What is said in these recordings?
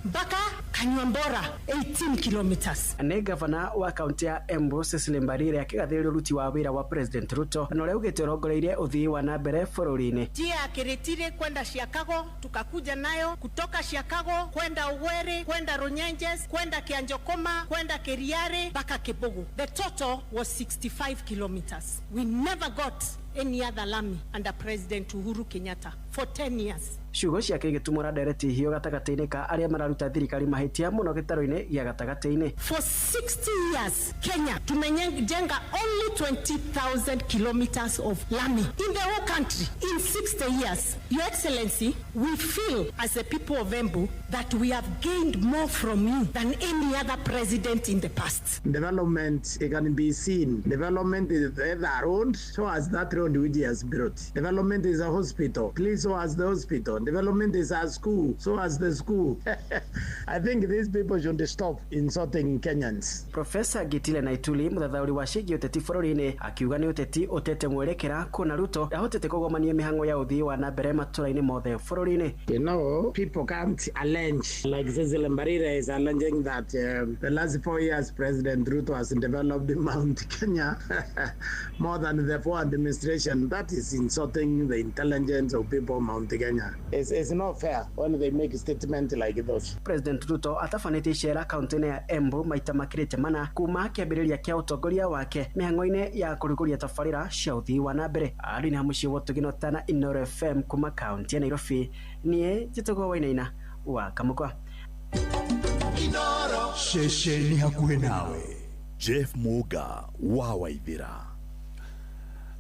Mpaka Kanyuambora 18 kilometers. Nĩ gavana wa kaunti ya Embu Cecily Mbarire akĩgathĩrĩria ũruti wa wĩra wa President Ruto na ũrĩa augĩte ũrongoreirie ũthii wa na mbere bũrũri-inĩ. Njia ya Kiritiri kwenda Chicago tukakuja nayo, kutoka Chicago kwenda Ugweri, kwenda Runyenjes, kwenda Kianjokoma, kwenda Kiriari mpaka Kibugu. The total was 65 kilometers. We never got any other lami under President Uhuru Kenyatta for 10 years. Ciugo ciake igĩtumũra ndereti hiũ gatagatĩ-inĩ ka arĩa mararuta thirikari mahĩtia mũno gĩtarũ-inĩ gĩa gatagatĩ-inĩ. For 60 years Kenya tumejenga only 20,000 kilometers of lami in the whole country in 60 years. Your Excellency, we feel as the people of Embu that we have gained more from you than any other president in the past. Development, it can be seen. Development is either a road, so as that road which he has built. Development is a hospital, please, so as the hospital. Development is a school, so as the school. I think these people should stop insulting Kenyans. Professor Gitile Naituli, mũthathaũri wa ciĩgiĩ ũteti bũrũri-inĩ, akiuga nĩ ũteti ũtete mwerekera kuona Ruto ndahotete kũgomania mĩhang'o ya ũthii wa na mbere matũra-inĩ mothe bũrũri-inĩ. People can't allege, like Cecily Mbarire is alleging that the last 4 years President Ruto has developed Mount Kenya more than the four administration. That is insulting the intelligence of people of Mount Kenya. It's not fair when they make statements like those. President Ruto atabanĩtie icera kaunti-inĩ ya Embu maita makĩrĩte mana kuma kĩambĩrĩria kĩa ũtongoria wake mĩhang'o-inĩ ya kũrugũria tabarĩra cia ũthii wa na mbere. Arĩ na mũciĩ wa Ũtugino Tana Inooro FM kuma kaunti ya Nairobi, niĩ njĩtagwo Wainaina wa Kamũkwa. Ceceni hakuhĩ nawe. Jeff Muga wa Waithira.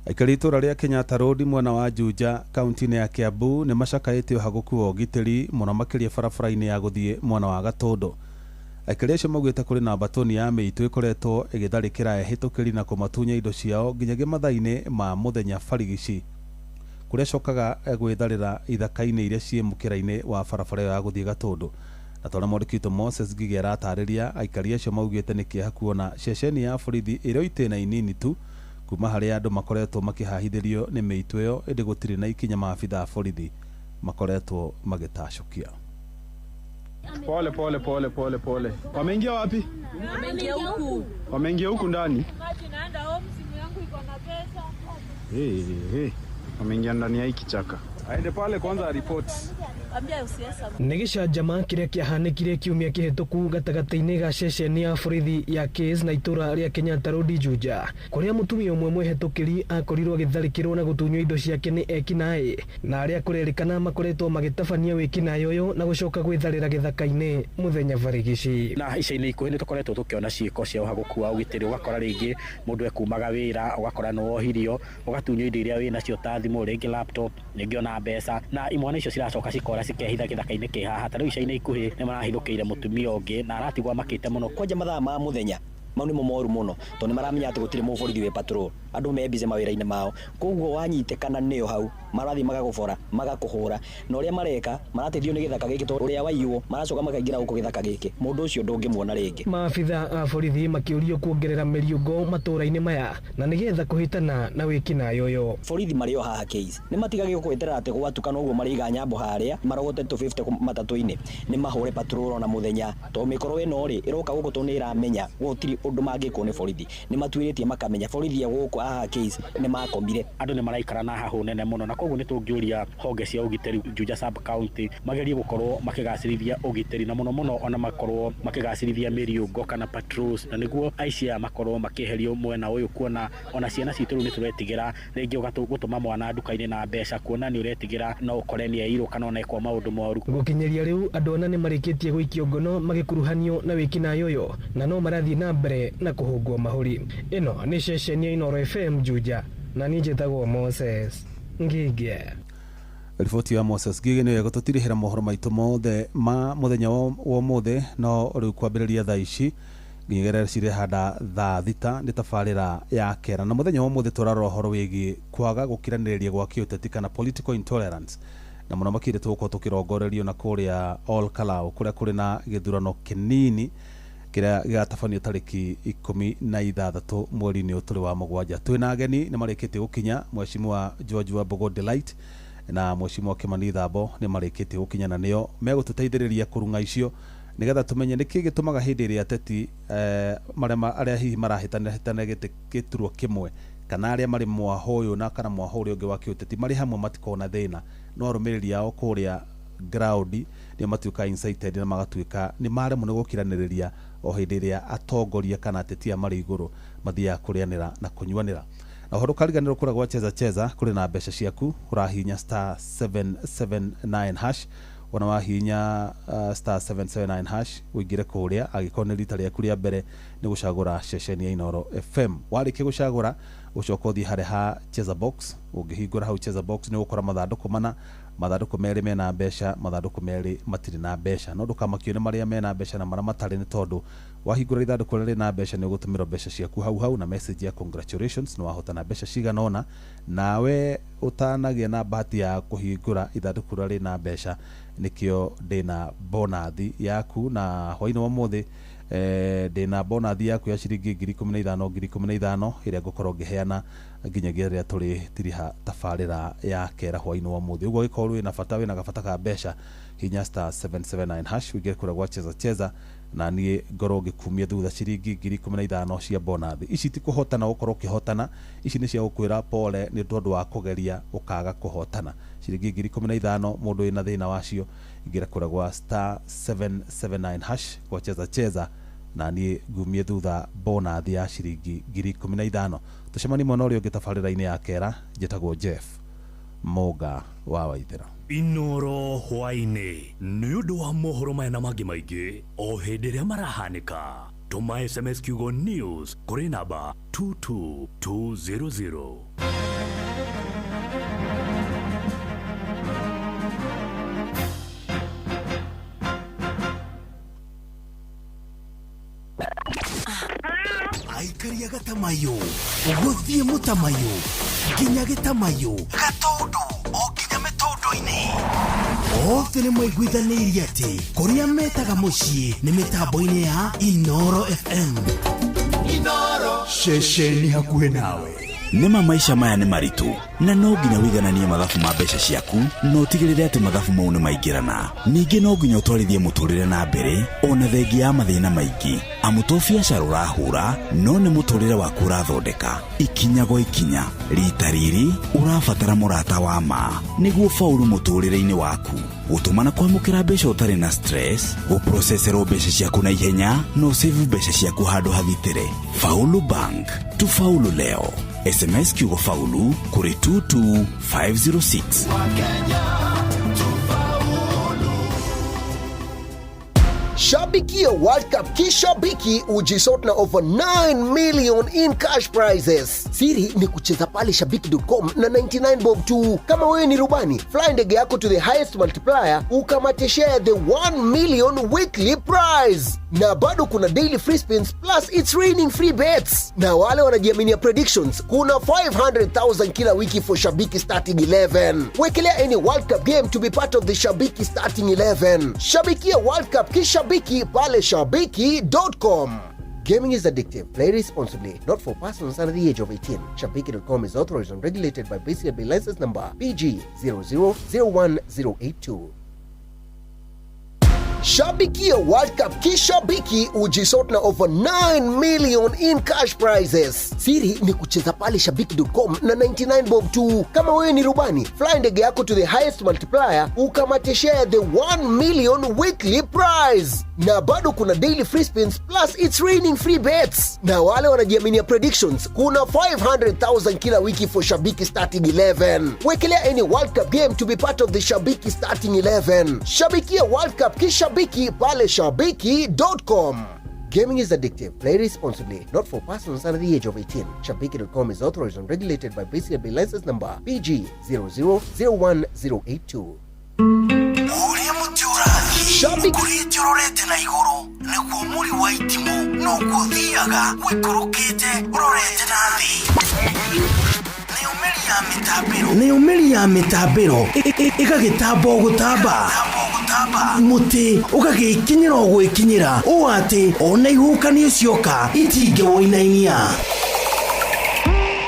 Aikari itũra rĩa Kenyatta Road mwena wa Juja kaunti-inĩ ya Kiambu nĩ macakaĩte ũhagũku wa ũgitĩri mũno makĩria barabara-inĩ ya gũthiĩ mwena wa Gatũndũ. Aikari acio maugĩte kũrĩ na mbatoni ya mĩitũ ĩkoretwo ĩgĩtharĩkĩra ehĩtũkĩri na kũmatunya indo ciao nginyagia mathaa-inĩ ma mũthenya barigici, kũrĩa cokaga gwĩtharĩra ithaka-inĩ iria ciĩ mũkĩra-inĩ wa barabara ĩyo ya gũthiĩ Gatũndũ. Na tondũ mwandĩki witũ Moses Ngigĩ aratarĩria, aikari acio maugĩte nĩ kĩeha kuona ceceni ya borithi ĩrĩ o itĩna inini tu kuma harĩa andũ makoretwo makĩhahithĩrio nĩ mĩitũ ĩyo, ĩndĩ gũtirĩ na ikinya maabitha a borithi makoretwo magĩtacũkia. Pole pole pole pole pole. Wameingia wapi? Wameingia huku. Wameingia huku ndani. Hey, hey. Wameingia ndani ya hiki kichaka. Aende pale kwanza report. Nĩ gĩcanjama kĩrĩa kĩahanĩkire kiumia kĩhĩtũku gatagatĩ-inĩ ga ceceni ya borithi ya Case na itũra rĩa Kenyatta Road Juja, kũrĩa mũtumia ũmwe mwĩhetũkĩri akorirwo agĩtharĩkĩrwo na gũtunywo indo ciake nĩ ekinaĩ, na arĩa kũrerĩkana makoretwo magĩtabania wĩkinaĩ ũyũ na gũcoka gwĩtharĩra gĩthaka-inĩ mũthenya barigici. Na ica-inĩ ikuhĩ nĩ tũkoretwo tũkĩona ciĩko cia ũhagũku wa ũgitĩri, ũgakora rĩngĩ mũndũ ekumaga wĩra, ũgakora nĩ wohirio, ũgatunywo indo iria wĩnacio ta thimũ, rĩngĩ laptop, rĩngĩ ona mbeca, na imwana icio ciracoka cikora cikehitha gĩthaka-inĩ kĩ haha. Ta rĩu ica-inĩ ikuhĩ nĩ marahithũkĩire mũtumia ũngĩ na aratigwo amakĩte mũno. Kwanja mathaa ma mũthenya mau nĩmo moru mũno, tondũ nĩ maramenya atĩ gũtirĩ mũborithi wĩ patrol, andũ me busy mawĩra-inĩ mao, koguo wanyitĩkana nĩo hau marathiĩ magagũbora magakũhũra, na ũrĩa mareka marateithio nĩ gĩthaka gĩkĩ, tondũ ũrĩa waiywo maracoka makaingĩra gũkũ gĩthaka gĩkĩ, mũndũ ũcio ndũngĩmuona rĩngĩ. Maabitha a borithi makĩũrio kuongerera mĩriũngũ matũũra-inĩ maya na nĩgetha kũhĩtana na wĩkinaĩ ũyũ. Borithi marĩ o haha Case nĩ matigagĩrwo gweterera atĩ gwatuka noguo marĩiga nyambo harĩa marogote 250 matatũ-inĩ, nĩ mahũre patrol ona mũthenya, tondũ mĩkoro ĩno rĩ ĩroka gũkũ tondũ nĩ ĩramenya gũtirĩ ũndũ mangĩkwo nĩ borithi, nĩ matuĩrĩtie makamenya borithi ya gũkũ haha Case nĩ makomire. Andũ nĩ maraikara na hahũ nene mũno, na koguo nĩ tũngĩũria honge cia ũgitĩri Juja sub county magerie gũkorwo makĩgacĩrithia ũgitĩri, na mũno mũno ona makorwo makĩgacĩrithia mĩriũngo kana patrols, na nĩguo aici aya makorwo makĩeherio mwena ũyũ, kuona ona ciana citũ rĩu nĩ tũretigĩra rĩngĩ gũtũma mwana nduka-inĩ na mbeca, kuona nĩ ũretigĩra no ũkore nĩ airwo kana ona ekwo maũndũ moru. Gũkinyĩria rĩu andũ ana nĩ marĩkĩtie gũikio ngono magĩkuruhanio na wĩkinaĩ ũyũ, na no marathiĩ na mbere na kũhũngwo mahũri. Ĩno nĩ ceceni ya Inooro FM Juja, na niĩ njĩtagwo Moses Ngigĩ. Riboti ya Moses Ngigĩ nĩyo ĩgũtũtirihĩra mohoro maitũ mothe ma mũthenya wa ũmũthĩ, no rĩu kwambĩrĩria thaa ici nginyagia cirehanda thaa thita nĩ tabarĩra ya kera. Na mũthenya wa ũmũthĩ tũrarora ũhoro wĩgiĩ kwaga gũkiranĩrĩria gwa kĩũteti kana political intolerance, na mũno makĩria tũgũkorwo tũkĩrongorerio na kũrĩa Ol Kalou kũrĩa kũrĩ na gĩthurano kĩnini kĩrĩa gĩgatabanio tarĩki 16 mweri-inĩ ũyũ tũrĩ wa mũgwanja. Twĩna ageni nĩ marĩkĩtie gũkinya, Mheshimiwa George Wambugu Delight Na Mheshimiwa Kimani Thambo nĩ marĩkĩtie gũkinya na nĩo megũtũteithĩrĩria kũrung'a icio nĩgetha tũmenye nĩkĩ gĩtũmaga hĩndĩ ĩrĩa ateti marĩa arĩa hihi marahĩtanĩra gĩtĩ gĩturwa kĩmwe kana arĩa marĩ mwaho ũyũ na kana mwaho ũrĩa ũngĩ wa kĩũteti marĩ hamwe matikoragwo na thĩna, no arũmĩrĩri ao kũrĩa ground nĩo matuĩkaga incited na magatuĩka nĩ maremwo nĩ gũkiranĩrĩria o hĩndĩ ĩrĩa atongoria kana ateti aya marĩ igũrũ mathiaga kũrĩanĩra na kũnyuanĩra. Na ũhoro ũkariganĩrwo kũrĩa gwa Cheza Cheza kũrĩ na mbeca ciaku, ũrahihinya star 779 hash, wona wahihinya star 779 hash ũingĩre kũrĩa, angĩkorwo nĩ rita rĩaku rĩa mbere nĩ gũcagũra ceceni ya Inooro FM. Warĩkia gũcagũra ũcoka ũthiĩ harĩa ha Cheza Box, ũngĩhingũra hau Cheza Box nĩ ũgũkora mathandũkũ mana, mathandũkũ merĩ mena mbeca, mathandũkũ merĩ matirĩ na mbeca. No ndũkamakio nĩ marĩa mena mbeca na marĩa matarĩ, nĩ tondũ wahingũra ithandũkũ rĩrĩa rĩna mbeca nĩ ũgũtũmĩrwo mbeca ciaku hau hau na message ya congratulations nĩ wahotana mbeca cigana ũna. Nawe ũtanagĩa na bahati ya kũhingũra ithandũkũ rĩrĩa rĩna mbeca, nĩkĩo ndĩna bonathi yaku na hwainĩ wa ũmũthĩ ndĩna bonathi yaku ya ciringi 15,000 15,000 ĩrĩa ngũkorwo ngĩheana nginyagia rĩrĩa tũrĩtiriha tabarĩra ya kera hwainĩ wa ũmũthĩ. Ũguo angĩkorwo wĩna bata, wĩna gabata ka mbeca, hinya star 779 hash ũingĩre kũrĩa gwa Cheza Cheza na niĩ ngorwo ngĩkumia thutha ciringi 15,000 cia bonathi. Ici ti kũhotana ũkorwo ũkĩhotana, ici nĩ cia gũkwĩra pole nĩ tondũ wa kũgeria ũkaga kũhotana. Ciringi 15,000 mũndũ wĩna thĩna wacio, ingĩra kũrĩa gwa star 779 hash gwa Cheza Cheza na niĩ ngumie thutha bonathi ya ciringi 15,000. Tũcemanie mwena ũrĩa ũngĩ tabarĩra-inĩ ya kera. Njĩtagwo Jeff Mũga wa Waithera. Inooro hwainĩ nĩ ũndũ wa mohoro maya na mangĩ maingĩ o hĩndĩ ĩrĩa marahanĩka, tũma SMS kiugo news kũrĩ namba 22200. Aikaria gatamayo gũthiĩ mũtamayo nginya gĩtamayo gatũndũ o nginya mĩtũndũ-inĩ othe nĩ maiguithanĩirie atĩ kũrĩa metaga mũciĩ nĩ mĩtambo-inĩ ya Inooro FM. Inooro ceceni hakuhĩ nawe. Nĩma maisha maya nĩ maritũ na no nginya wĩigananie mathabu ma mbeca ciaku na ũtigĩrĩre atĩ mathabu mau nĩ maingĩrana. Ningĩ no nginya ũtwarithie mũtũrĩre na mbere ona thengia ya mathĩna maingĩ, amu to biacara ũrahũra no nĩ mũtũrĩre waku ũrathondeka ikinya gwa ikinya. Rita rĩrĩ ũrabatara mũrata wa ma nĩguo faulu mũtũrĩre-inĩ waku, gũtũma na kwamũkĩra mbeca ũtarĩ na stress, gũproceserwo mbeca ciaku na ihenya na ũsave mbeca ciaku handũ hagitĩre. Faulu Bank, tufaulu leo. SMS kiugo faulu kũrĩ 22506. Shabikia World Cup kishabiki ujisort na over 9 million in cash prizes. Siri ni kucheza pale shabiki.com na 99 bob tu. Kama wewe ni rubani, fly ndege yako to the highest multiplier ukamate share the 1 million weekly prize. Na bado kuna daily free spins plus it's raining free bets. Na wale wanajiaminia predictions, kuna 500,000 kila wiki for Shabiki starting 11. Wekelea any World Cup game to be part of the Shabiki starting 11. Shabikia World Cup kishabiki pale shabiki.com. Gaming is addictive. Play responsibly. Not for persons under the age of 18. Shabiki.com is authorized and regulated by BCLB license number PG 0001082. Shabikia World Cup kishabiki ujisort na over 9 million in cash prizes. Siri ni kucheza pale shabiki.com na 99 bob tu. Kama wewe ni rubani, fly ndege yako to the highest multiplier ukamate share the 1 million weekly prize. Na bado kuna daily free spins plus it's raining free bets. Na wale wanajiaminia predictions, kuna 500,000 kila wiki for Shabiki starting 11. Wekelea any World Cup game to be part of the Shabiki starting 11. Shabikia World Cup kishabiki pale shabiki.com. Gaming is addictive. Play responsibly. Not for persons under the age of 18. Shabiki.com is authorized and regulated by BCLB license number PG 0001082. Ũrĩa mũtĩ ũrathiĩ kũrĩte ũrorete na igũrũ nĩguo mũri wa itimũ noguo ũthiaga ũikũrũkĩte ũrorete na thĩ. Nayo mĩri ya mĩtambĩro ĩgagĩtamba o gũtamba, mũtĩ ũgagĩkinyĩra o gwĩkinyĩra ũũ atĩ ona ihuhũkanio cioka itingĩwũinainia.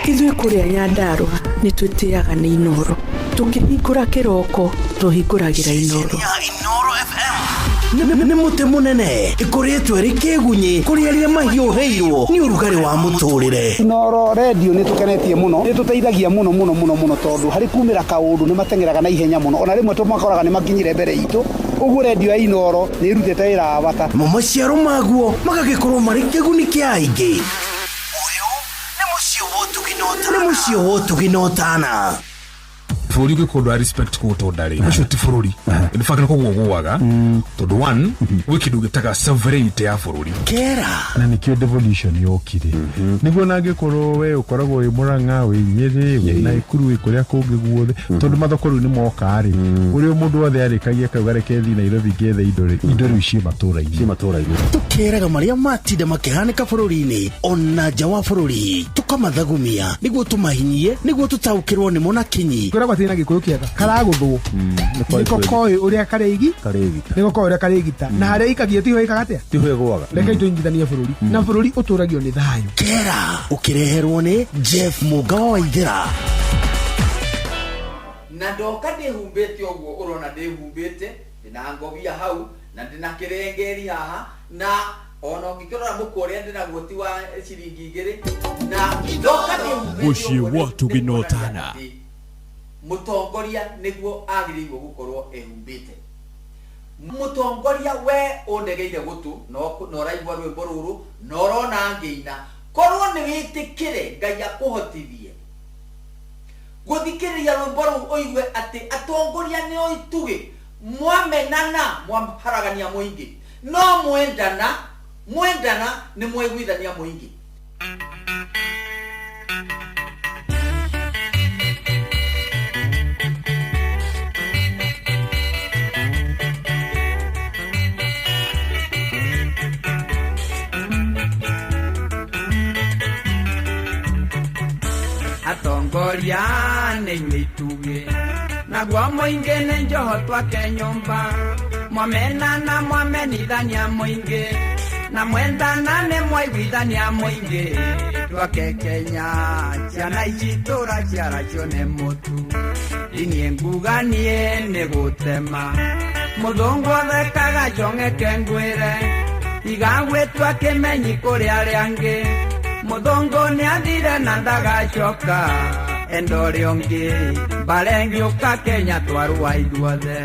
Ithuĩ kũrĩa Nyandarũa nĩ twĩtĩaga nĩ Inooro. Tukihingũra kĩroko tũhingũragĩra Inoro. Inoro FM nĩ mũtĩ mũnene ĩkoretwo ĩrĩ kĩgunyi kũrĩ arĩa mahiũhĩirwo nĩ ũrugarĩ wa mũtũrĩre. Inoro radio nĩ tũkenetie mũno, nĩ tũteithagia mũno mũno mũno mũno tondũ harĩ kumĩra kaũndũ nĩ mateng'eraga na ihenya mũno, ona rĩmwe tũmakoraga nĩ makinyire mbere itũ. Ũguo radio ya Inoro nĩ ĩrutĩte wĩra wa bata. Mo maciaro maguo magagĩkorwo marĩ kĩguni kĩa aingĩ. Ũyũ nĩ mũciĩ wa ũtugi na ũtana. Nĩ mũciĩ wa ũtugi na ũtana. Bũrũri ũngĩkorwo ndũra respect kũũtonda rĩ, ũcio ti bũrũri. In fact nĩ kũgũa gũaga tondũ one gwĩ kĩndũ gĩtaga sovereignty ya bũrũri. Kera na nĩkĩo devolution yokire nĩguo na angĩkorwo we ũkoragwo wĩ Mũrang'a, wĩ Nyĩrĩ, wĩ Naikuru, wĩ kũrĩa kũngĩ guothe, tondũ mathoko rĩu nĩ moka rĩ, ũrĩa mũndũ wothe arĩkagia akauga reke thiĩ Nairobi ngethe indo rĩ, indo rĩu ciĩ matũra-inĩ. Tũkeraga marĩa matinda makĩhanĩka bũrũri-inĩ ona nja wa bũrũri, tũkamathagumia nĩguo tũmahinyie nĩguo tũtaũkĩrwo nĩmo na kinyi. Kwĩragwo atĩ na gĩkũyũ kĩega karagũthwo nĩko koĩ ũrĩa karĩigi nĩko koĩ ũrĩa karĩgita na harĩa ikagia tiho ĩkaga atĩa tiho ĩgũaga. Reke tũnyitithanie bũrũri na bũrũri ũtũragio nĩ thayũ. Kera ũkĩreherwo nĩ Jeff Mũgawa wa Ithera. Na ndoka ndĩhumbĩte ũguo ũrona ndĩhumbĩte, ndĩna ngobia hau na ndĩna kĩrengeri haha, na ona ũngĩkĩrora mũkwa ũrĩa ndĩnaguo ti wa ciringi 2, na ndoka ndĩhumbĩte Mũciĩ wa ũtugi na ũtana. Mũtongoria nĩguo agĩrĩirwo gũkorwo ehumbĩte. Mũtongoria we ũndegeire gũtũ na ũraigua rwĩmbo rũrũ na ũrona ngĩina, korwo nĩ wĩtĩkĩre Ngai akũhotithie gũthikĩrĩria rwĩmbo rũu ũigue atĩ atongoria nĩo itugĩ, mwamenana mwaharagania mũingĩ, no mwendana mwendana nĩ mwaiguithania mũingĩ. Atongoria nĩ inyuĩ itugĩ, naguo mũingĩ nĩ njoho twake nyũmba, mwamenana mwamenithania mũingĩ, na mwendana nĩ mwaiguithania mũingĩ, twake Kenya ciana ici tũraciara cione mũtu, niĩ nguga niĩ nĩ gũtema, mũthũngũ athekaga njong'eke ngwĩre, igagwĩtua kĩmenyi kũrĩ arĩa angĩ. Mũthũngũ nĩathire na ndagacoka, enda ũrĩa ũngĩ mbara ĩngĩũka Kenya twarũa ithuothe.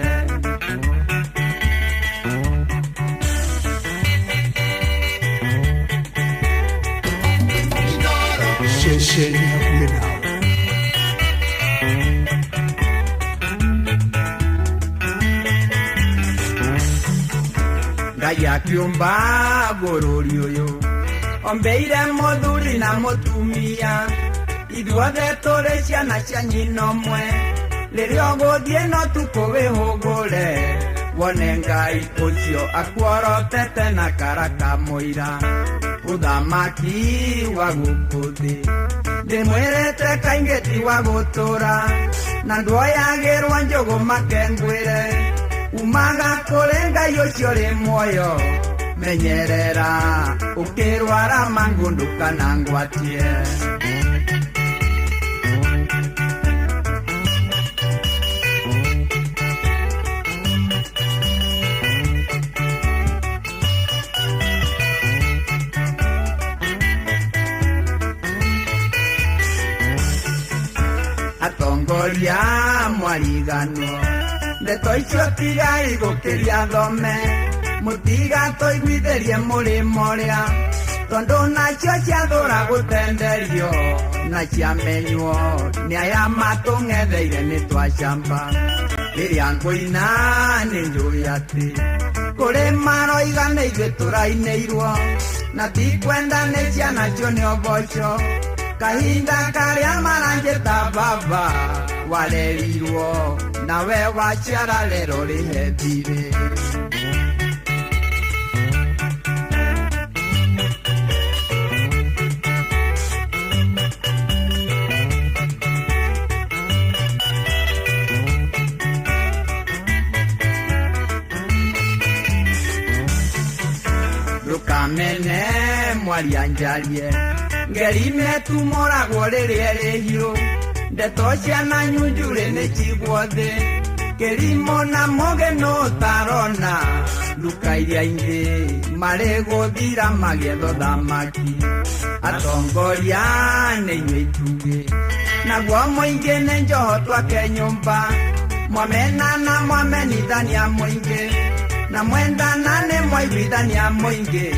Ceceni hakuhĩ nawe. Ngai akiũmba bũrũri ũyũ ombeire mũthuri na mũtumia, ithuothe tũrĩ ciana cia nyina ũmwe, rĩrĩa ũgũthiĩ no tukũ wĩhũgũre, wone Ngai ũcio akuorotete na karaka mũira, ũthamaki wa gũkũ thĩ ndĩmwĩrĩte kaingĩ ti wa gũtũra, na nduoyagĩrwo njũgũ make ngwĩre, umaga kũrĩ Ngai ũcio ũrĩ muoyo, menyerera ũkĩrwara mangũ ndũkanangwatie. Atongoria mwariganwo ndeto icio tigai gũkĩria thome, mũtigatũiguithĩrie mũrĩmo ũrĩa, tondũ nacio ciathũra gũtenderio na ciamenywo nĩ aya matũng'etheire nĩ twacamba. Rĩrĩa ngũina nĩ njũĩ atĩ kũrĩ maroiga nĩ ithuĩ tũrainĩirwo, na ti kwenda nĩ ciana cione ũboco, kahinda karĩa maranjĩta baba warerirwo nawe waciara rero rĩhe thirĩ. Ndũkamene mwaria njarie, ngerime tumoragwo rĩrĩa ĩrĩ hiũ, Ndeto ciana nyunjure nĩ ciguothe Kĩrimũ na mũgeno tarona Nduka iria ingĩ marĩ gũthira magĩetho thamaki Atongoria nĩ inyuĩ itugĩ Naguo mũingĩ nĩ njoho twake nyũmba Mwamena na mwamenithania mũingĩ Na mwendana nĩ mwaiguithania mũingĩ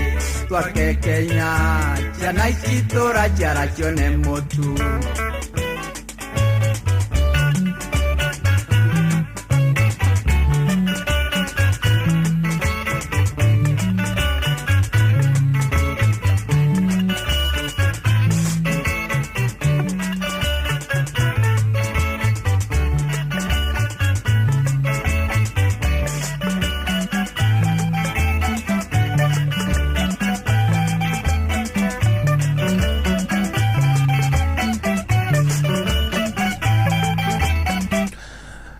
Twake Kenya ciana ici tũraciara cione mũtu.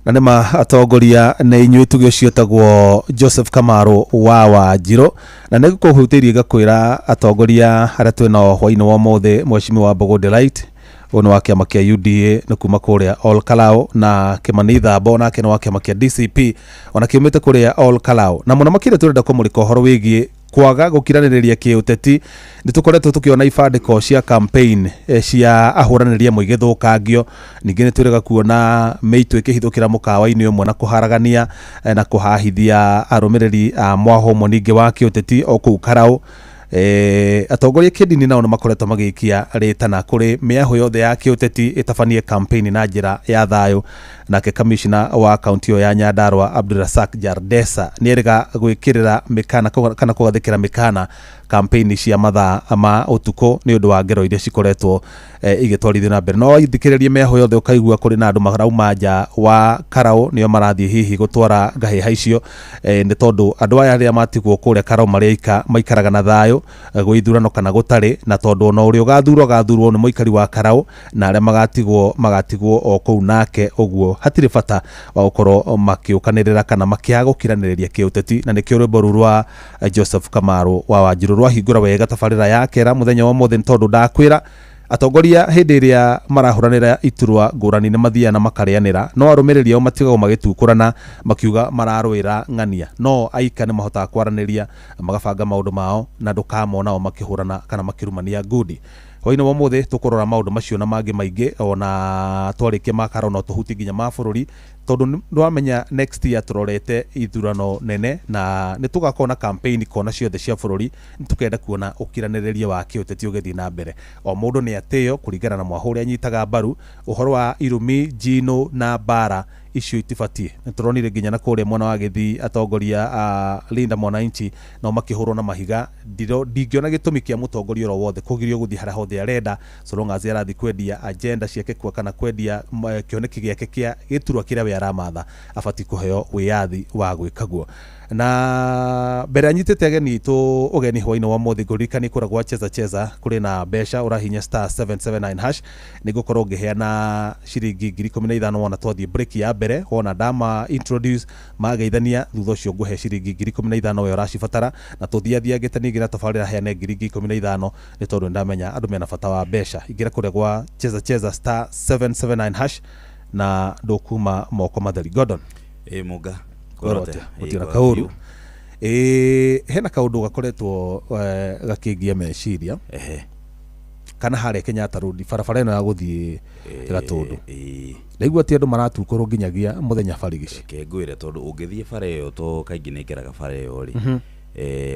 Na nĩma atongoria nĩ inyuĩ tuge ũcio ũtagwo Joseph Kamaru wa Wanjirũ na nĩ ngũkũhutĩrie ngakwĩra atongoria arĩa twĩnao hwainĩ wa ũmũthĩ Mheshimiwa Mbogo Delight ũyũ nĩ wa kĩama kĩa UDA nĩ kuma kũrĩa Ol Kalou na Kĩmani Thambo nake nĩ wa kĩama kĩa DCP ona kĩumĩte kũrĩa Ol Kalou na mũno makĩria tũrenda kũmũrĩka ũhoro wĩgiĩ kwaga gũkiranĩrĩria kĩũteti nĩ tũkoretwo tũkĩona ibandĩko cia campaign cia ahũranĩri amwe igĩthũkangio ningĩ nĩ twĩrĩga kuona mĩitũ ĩkĩhithũkĩra mũkawa-inĩ ũmwe na kũharagania na kũhahithia arũmĩrĩri a mwaho ũmwe ningĩ wa kĩũteti o kũu Karau. Atongoria kĩndini nao nĩ makoretwo magĩikia rĩtana kũrĩ mĩahũ yothe ya kĩũteti ĩtabanie campaign na njĩra ya thayũ. Nake kamishna wa kaunti ĩyo ya Nyandarua Abdulrazak Jardesa nĩ erĩga gwĩkĩrĩra mĩkana kana kũgathĩkĩra mĩkana campaign cia mathaa ma ũtukũ nĩ ũndũ wa ngero iria cikoretwo igĩtwarithio na mbere. No ithikĩrĩrie mĩahũ yothe ũkaigua kũrĩ na andũ marauma nja wa Karau nĩo marathiĩ hihi gũtwara ngahĩha icio nĩ tondũ andũ aya arĩa matigwo kũrĩa Karau marĩ aika maikaraga na thayũ gwĩ ithurano kana gũtarĩ na tondũ ona ũrĩa ũgathurwo agathurwo nĩ mũikari wa Karau na arĩa magatigwo o kũu nake ũguo hatirĩ bata wa gũkorwo makĩũkanĩrĩra kana makĩaga gũkiranĩrĩria kĩũteti. Na nĩkĩo rwĩmbo rũu rwa Joseph Kamaru wa Wanjirũ rwahingũra wega tabarĩra ya kera mũthenya wa ũmũthĩ nĩ tondũ ndakwĩra atongoria hĩndĩ ĩrĩa marahũranĩra iturwa ngũrani nĩ mathiaga na makarĩanĩra no arũmĩrĩri ao matigagwo magĩtukũrana makiuga mararũĩra ng'ania no aika nĩ mahotaga kwaranĩria magabanga maũndũ mao na ndũkamona o makĩhũrana kana makĩrumania ngundi. Hwainĩ wa ũmũthĩ tũkũrora maũndũ macio na mangĩ maingĩ ona twarĩkia makaro no tũhutie nginya ma bũrũri tondũ nĩwamenya next year tũrorete ithurano nene na nĩ tũgakorwo na campaign kona ciothe cia bũrũri nĩ tũkenda kuona ũkiranĩrĩria wa kĩũteti ũgĩthiĩ na mbere. O mũndũ nĩ atĩo kũringana na mwaho ũrĩa anyitaga mbaru ũhoro wa irumi njino na mbara icio itibatiĩ. Nĩ tũronire nginya na kũrĩa mwena wa Gĩthii atongoria a Linda Mwananchi nao makĩhũrwo na mahiga. Ndingĩona gĩtũmi kĩa mũtongoria oro wothe kũgirio gũthiĩ harĩa hothe arenda so long as arathiĩ kwendia agenda ciake kwa kana kwendia kĩoneki gĩake kĩa gĩturwa kĩrĩa we aramatha abatiĩ kũheo wĩyathi wa gwĩka guo. Na mbere anyitĩte ageni itũ ũgeni hwainĩ wa ũmũthĩ ngũririkanie kũrĩa gwa Cheza Cheza kũrĩ na mbeca ũrahinya star 779 hash nĩngũkorwo ngĩheana ciringi 15,000 wona twathiĩ break ya mbere wona ndama introduce mageithania thutha ũcio ngũhe ciringi 15,000 we ũracibatara na tũthiathiangĩte ningĩ na tabarĩra heane 15,000 nĩ tondũ nĩndamenya andũ mena bata wa mbeca. Ingĩra kũrĩa gwa Cheza Cheza star 779 hash na ndũkuma moko matheri. Gordon Muga gũtirĩ kaũru hena kaũndũ gakoretwo gakĩngia meciria kana harĩa Kenyatta Road barabara ĩno ya gũthiĩ Gatũndũ ndaigua atĩ andũ maratukũrwo nginyagia mũthenya barigici. Reke ngwĩre tondũ ũngĩthiĩ bara ĩyo to kaingĩ nĩ ngeraga bara ĩyo rĩ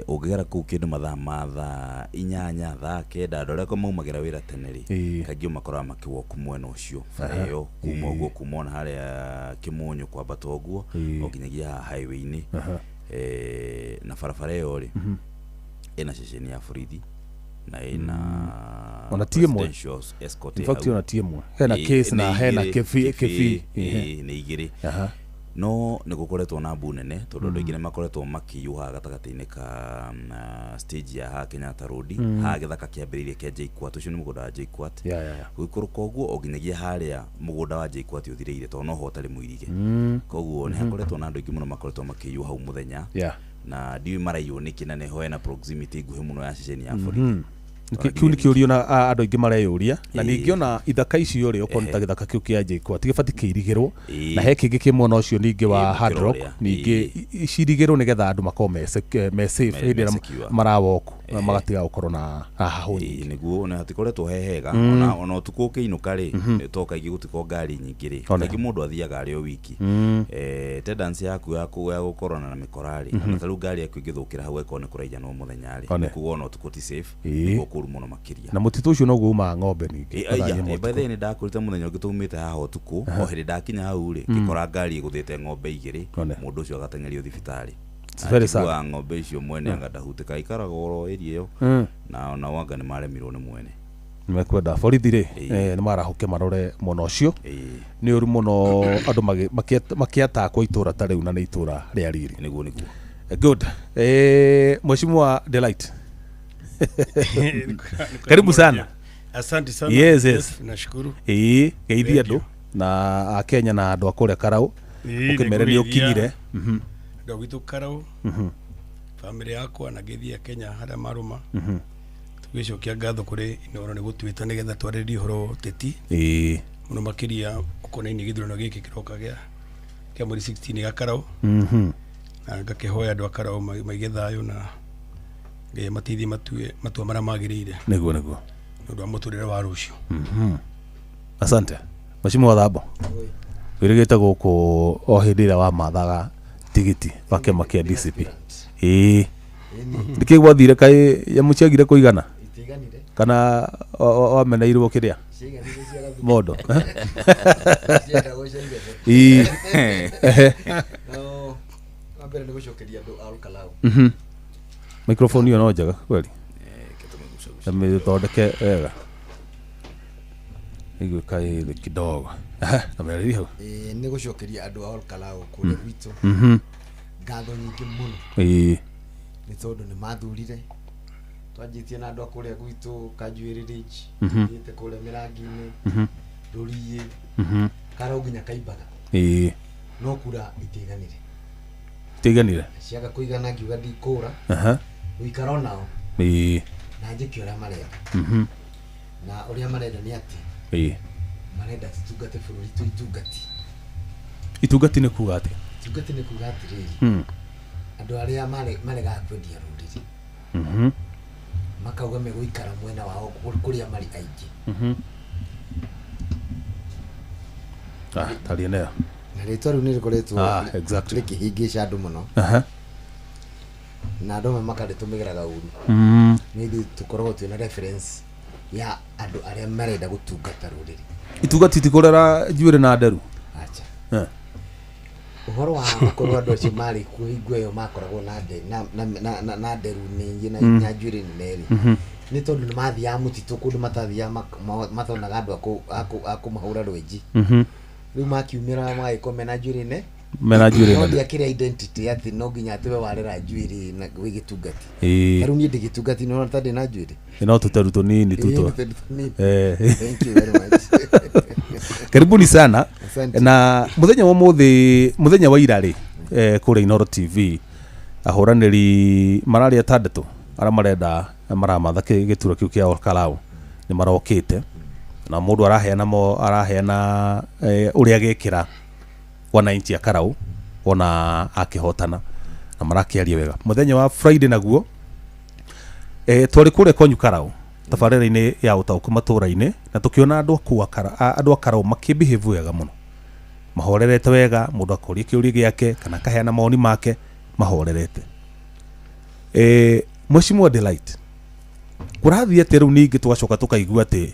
ũngĩgera kũu kĩndũ mathaa ma thaa 8 thaa 9 andũ arĩa maumagĩra wĩra tene rĩ kaingĩ makoraga makĩwoku mwena ũcio bara ĩyo kuma ũguo kuma ona harĩa Kĩmunyũ kwambata ũguo o nginyagia haha highway-inĩ na barabara ĩyo rĩ ĩna ceceni ya borithi na ĩna ona ti ĩmwe in fact ona ti ĩmwe hena case na hena Kĩbii nĩ igĩrĩ no nĩ gũkoretwo na mbu nene tondũ andũ aingĩ nĩ makoretwo makĩiyũha gatagatĩ-inĩ ka stage ya haha Kenyatta Road haha gĩthaka kĩambĩrĩirie kĩa JKUAT ũcio nĩ mũgũnda wa JKUAT gũikũrũka ũguo o nginyagia harĩa mũgũnda wa JKUAT ũthirĩire tondũ noho ũtarĩ mũirige koguo nĩ hakoretwo na andũ aingĩ mũno makoretwo makĩiyũha hau mũthenya na ndiũĩ maraiywo nĩkĩ na nĩho hena proximity nguhĩ mũno ya ceceni ya borithi. Kiu nĩ kĩũria na andũ aingĩ mareyũria na ningĩ ona ithaka icio rĩ okorwo nĩ ta gĩthaka kĩu kĩa JKUAT gĩbatiĩ kĩirigĩrwo na he kĩngĩ kĩ mwena ũcio ningĩ wa Hard Rock ningĩ cirigĩrwo nĩgetha andũ makorwo me safe hĩndĩ ĩrĩa marawalk magatiga gũkorwo na hahũ nyingĩ. Nĩguo ona hatikoretwo he hega ona ũtukũ ũkĩinũka rĩ to kaingĩ gũtikorwo ngari nyingĩ rĩ kaingĩ mũndũ athiaga arĩ o wiki tendency yaku ya gũkorwo na mĩkora rĩ ona ta rĩu ngari yaku ĩngĩthũkĩra hau ĩkorwo nĩ kũraijanwo mũthenya rĩ nĩ kuga ona ũtukũ ti safe nĩguo kũru mũno makĩria. Na mũtitũ ũcio noguo umaga ng'ombe ningĩ. By the way nĩ ndakũrĩte mũthenya ũngĩ tũumĩte haha ũtukũ o hĩndĩ ndakinya hau rĩ ngĩkora ngari ĩgũthĩte ng'ombe igĩrĩ mũndũ ũcio agateng'erio thibitarĩ. Akĩgua ng'ombe icio mwene anga ndahutĩka ikaraga oro area ĩyo na ona wanga nĩ maremirwo nĩ mwene. Nĩmekwenda borithi rĩ nĩ marahũke marore mwena ũcio nĩ ũru mũno andũ makĩatakwo itũra ta rĩu na nĩ itũra rĩa riri. Nĩguo nĩguo. Good. Mheshimiwa Delight. Karibu sana. Asante sana. Yes, yes. Nashukuru. Geithia andũ na a Kenya na andũ a kũrĩa Karau ũkĩmere nĩ ũkinyire. Andũ a gwitũ Karau, family yakwa na geithia Kenya harĩa marũma. Tũgĩcokia ngatho kũrĩ Inooro nĩ gũtuĩta nĩgetha twarĩrĩrie ũhoro wa ũteti. Mũno makĩria ũkonainie gĩthurano gĩkĩ kĩroka kĩa mweri 16 gĩa Karau. Na ngakĩhoya andũ a Karau maige thayũ na Ngai amateithie matua marĩa magĩrĩire. Nĩguo nĩguo. Nĩ ũndũ wa mũtũrĩre wa rũciũ. Asante. Mheshimiwa Thabo. Wĩrĩgĩte gũkũ o hĩndĩ ĩrĩa wamathaga tigiti wa kĩama kĩa DCP. Nĩkĩ gwathire kaĩ nyamũ kũigana? Kana wameneirwo kĩrĩa? Mondo. Wa mbere nĩ gũcokeria andũ a Olkalau. Microphone ĩyo no njega kweli. Na mĩthondeke wega. Iguĩka ĩthĩ kidogo. Na merĩri hau. Nĩ gũcokeria andũ a Olkalau kũrĩa gwitũ. Ngatho nyingĩ mũno. Nĩ tondũ nĩ mathurire. Twanjĩtie na andũ a kũrĩa gwitũ Kanjuĩrĩ Ridge, thiĩte kũrĩa Mĩrangi-inĩ, Rũriĩ, Karau nginya Kaimbaga. No kura itiiganire. Itiiganire? Ciaga kũigana ngiuga ndikũra. Gũikara onao. Na njĩke ũrĩa marenda. Na ũrĩa marenda nĩ atĩ marenda tũtungate bũrũri tũ itungati. Itungati nĩ kuga atĩa? Itungati nĩ kuga atĩrĩrĩ, andũ arĩa maregaga kwendia rũrĩrĩ makauga megũikara mwena wao kũrĩa marĩ aingĩ. Taria nayo. Na rĩtwa rĩu nĩ rĩkoretwo rĩkĩhĩngĩca andũ mũno. Na andũ amwe makarĩtũmĩraga ũru. Nĩ ithuĩ tũkoragwo twĩna reference ya andũ arĩa marenda gũtungata rũrĩrĩ. Itungati ti kũrera njuĩrĩ na nderu? Acha. Ũhoro wa gũkorwo andũ acio marĩ kuo hingo ĩyo makoragwo na nderu nyingĩ na njuĩrĩ nene rĩ, nĩ tondũ nĩ mathiaga mũtitũ kũndũ matathiaga matonaga andũ a kũmahũra rwenji. Rĩu makiumĩra magagĩkorwo mena njuĩrĩ nene. Mena njuĩrĩ nene. No ndiakĩrĩ identity atĩ no nginya atĩ we warera njuĩrĩ na wĩ gĩtungati. Ta rĩu niĩ ndĩ gĩtungati nĩ ũrona ta ndĩ na njuĩrĩ. No tũteru tũnini tu tũ. Thank you very much. Karibuni sana. Na muthenya wa muthi muthenya wa ira rĩ kũrĩa Inooro TV ahũranĩri mararĩ atandatũ arĩa marenda maramatha gĩturwa kĩu kĩa Olkalau nĩ marokĩte na mũndũ araheana araheana ũrĩa agekĩra wananchi a Karau ona akĩhotana na marakĩaria wega. Muthenya wa Friday naguo twarĩ kũrĩa Konyu Karau tabarĩra-inĩ ya ũtaũku matũra-inĩ na tũkĩona andũ a Karau makĩbehave wega mũno, mahorerete wega, mũndũ akoria kĩũria gĩake kana akaheana mawoni make mahorerete. Mheshimiwa Delight, kũrathiĩ atĩa rĩu ningĩ tũgacoka tũkaigua atĩ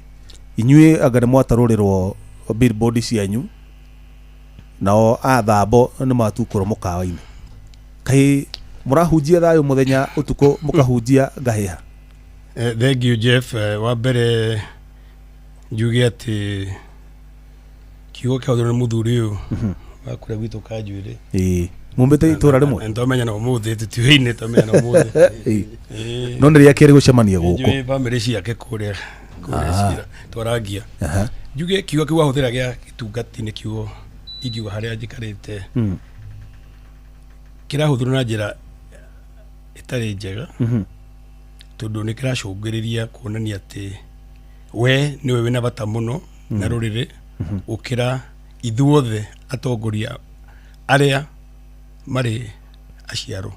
inyuĩ anga nĩ mwatarũrĩrwo billboard cianyu nao athambo nĩ matukũrwo mũkawa-inĩ. Kaĩ mũrahunjia thayũ mũthenya ũtukũ mũkahunjia ngahĩha? Thank you Jeff. Wa mbere njuge atĩ kiugo kĩahũthĩrwo nĩ mũthuri ũyũ wa kũrĩa gwitũ Kanjuĩrĩ. Mumbĩte itũra rĩmwe? Nĩtwamenya na ũmũthĩ tũtiũĩ twamenya na ũmũthĩ. No nĩ rĩa kerĩ gũcemania gũkũ. Njũĩ bamĩrĩ ciake kũrĩa twarangia. Njuge kiugo kĩu wahũthĩra gĩa gĩtungati nĩ kiugo ingiuga harĩa njikarĩte kĩrahũthĩrwo na njĩra ĩtarĩ njega. Tondũ nĩ kĩracũngĩrĩria kuonania atĩ we nĩwe wĩna bata mũno na rũrĩrĩ gũkĩra ithuothe atongoria arĩa marĩ aciarwo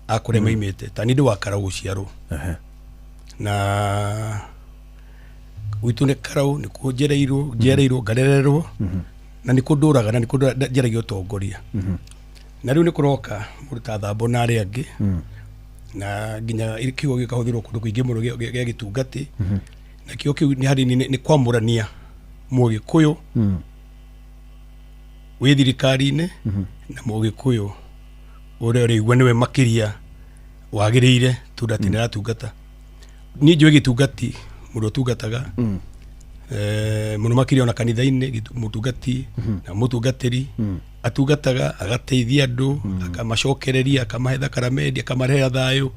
a kũrĩa maimĩte. Ta niĩ ndĩ wa Karau gũciarwo. Na gwitũ nĩ Karau nĩkuo njereirwo ngarererwo na nĩkuo ndũraga na nĩkuo njaragia ũtongoria. Na rĩu nĩ kũroka mũndũ ta Thambo na arĩa angĩ na nginya kiugo gĩkahũthĩrwo kũndũ kũingĩ mũno gĩa gĩtungati. Na kĩo kĩu nĩ harĩ nĩ kwamũrania Mũgĩkũyũ wĩ thirikari-inĩ na Mũgĩkũyũ ũrĩa ũraigua nĩwe makĩria wagĩrĩire tondũ atĩ nĩaratungata. Niĩ njũĩ gĩtungati mũndũ ũtungataga mũno makĩria ona kanitha-inĩ mũtungati na mũtungatĩri atungataga agateithia andũ akamacokereria akamahe thakaramendi akamarehera thayũ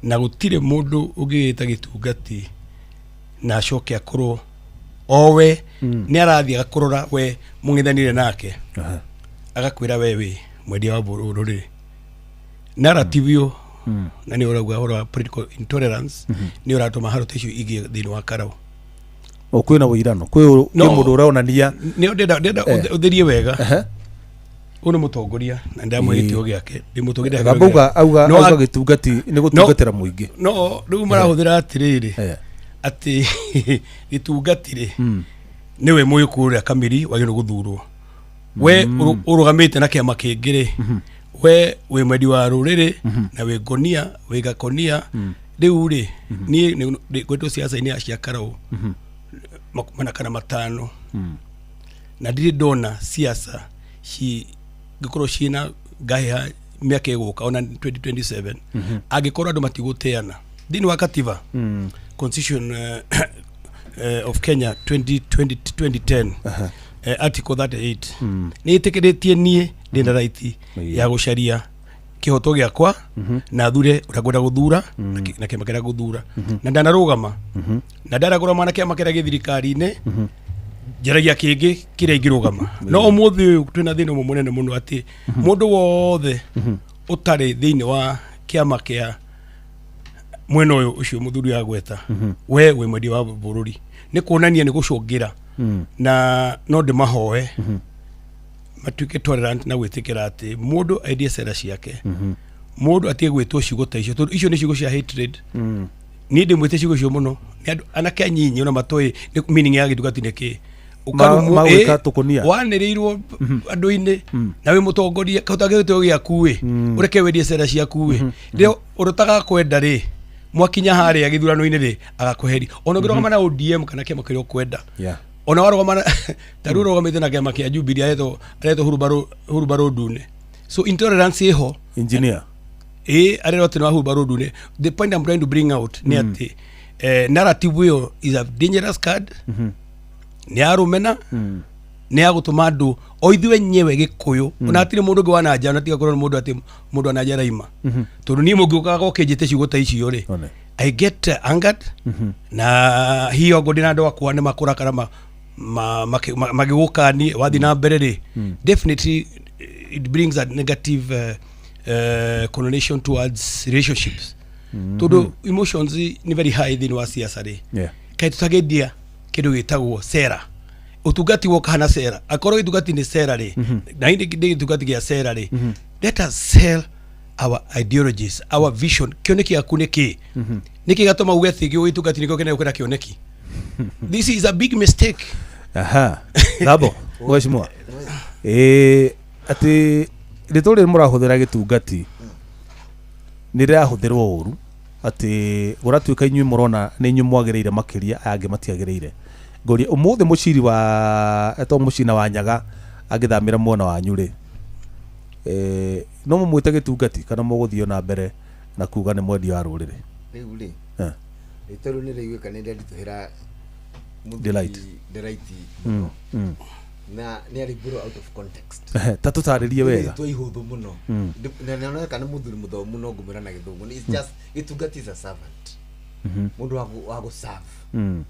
na gũtirĩ mũndũ ũngĩgĩta gĩtungati na acoke akorwo owe nĩ arathiĩ agakũrora we mũng'ethanĩire nake agakwĩra we wĩ mwendia wa rũrĩrĩ. Narrative ĩyo na nĩ ũrauga ũhoro wa political intolerance nĩ ũratũma haro ta icio igĩe thĩinĩ wa Karau. O kwĩna wũirano kwĩ mũndũ ũronania nĩ ndenda ũthĩrie wega. Ũyũ nĩ mũtongoria na ndamũhe gĩtĩo gĩake ndĩ mũtongoria. Auga auga gĩtungati nĩ gũtungatĩra mũingĩ. No rĩu marahũthĩra atĩrĩrĩ atĩ gĩtungati rĩ nĩwe Mũgĩkũyũ ũrĩa kamiri wagĩrĩirwo gũthurwo. We ũrũgamĩte na kĩama kĩngĩ rĩ we wĩ mwendi wa rũrĩrĩ na wĩ ngonia wĩ gakonia. Rĩu rĩ niĩ ngwetwo ciaca-inĩ cia Karau mana kana matano na ndirĩ ndona ciaca cingĩkorwo ciĩna ngahĩha mĩaka ĩgũka ona 2027 angĩkorwo andũ matigũteana. Thĩinĩ wa katiba Constitution of Kenya 2010 Article 38 nĩ ĩtĩkĩrĩtie niĩ ndĩna right ya gũcaria kĩhoto gĩakwa na thure ũrĩa ngwenda gũthura na kĩama kĩrĩa gũthura na ndanarũgama na ndaragũrama na kĩama kĩrĩa gĩ thirikari-inĩ njaragia kĩngĩ kĩrĩa ingĩrũgama. No ũmũthĩ ũyũ twĩna thĩna ũmwe mũnene mũno atĩ mũndũ wothe ũtarĩ thĩinĩ wa kĩama kĩa mwena ũyũ ũcio mũthuri agweta we wĩ mwendia wa bũrũri nĩ kuonania nĩ gũcũngĩra na no ndĩmahoe matuĩke tolerant na gwĩtĩkĩra atĩ mũndũ endie cera ciake mũndũ atige gwĩtwo ciugo ta icio tondũ icio nĩ ciugo cia hatred. Niĩ ndĩmwĩte ciugo icio mũno nĩ andũ anake anyinyi ona matoĩ meaning ya gĩtungati nĩ kĩĩ. Wanĩrĩirwo andũ-inĩ na wĩ mũtongoria kahota gĩtĩo gĩaku ĩ ũreke wendie cera ciaku ĩ rĩo ũrĩa ũtagakwenda rĩ mwakinya harĩa gĩthurano-inĩ rĩ agakweheria ona ũngĩrũgama na ODM kana kĩama kĩrĩa ũkwenda ona warũgama ta rĩu ũrũgamĩte na kĩama kĩa Jubilee aretwo hurumbarũ ndune. So intolerance ĩho engineer arerwo atĩ nĩ wa hurumbarũ ndune. The point I'm trying to bring out nĩ atĩ narrative ĩyo is a dangerous card. Nĩ ya rũmena nĩ ya gũtũma andũ o ithuĩ enyewe Gĩkũyũ ona hatirĩ mũndũ ũngĩ wa nanja ona tiga korwo nĩ mũndũ atĩ mũndũ wa nanja araima tondũ niĩ mũngĩũkaga ũkĩnjĩte ciugo ta icio rĩ I get angered na hiyo ngo ndĩna andũ akwa nĩ makũrakara magĩgũka niĩ wathiĩ na mbere rĩ definitely it brings a negative connotation towards relationships tondũ emotions nĩ very high thĩinĩ wa siasa rĩ kaĩ tũtangĩendia kĩndũ gĩtagwo sera ũtungati woka hana sera akorwo gĩtungati nĩ sera rĩ na indi ndĩ gĩtungati gĩa sera rĩ let us sell our ideologies our vision. Kĩoneki gĩaku nĩ kĩ nĩ kĩ gatũma uge atĩ gĩtungati nĩkĩo kĩnene gũkĩra kĩoneki. This is a big mistake. Aha Thabo mheshimiwa atĩ rĩtwa rĩrĩ mũrahũthĩra gĩtungati nĩ rĩrahũthĩrwo ũru atĩ gũratuĩka inyuĩ mũrona nĩ inyuĩ mwagĩrĩire makĩria aya angĩ matiagĩrĩire. Ngoria ũmũthĩ mũciri wa etwo mũcina wa Nyaga angĩthamĩra mwena wanyu rĩ no mũmwĩte gĩtungati kana mũgũthiĩ na mbere na kuga nĩ mwendia wa rũrĩrĩ? Rĩu rĩ rĩtwa rĩu nĩ rĩiguĩka nĩ rĩanditũhĩra Delight Delight na nĩ arĩ borrow out of context. Ta tũtarĩrie wega. Rĩtwa ihũthũ mũno na nĩoneka nĩ mũthuri mũthomu no ngũmwĩra na gĩthũngũ it's just gĩtungati is a servant mũndũ wa gũ serve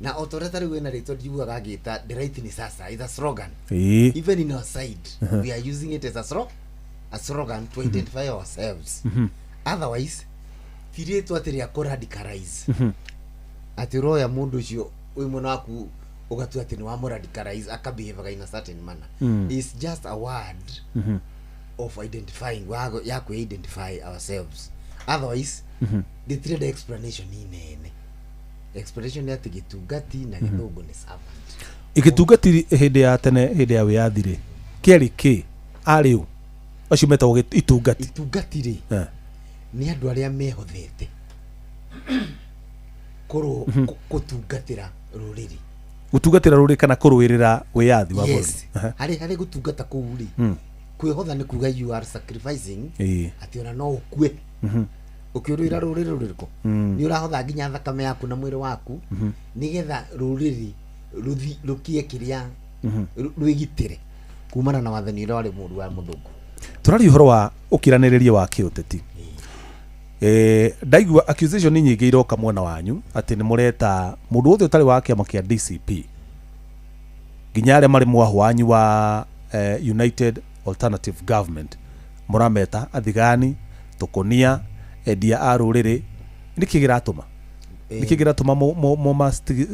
na o ta ũrĩa ta rĩu wĩna rĩtwa njiguaga agĩta Delight ni sasa is a slogan. Even in our side we are using it as a slogan to identify ourselves. Otherwise Ti rĩtwa atĩ rĩa kũ-radicalize. Atĩ ũroya mũndũ ũcio wĩ mwena waku ũgatua atĩ nĩ wamũ-radicalize akabehaviga in a certain manner. It's just a word of identifying ya kwĩ-identify ourselves. Otherwise, gĩtirenda explanation inene. Explanation nĩ atĩ gĩtungati na gĩthũngũ nĩ servant. Gĩtungati hĩndĩ ya tene hĩndĩ ya wĩyathi rĩ kĩarĩ kĩ arĩ ũ acio metagwo itungati? Itungati rĩ nĩ andũ arĩa mehothete gũtungatĩra rũrĩrĩ. Gũtungatĩra rũrĩrĩ kana kũrũĩrĩra wĩyathi wa bũrũri? Yes. Harĩ gũtungata kũu rĩ, kwĩhotha nĩ kuga you are sacrificing atĩ ona no ũkue. Ũkĩũrũĩra rũrĩrĩ rũrĩkũ? Nĩ ũrahotha nginya thakame yaku na mwĩrĩ waku nĩgetha rũrĩrĩ rũkie kĩrĩa rwĩgitĩre kumana na wathani ũrĩa warĩ mũũru wa mũthũngũ. Tũraria ũhoro wa ũkiranĩrĩria wa kĩũteti. Ndaigua accusation nyingĩ iroka mwena wanyu atĩ nĩ mũreta mũndũ wothe ũtarĩ wa kĩama kĩa DCP nginya arĩa marĩ mwaho wanyu wa United Alternative Government mũrameta athigani, tũkũnia, endia a rũrĩrĩ. Nĩkĩ kĩratũma? Nĩkĩ kĩratũma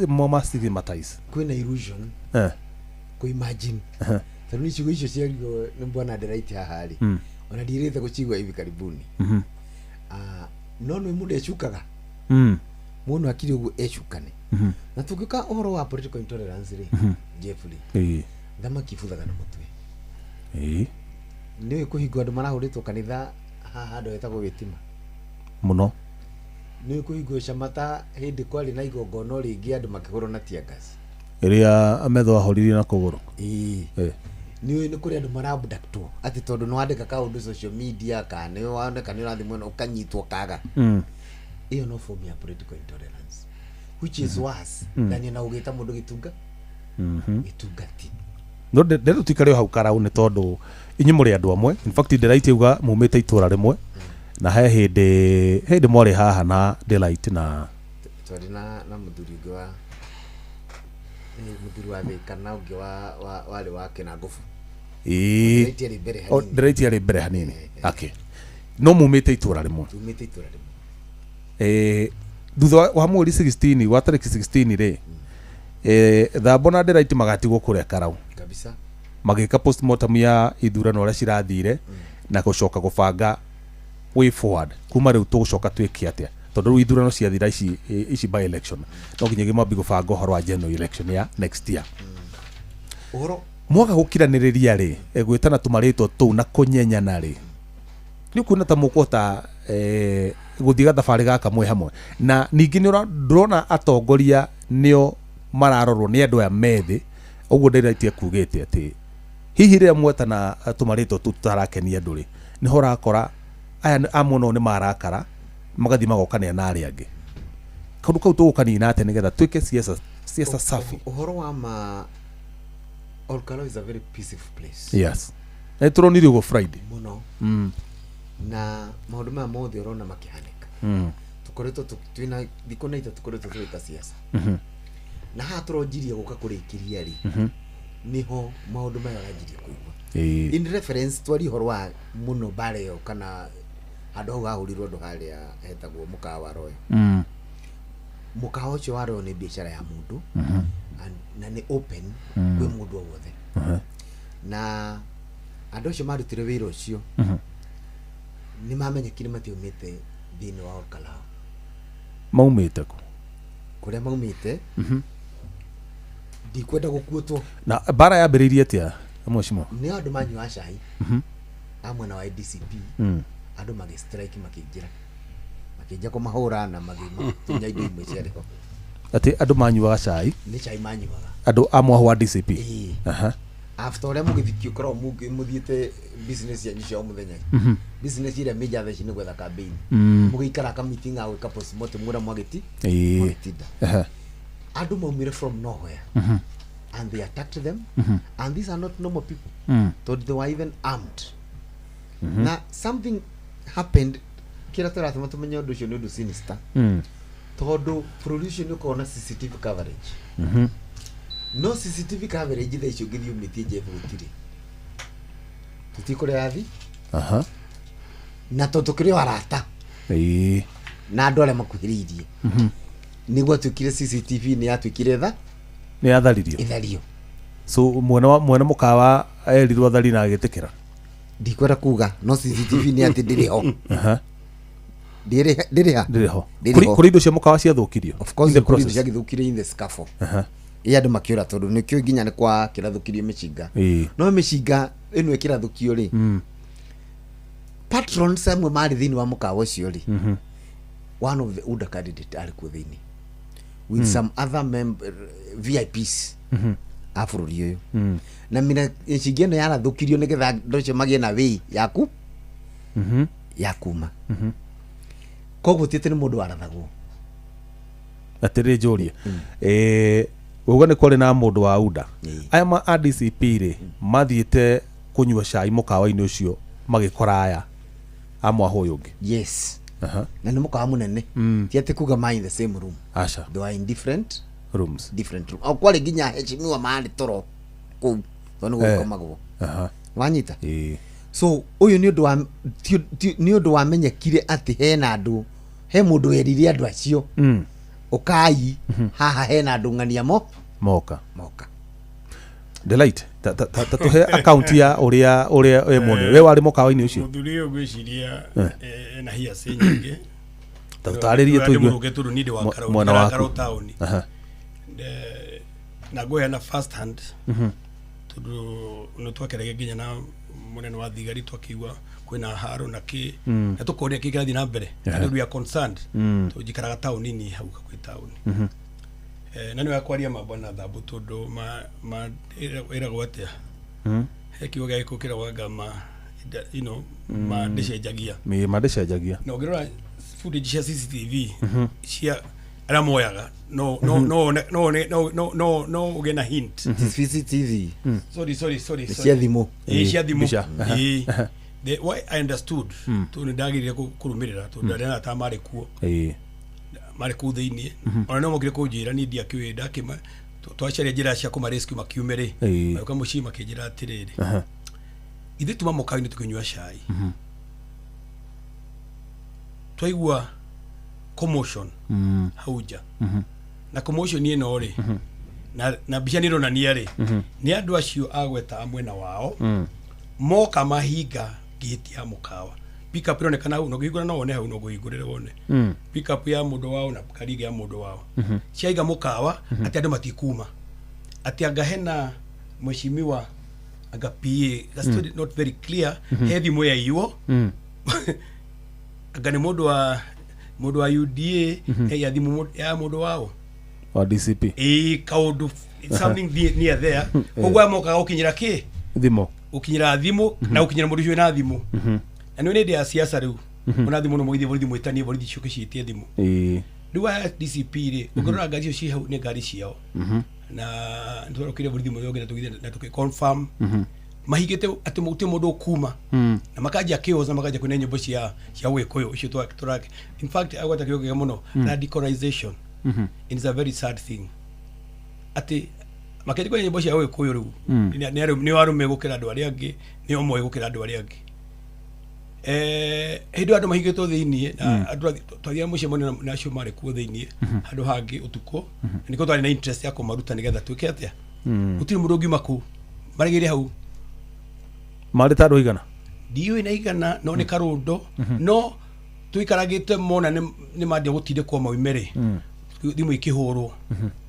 mo stigmatize? Kwĩna illusion kũ imagine tondũ nĩ ciugo icio ciario nĩ bwana Delight haha rĩ, ona ndirĩte gũcigua hivi karibuni. No nĩ mũndũ ecukaga. Mũndũ akiri ũguo ecukane. Na tũngĩũka ũhoro wa political intolerance rĩ, Jeffrey, thamaki ibuthaga na mũtwe. Nĩũĩ kũhingwo andũ marahũrĩtwo kanitha haha handũ hetagwo Gĩtima mũno. Nĩũĩ kũhingwo Camata hĩndĩ kwarĩ na igongona rĩngĩ andũ makĩhũrwo na tear gas ĩrĩa Metho ahũririe na kũgũrũ. Nĩũĩ nĩ kũrĩ andũ mara-abductwo atĩ tondũ nĩ wandĩka kaũndũ social media kana nĩ woneka nĩ ũrathiĩ mwena ũkanyitwo kaga. Ĩyo no form ya political intolerance which is worse than na ũgĩta mũndũ gĩtunga gĩtungati. No ndeto tikare hau karau nĩ tondũ inyuĩ mũrĩ andũ amwe. In fact Delight uga mumĩte itũra rĩmwe na he hĩndĩ mwarĩ haha na Delight na twarĩ na mũthuri ũngĩ wa mũthuri wa Thĩka na ũngĩ wa warĩ wa Kĩnangobu. Delight arĩ mbere hanini. Delight arĩ mbere hanini. Okay. No mumĩte itũra rĩmwe. Tumĩte itũra rĩmwe. Thutha wa mweri 16 wa tarĩki 16 rĩ, Thambo na Delight magatigwo kũrĩa Karau kabisa magĩka postmortem ya ithurano ũrĩa cirathire na gũcoka gũbanga way forward kuma rĩu tũgũcoka twĩke atĩa tondũ rĩu ithurano ciathira ici by election no nginyagia mwambie gũbanga ũhoro wa general election ya next year. Ũhoro mwaga gũkiranĩrĩria rĩ, gwĩtana tũmarĩtwa tũu na kũnyenyana rĩ, nĩ ũkuona ta mũkũhota gũthiĩ gathabarĩ gaka mwĩ hamwe? Na ningĩ nĩ ndũrona atongoria nĩo mararorwo nĩ andũ aya methĩ ũguo Delight ekugĩte atĩ hihi rĩrĩa mwetana tũmarĩtwa tũu tũtarakenia andũ rĩ, nĩho ũrakora aya amwe nao nĩ marakara magathiĩ magokania na arĩa angĩ. Kaũndũ kau tũgũkanina atĩa nĩgetha twĩke siasa safi? Ũhoro wa ma Olkalou is a very peaceful place. Yes. Na tũronire ũguo Friday. Mũno. Na maũndũ maya mothe ũrona makĩhanĩka. Tũkoretwo twĩna thikũ na ita tũkoretwo tũgĩka siasa. Na haha tũronjirie gũka kũrĩkĩria rĩ, nĩho maũndũ maya ũranjirie kũigua. In reference twari ũhoro wa mũno mbara ĩyo kana handũ hau hahũrirwo andũ harĩa hetagwo mũkawa wa Royal. Mũkawa ũcio wa Royal nĩ biacara ya mũndũ na nĩ open kwĩ mũndũ o wothe. Na andũ acio marutire wĩra ũcio nĩ mamenyekire matiaumĩte thĩinĩ wa Olkalou. Maumĩte kũ? Kũrĩa maumĩte ndikwenda gũkuotwo. Na mbara yambĩrĩirie atĩa mheshimiwa? Nĩ andũ manyuaga cai a mwena wa DCP andũ magĩ strike makĩingĩra makĩnja kũmahũra na magĩtunya indo imwe ciarĩ ho. Atĩ andũ manyuaga cai? Nĩ cai manyuaga. Andũ a mwaho wa DCP? After ũrĩa mũgĩthikio ũkoragwo mũthiĩte business yanyu cia o mũthenya. Business ĩrĩa major thaa ici nĩ gwetha campaign. Mũgĩikara ka meeting a gwĩka postmortem ũrĩa mwagĩti mwagĩtinda. Andũ maumire from nowhere and they attacked them and these are not normal people. Tondũ they were even armed. Na something happened kĩrĩa tũratũma tũmenye ũndũ ũcio nĩ ũndũ sinister. Tondũ bũrũri ũcio nĩ ũkoragwo na CCTV coverage. No CCTV coverage thaa icio ũngĩthiĩ ũmĩtie Jeff gũtirĩ. Tũtikũrĩa yathi. Na tondũ tũkĩrĩ o arata. Na andũ arĩa makuhĩrĩirie. Nĩ gwatuĩkire CCTV nĩ yatuĩkire tha nĩ yatharirio ithario. So mwene mũkawa erirwo athari na agĩtĩkĩra. Ndikwenda kuga no CCTV nĩ atĩ ndĩrĩ ho. Ndĩrĩ ho. Kũrĩ indo cia mũkawa ciathũkirio. Of course kũrĩ indo ciagĩthũkirio in the scaffold. Ĩ andũ makĩũra tondũ nĩkĩo nginya nĩ kwa kĩrathũkirio mĩcinga. No mĩcinga ĩno ĩkĩrathũkio rĩ, patrons amwe marĩ thĩinĩ wa mũkawa ũcio rĩ, one of the UDA candidate arĩ kuo thĩinĩ with some other member VIPs a bũrũri ũyũ. Na mĩcinga ĩno yarathũkirio nĩgetha andũ acio magĩe na way yaku ya kuma. Koguo ti atĩ nĩ mũndũ warathagwo. Atĩrĩ njũrie, uga nĩ kwarĩ na mũndũ wa UDA. Aya ma a DCP rĩ mathiĩte kũnyua cai mũkawa-inĩ ũcio magĩkora aya a mwahũ ũyũ ũngĩ. Yes. Na nĩ mũkawa mũnene. Ti atĩ kuga ma in the same room. Aca. They were in different rooms. Different room. O kwarĩ nginya heshimiwa marĩ toro kũu tondũ nĩ gũkomagwo. Wanyita? So ũyũ nĩ ũndũ wa nĩ ũndũ wamenyekire atĩ hena andũ, he mũndũ werire andũ acio ũkai haha hena andũ ng'ania mo moka. Delight ta tuhe account ya ũrĩa we mwene we warĩ mũkawa-inĩ ũcio. Mũthuri ũyũ ngwĩciria ena hearsay nyingĩ. Ta tũtarĩrie tũigue tondũ niĩ ndĩ wa Karau taũni. Na ngũheana first hand tondũ nĩ twakeragia nginya na mũnene wa thigari twakĩigua kwĩna haro na kĩ na tũkoria kĩ kĩrathiĩ na mbere. And we are concerned tondũ njikaraga taũni-inĩ hau hakuhĩ taũni. Na nĩ wakwaria mambo na thambu tondũ ma ĩragwo atĩa he kiugo gĩa gĩkũyũ kĩragwo ma you know ma ndĩcenjagia. Ma ndĩcenjagia. Na ũngĩrora footage cia CCTV cia arĩa moyaga no no no no no no no ũgĩe na hint. CCTV. Sorry. Cia thimũ. Cia thimũ. The why I understood tondũ nĩ ndagĩrĩire kũrũmĩrĩra tondũ arĩa ta marĩ kuo. Marĩ kũu thĩinĩ. Ona no mokire kũnjĩra niĩ ndiakĩũĩ ndakĩma twacaria njĩra cia kũma rescue makiume rĩ. Magĩũka mũciĩ makĩnjĩra atĩrĩrĩ, ithuĩ tuma mũkawa-inĩ tũkĩnyua cai. Twaigua commotion hau nja. Na commotion ĩno rĩ, na mbica nĩ ĩronania rĩ, nĩ andũ acio agweta mwena wao moka mahinga gate ya mũkawa. Pickup ĩronekana hau, no ngĩhingũra no wone hau, no ngũhingũrĩre wone. Pickup ya mũndũ wao na ngari ya mũndũ wao. Ciaiga mũkawa atĩ andũ matikuma. Atĩ anga hena mheshimiwa anga PA, that's not very clear, he thimũ yaiywo. Anga nĩ mũndũ wa UDA ya thimũ ya mũndũ wao wa DCP. Kaũndũ something near there. Koguo mokaga gũkinyĩra kĩ? Thimũ. Gũkinyĩra thimũ na gũkinyĩra mũndũ ũcio wĩna thimũ. Na nĩ hĩndĩ ya siasa rĩu. Ona thimũ no mũgĩthiĩ borithi mwĩtanie borithi ciũke ciĩtie thimũ. Rĩu aya DCP rĩ, ũngĩrora ngari icio ciĩ hau nĩ ngari ciao. Na nĩtwarokire borithi mũthenya ũngĩ na tũgĩthiĩ na tũkĩ confirm mahigĩte atĩ gũtirĩ mũndũ ũkuma. Na makanjia chaos na makanjia kũina nyĩmbo cia Gĩkũyũ icio tũrake. In fact agweta kĩo kĩega mũno radicalization. It is a very sad thing. Atĩ makĩanjia kũina nyĩmbo cia Gĩkũyũ rĩu nĩ arũme gũkĩra andũ arĩa angĩ, nĩ o moĩ gũkĩra andũ arĩa angĩ. Hĩndĩ andũ mahingĩtwo thĩinĩ na andũ twathiaga mũcemanio na acio marĩ kuo thĩinĩ handũ hangĩ ũtukũ, na nĩkĩo twarĩ na interest ya kũmaruta nĩgetha twĩke atĩa. Gũtirĩ mũndũ ũngiuma kũu maregeire hau marĩ ta andũ aigana ndiũĩ na igana no nĩ karũndo no tũikaragĩte mona nĩ mandia gũtindĩkwo maume rĩ, thimũ ikĩhũrwo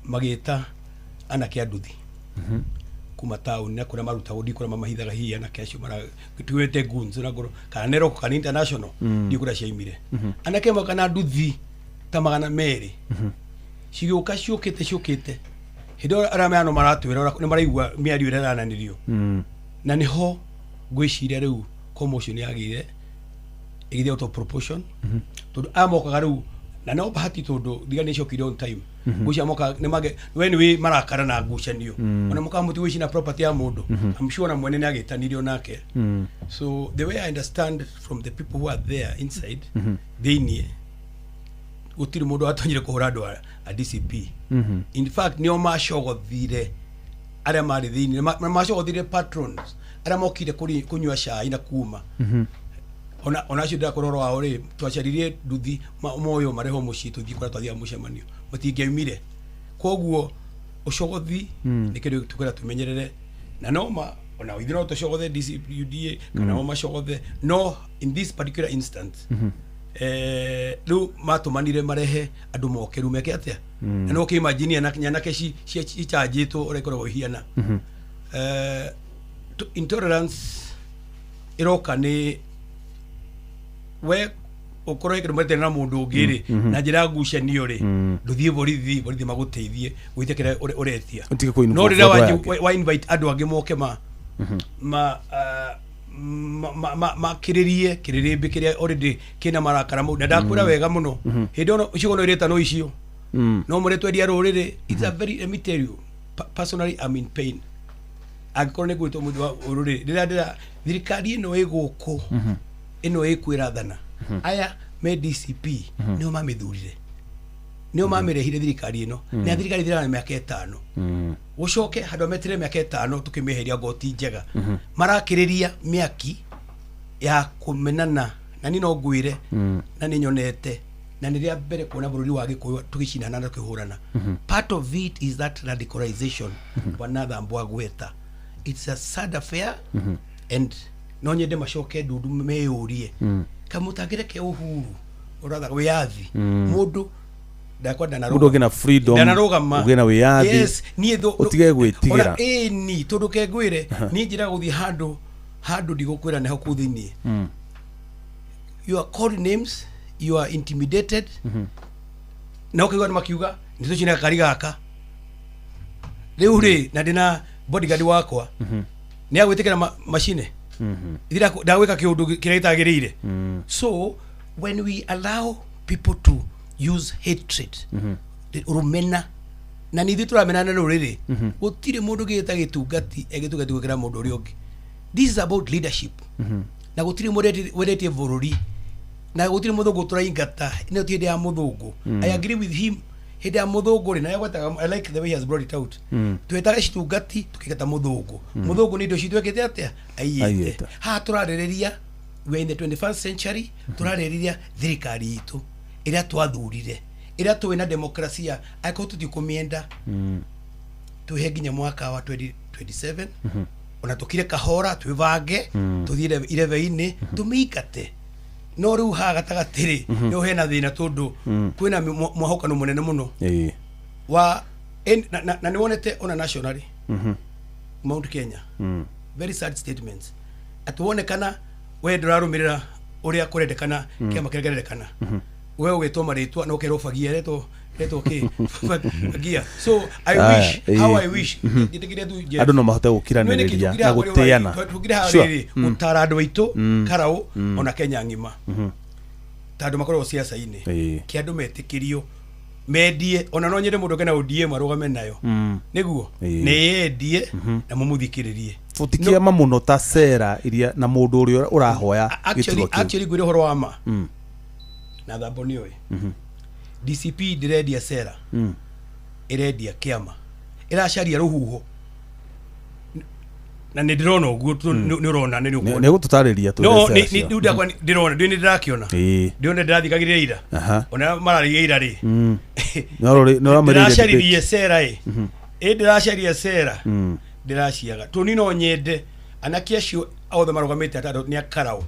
magĩta anake a nduthi kuma taũni na kũrĩa marutagwo ndi kũrĩa mamahithaga hihi anake acio tuĩte goons na ngoro kana Nerok kana international ndi kũrĩa ciaimire. Anake moka na nduthi ta 200 cigĩũka ciũkĩte hĩndĩ ĩyo arĩa meano maratwĩra nĩ maraigua mĩario ĩrĩa ĩrananĩrio. Na nĩho ngwĩciria rĩu commotion yagĩire ĩgĩthiĩ out of proportion tondũ aya mokaga rĩu na no bahati tondũ thigari nĩ ciokire on time. Ngucia moka nĩ mage we nĩ wĩ marakara na ngucanio ona moka mũti gwĩcina property ya mũndũ. I'm sure na mwene nĩ agĩtanirio nake. So the way I understand from the people who are there inside thĩinĩ gũtirĩ mũndũ watonyire kũhũra andũ a DCP. In fact nĩo macogothire arĩa marĩ thĩinĩ, macogothire patrons arĩa mokire kũnyua cai na kuma. Ona acio ndĩrakora ũhoro wao rĩ, twacaririe nduthi moyo marehwo mũciĩ tũthiĩ kũrĩa twathiaga mũcemanio, matingĩaumire. Koguo ũcogothi nĩ kĩndũ tũkwenda tũmenyerere, na no ma ona ithuĩ no tũcogothe DCUDA kana o macogothe, no in this particular instance rĩu matũmanire marehe andũ moke rĩu meke atĩa? Na no kĩimagine nyanake icanjĩtwo ũrĩa ikoragwo ihiana. Intolerance ĩroka nĩ we ũkorwo kĩndũ mwetene na mũndũ ũngĩ rĩ, na njĩra ya ngucanio rĩ, ndũthiĩ borithi magũteithie gwĩtia kĩrĩa ũretia. Ũtige kũ-involve No rĩrĩa andũ aya wa invite andũ angĩ moke makĩrĩrie kĩrĩrĩmbĩ kĩrĩa already kĩna marakara mau, na ndakwĩra wega mũno, hĩndĩ ĩyo ciũgano iretano icio no mũrĩ twendia rũrĩrĩ. It's a very, let me tell you, personally I'm in pain angĩkorwo nĩ gwĩtwo mũndũ wa rũrĩrĩ rĩrĩa ndĩra thirikari ĩno ĩ gũkũ ĩno ĩkwĩrathana, aya me DCP nĩo mamĩthurire, nĩo mamĩrehire thirikari ĩno, na thirikari ĩthiraga na mĩaka 5. Gũcoke handũ metere mĩaka 5 tũkĩmĩeheria ngoti njega, marakĩrĩria mĩaki ya kũmenana. Na niĩ no ngwĩre, na nĩ nyonete, na nĩ rĩa mbere kuona bũrũri wa Gĩkũyũ tũgĩcinana na tũkĩhũrana. Part of it is that radicalization bwana Thambo agweta. It's a sad affair, and no nyende macoke ndundu meyũrie kamũtangĩreke uhuru ũratha wĩyathi mũndũ ndakwa Mũndũ ũgĩe na freedom, ndanarũgama ũgĩe na wĩyathi, yes, niĩ ũtige gwĩtigĩra. Ona ĩni tondũ ke ngwĩre, niĩ njĩra gũthiĩ handũ ndigũkwĩra nĩho kũu thĩiniĩ, you are called names, you are intimidated, na ũkaigua andũ makiuga nĩ tũcine gakari gaka rĩu rĩ, na ndĩna bodyguard wakwa nĩ agwĩtĩkĩra macine ndagwĩka kĩũndũ kĩrĩa gĩtagĩrĩire. So when we allow people to use hatred, rũmena, na nĩ ithuĩ tũramenana rũrĩrĩ, gũtirĩ mũndũ gĩta gĩtungati egĩtungati gwĩkĩra mũndũ ũrĩa ũngĩ. This is about leadership, na gũtirĩ mũndũ wendetie bũrũri, na gũtirĩ mũthũngũ tũraingata. Ĩno ti hĩndĩ ya mũthũngũ. I agree with him, hĩndĩ ya mũthũngũ rĩ, na agwetaga, I like the way he has brought it out, twetaga citungati tũkĩgata mũthũngũ. Mũthũngũ nĩ indo citũ ekĩte atĩa? Aiyĩte. Aiyĩte. Haha tũrarĩrĩria, we are in the 21st century, tũrarĩrĩria thirikari itũ ĩrĩa twathurire, ĩrĩa tũĩ na demokrasia, angĩkorwo tũtikũmĩenda, twĩhe nginya mwaka wa 2027, ona tũkire kahora, twĩbange, tũthiĩ irebe-inĩ tũmĩingate. No rĩu haha gatagatĩ rĩ, nĩho hena thĩna tondũ kwĩna mwahũkano mũnene mũno wa na nĩ wonete ona nationally, Mount Kenya, very sad statements atĩ wonekana we ndũrarũmĩrĩra ũrĩa kũrendekana, kĩama kĩrĩa kĩrendekana, we ũgĩtwo marĩtwa na ũkerwo bagia retwo retwo kĩ bagia. So I wish, how I wish, njĩtĩkĩre tu Jeff. Andũ no mahote gũkiranĩrĩria na gũtĩana. Tũkire haha rĩrĩ gũtara andũ aitũ Karau, ona Kenya ng'ima, ta andũ makoragwo ciaca-inĩ, kĩ andũ metĩkĩrio mendie. Ona no nyende mũndũ kena ODM arũgame nayo, nĩguo nĩ yendie na mũmũthikĩrĩrie. Tũtikĩama mũno ta cera iria na mũndũ ũrĩa ũrahoya Actually, gĩturwa kĩu. actually ngwĩre ũhoro wa ma, na Thambo nĩoĩ, DCP ndĩrendia cera, ĩrendia kĩama, ĩracaria rũhuho, na nĩ ndĩrona ũguo nĩ ũrona nĩ ũkuona. Nĩ gũtũtarĩria No twĩre nĩ cera cio. rĩu ndakwa ndĩrona ndĩ nĩ ndĩrakĩona, ndĩrona ndĩrathikagĩrĩria ira, ona mararĩria ira rĩ, No rũrĩ- no ũramĩrĩire ndĩracaririe debate. cera ĩ, ĩ ndĩracaria cera, ndĩraciaga tũni. No nyende anake acio othe marũgamĩte atatũ nĩ akarau,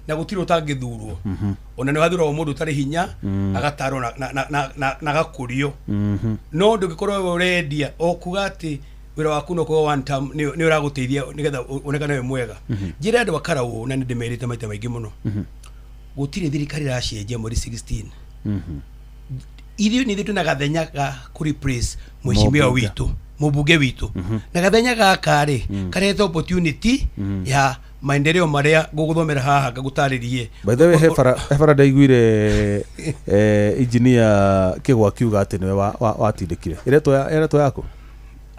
na gũtirĩ ũtangĩthurwo. Ona nĩ wathuragwo mũndũ ũtarĩ hinya, agatarwo na agakũrio. No ndũngĩkorwo we ũrendia o kuga atĩ wĩra waku no kuga one term nĩ ũragũteithia nĩgetha wonekane wĩ mwega. Njĩra andũ a Karau, na nĩ ndĩmerĩte maita maingĩ mũno, gũtirĩ thirikari ĩracenjia mweri 16. Ithuĩ nĩ ithuĩ twĩna gathenya ga kũ replace mheshimiwa Mũmbunge. witũ, mũmbunge witũ, na gathenya gaka rĩ karehete opportunity ya maendeleo marĩa ngũgũthomera haha ngagũtarĩrie. By the way, he bara ndaiguire engineer Kĩgwa akiuga atĩ nĩwe watindĩkire ĩretwo yaku.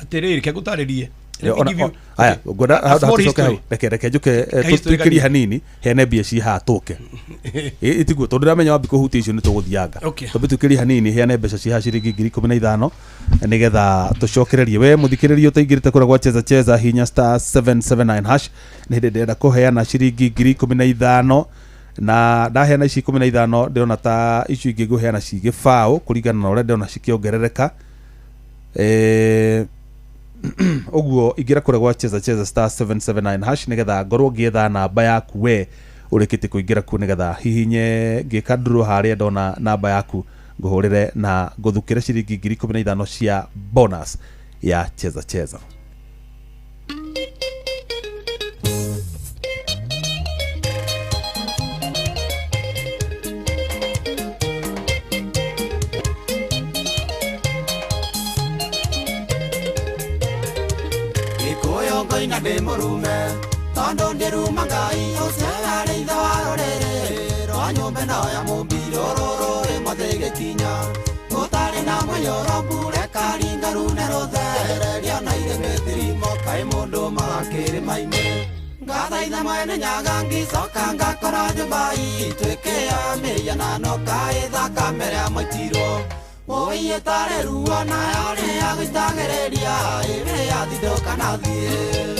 Atĩrĩrĩ, ke ngũtarĩrie. Let me give you- Aya, ngwenda a small tucoke history. hau. Reke njũke Ka history tũikĩrie kanini. hanini heane mbia ci haha tũke. Ĩtiguo tondũ ndĩramenya wambi kũhutia icio nĩ tũgũthianga. Twambe tũikĩrie hanini heane mbeca ci haha ciringi 15,000 nĩgetha tũcokererie. We mũthikĩrĩria ũtaingĩrĩte kũrĩa gwa Cheza Cheza, hinya *779#, nĩ hĩndĩ ndĩrenda kũheana ciringi 15,000. Na ndaheana ici 15 ndĩrona ta icio ingĩ ngũheana ci gĩbaũ kũringana na ũrĩa ndĩrona cikĩongerereka. Ũguo ingĩra kũrĩa gwa cheza cheza star 779 hash nĩgetha ngorwo ngĩetha namba yaku we ũrĩkĩtie kũingĩra kuo nĩgetha hihinye ngĩka nduro harĩa ndona namba yaku ngũhũrĩre na ngũthukĩre ciringi 15,000 cia bonus ya cheza cheza. Gĩkũyũ ngoina ndĩ mũrume tondũ ndĩruma Ngai ũcio arĩ ithe wa rũrĩrĩ rwa nyũmba ĩno ya mũmbi rũrũ rĩmwe gĩkinya gũtarĩ na mũiyũro mbura ĩkaringa rune rũthererio na irĩmĩ thirimo kaĩ mũndũ magakĩrĩma-inĩ ngathaitha mwene Nyaga ngĩcoka ngakora nyũmba itũ ĩkĩya mĩhianano kaĩ thakame ĩrĩa mwaitirwo ũi ĩtarĩ ruo nayo nĩyagũitagĩrĩria ĩrĩ yathindũka na thiĩ.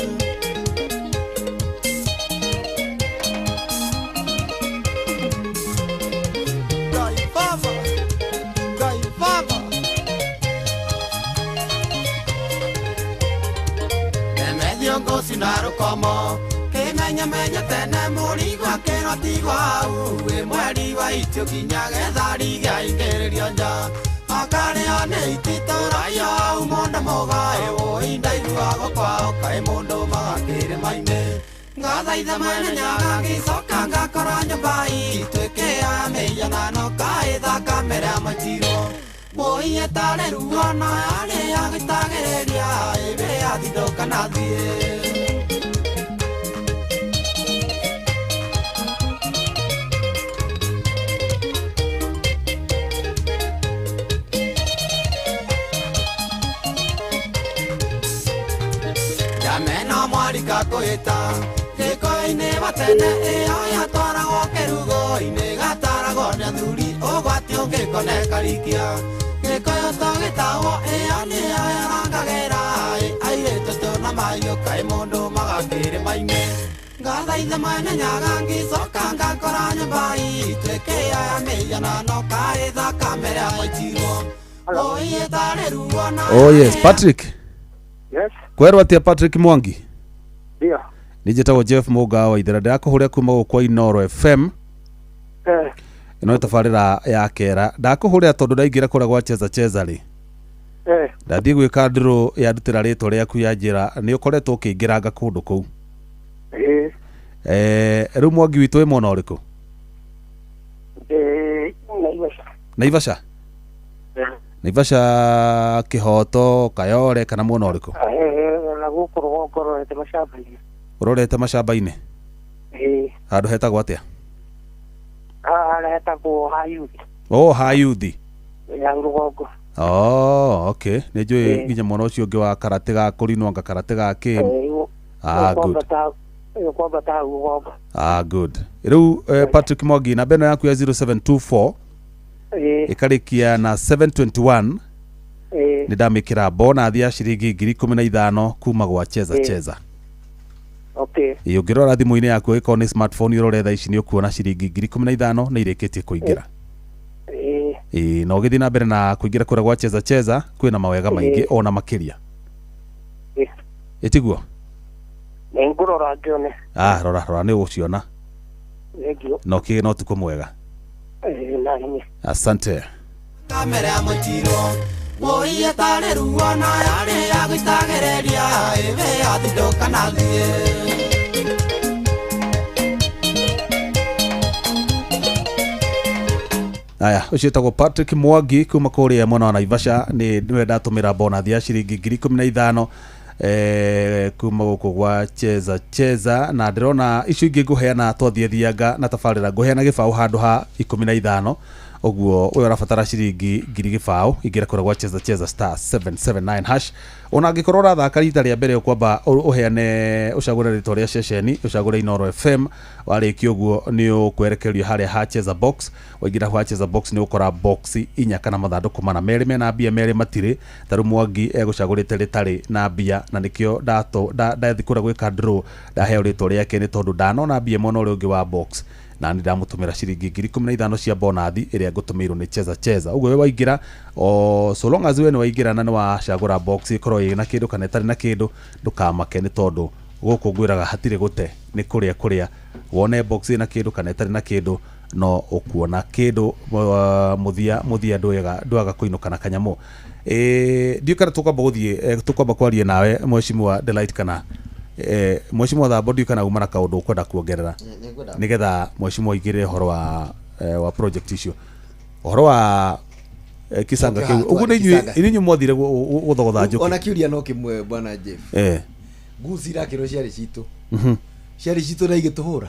Ngoci na rũkomo kĩmenyemenye tene mũrigo akĩrwo tigwo hau wĩ mweri wa itũ nginya gethari gĩaingĩrĩrio nja akarĩo nĩ ititũraio hau mũndũ mũgaĩ wũi ndaiguago kwao kaĩ mũndũ magakĩrĩma-inĩ ngathaitha mwene Nyaga ngĩcoka ngakora nyũmba itũ ĩkĩya mĩhianano kaĩ thakame ĩrĩa mwaitirwo wũi ĩtarĩ ruo nayo nĩyagũitagĩrĩria ĩrĩ yathindũka na thiĩ. Mwarika kwĩta gĩkũyũ-inĩ wa tene ĩyo yatwaragwo kĩrugo-inĩ gataragwo nĩ athuri ũgwati ũngĩkonekarikia gĩkũyũ tũgĩtagwo ĩyo nĩyo yarangagĩra airĩtu tũna mahiũ kaĩ mũndũ magakĩrĩma-inĩ ngathaitha mwene Nyaga ngĩcoka ngakora nyũmba itũ ĩkĩya mĩhianano kaĩ thakame ĩrĩa mwaitirwo ũi ĩtarĩ ruo na. Oh yes, Patrick. Yes. Kwerwo atia Patrick Mwangi? Ndio. Nĩ njĩtagwo Jeff Mũnga wa Ithera ndĩrakũhũrĩra kuma gũkũ kwa Inooro FM. Ĩno nĩ tabarĩra ya kera ndakũhũrĩra tondũ ndaingĩra kũrĩa gwa cheza cheza rĩ ndathiĩ gwĩka ndũrũ yandutĩra rĩtwa rĩaku ya njĩra nĩ ũkoretwo ũkĩingĩranga kũndũ kũu. Rĩu Mwangi witũ wĩ mwena ũrĩkũ? Naivasha. Naivasha? Naivasha Kĩhoto Kayore kana mwena ũrĩkũ? Na gũkũ rũgongo rorete macamba-inĩ. Ũrorete macamba-inĩ? Handũ hetagwo atĩa? Harĩa hetagwo Hayuthi. Oh, Hayuthi. Ya rũgongo. Oh, okay. Nĩ njũĩ nginya mwena ũcio ũngĩ wa karate ga kũrinwo anga karate ga kĩ. Ah, good. Kwambata hau rũgongo. Ah, good. Rĩu Patrick Mwangi namba ĩno yaku ya 0724 ĩkarĩkia na 721 nĩ ndamĩkĩra bonathi ya ciringi 15,000 kuma gwa cheza cheza. Okay. Ũngĩrora thimũ-inĩ yaku ĩkorwo nĩ smartphone ũrore thaa ici nĩ ũkuona ciringi 15,000 nĩ irĩkĩtie kũingĩra. Na ũgĩthiĩ na mbere na kũingĩra kũrĩa gwa cheza cheza kwĩna mawega maingĩ ona makĩria. Ĩtiguo? Nĩngũrora ngĩone. Ah, rora rora nĩ ũgũciona. No kĩ no tukũ mwega. Asante. Kamera mwaitirwo wũi ĩtarĩ ruo nayo nĩyagũitagĩrĩria ĩrĩ yathindũka na thiĩ. Aya, ũcio wĩtagwo Patrick Mwangi kuma kũrĩa mwena wa Naivasha nĩ nĩwe ndatũmĩra bonathi ya ciringi 15,000 kuma gũkũ gwa cheza cheza na ndĩrona icio ingĩ ngũheana twathiĩ thianga na tabarĩra ngũheana gĩbaũ handũ ha 15 ũguo ũyũ ũrabatara ciringi 0.00 ingĩra kũrĩa gwa cheza cheza star 779 hash. Ona angĩkorwo ũrathaka rita rĩa mbere ũkwamba ũheane ũcagũre rĩtwa rĩa ceceni ũcagũre Inooro FM warĩkia ũguo nĩ ũkwerekerio harĩa ha cheza box waingĩra ha cheza box nĩ ũkora box inya kana mathandũkũ mana merĩ mena mbia merĩ matirĩ ta rĩu Mwangi egũcagũrĩte rĩtarĩ na mbia na nĩkĩo ndathiĩ kũrĩa gwĩka draw ndaheo rĩtwa rĩake nĩ tondũ ndanona mbia mwena ũrĩa ũngĩ wa box Na nĩ ndamũtũmĩra ciringi 15,000 cia bonathi ĩrĩa ngũtũmĩirwo nĩ Cheza Cheza. Ũguo we waingĩra, o so long as we nĩ waingĩra na nĩ wacagũra box ĩkorwo ĩna kĩndũ kana ĩtarĩ na kĩndũ, ndũkamake nĩ tondũ gũkũ ngwĩraga hatirĩ gũte, nĩ kũrĩa kũrĩa wone box ĩna kĩndũ kana ĩtarĩ na kĩndũ no ũkuona kĩndũ mũthia mũthia ndwaga kũinũka na kanyamũ. Ndiũ kana tũkwamba gũthiĩ, tũkwamba kwaria nawe Mheshimiwa Delight kana Mheshimiwa Thambo, ndiũ kana uma na kaũndũ ũkwenda kuongerera nĩgetha Mheshimiwa aingĩrĩre ũhoro wa project icio, ũhoro wa Kisanga kĩu. Ũguo nĩ inyuĩ mwathire gũthogotha njũkĩ? Ona kĩũria no kĩmwe bwana Jeff. Guci irakĩrwo ciarĩ citũ. Ciarĩ citũ na igĩtũhũra.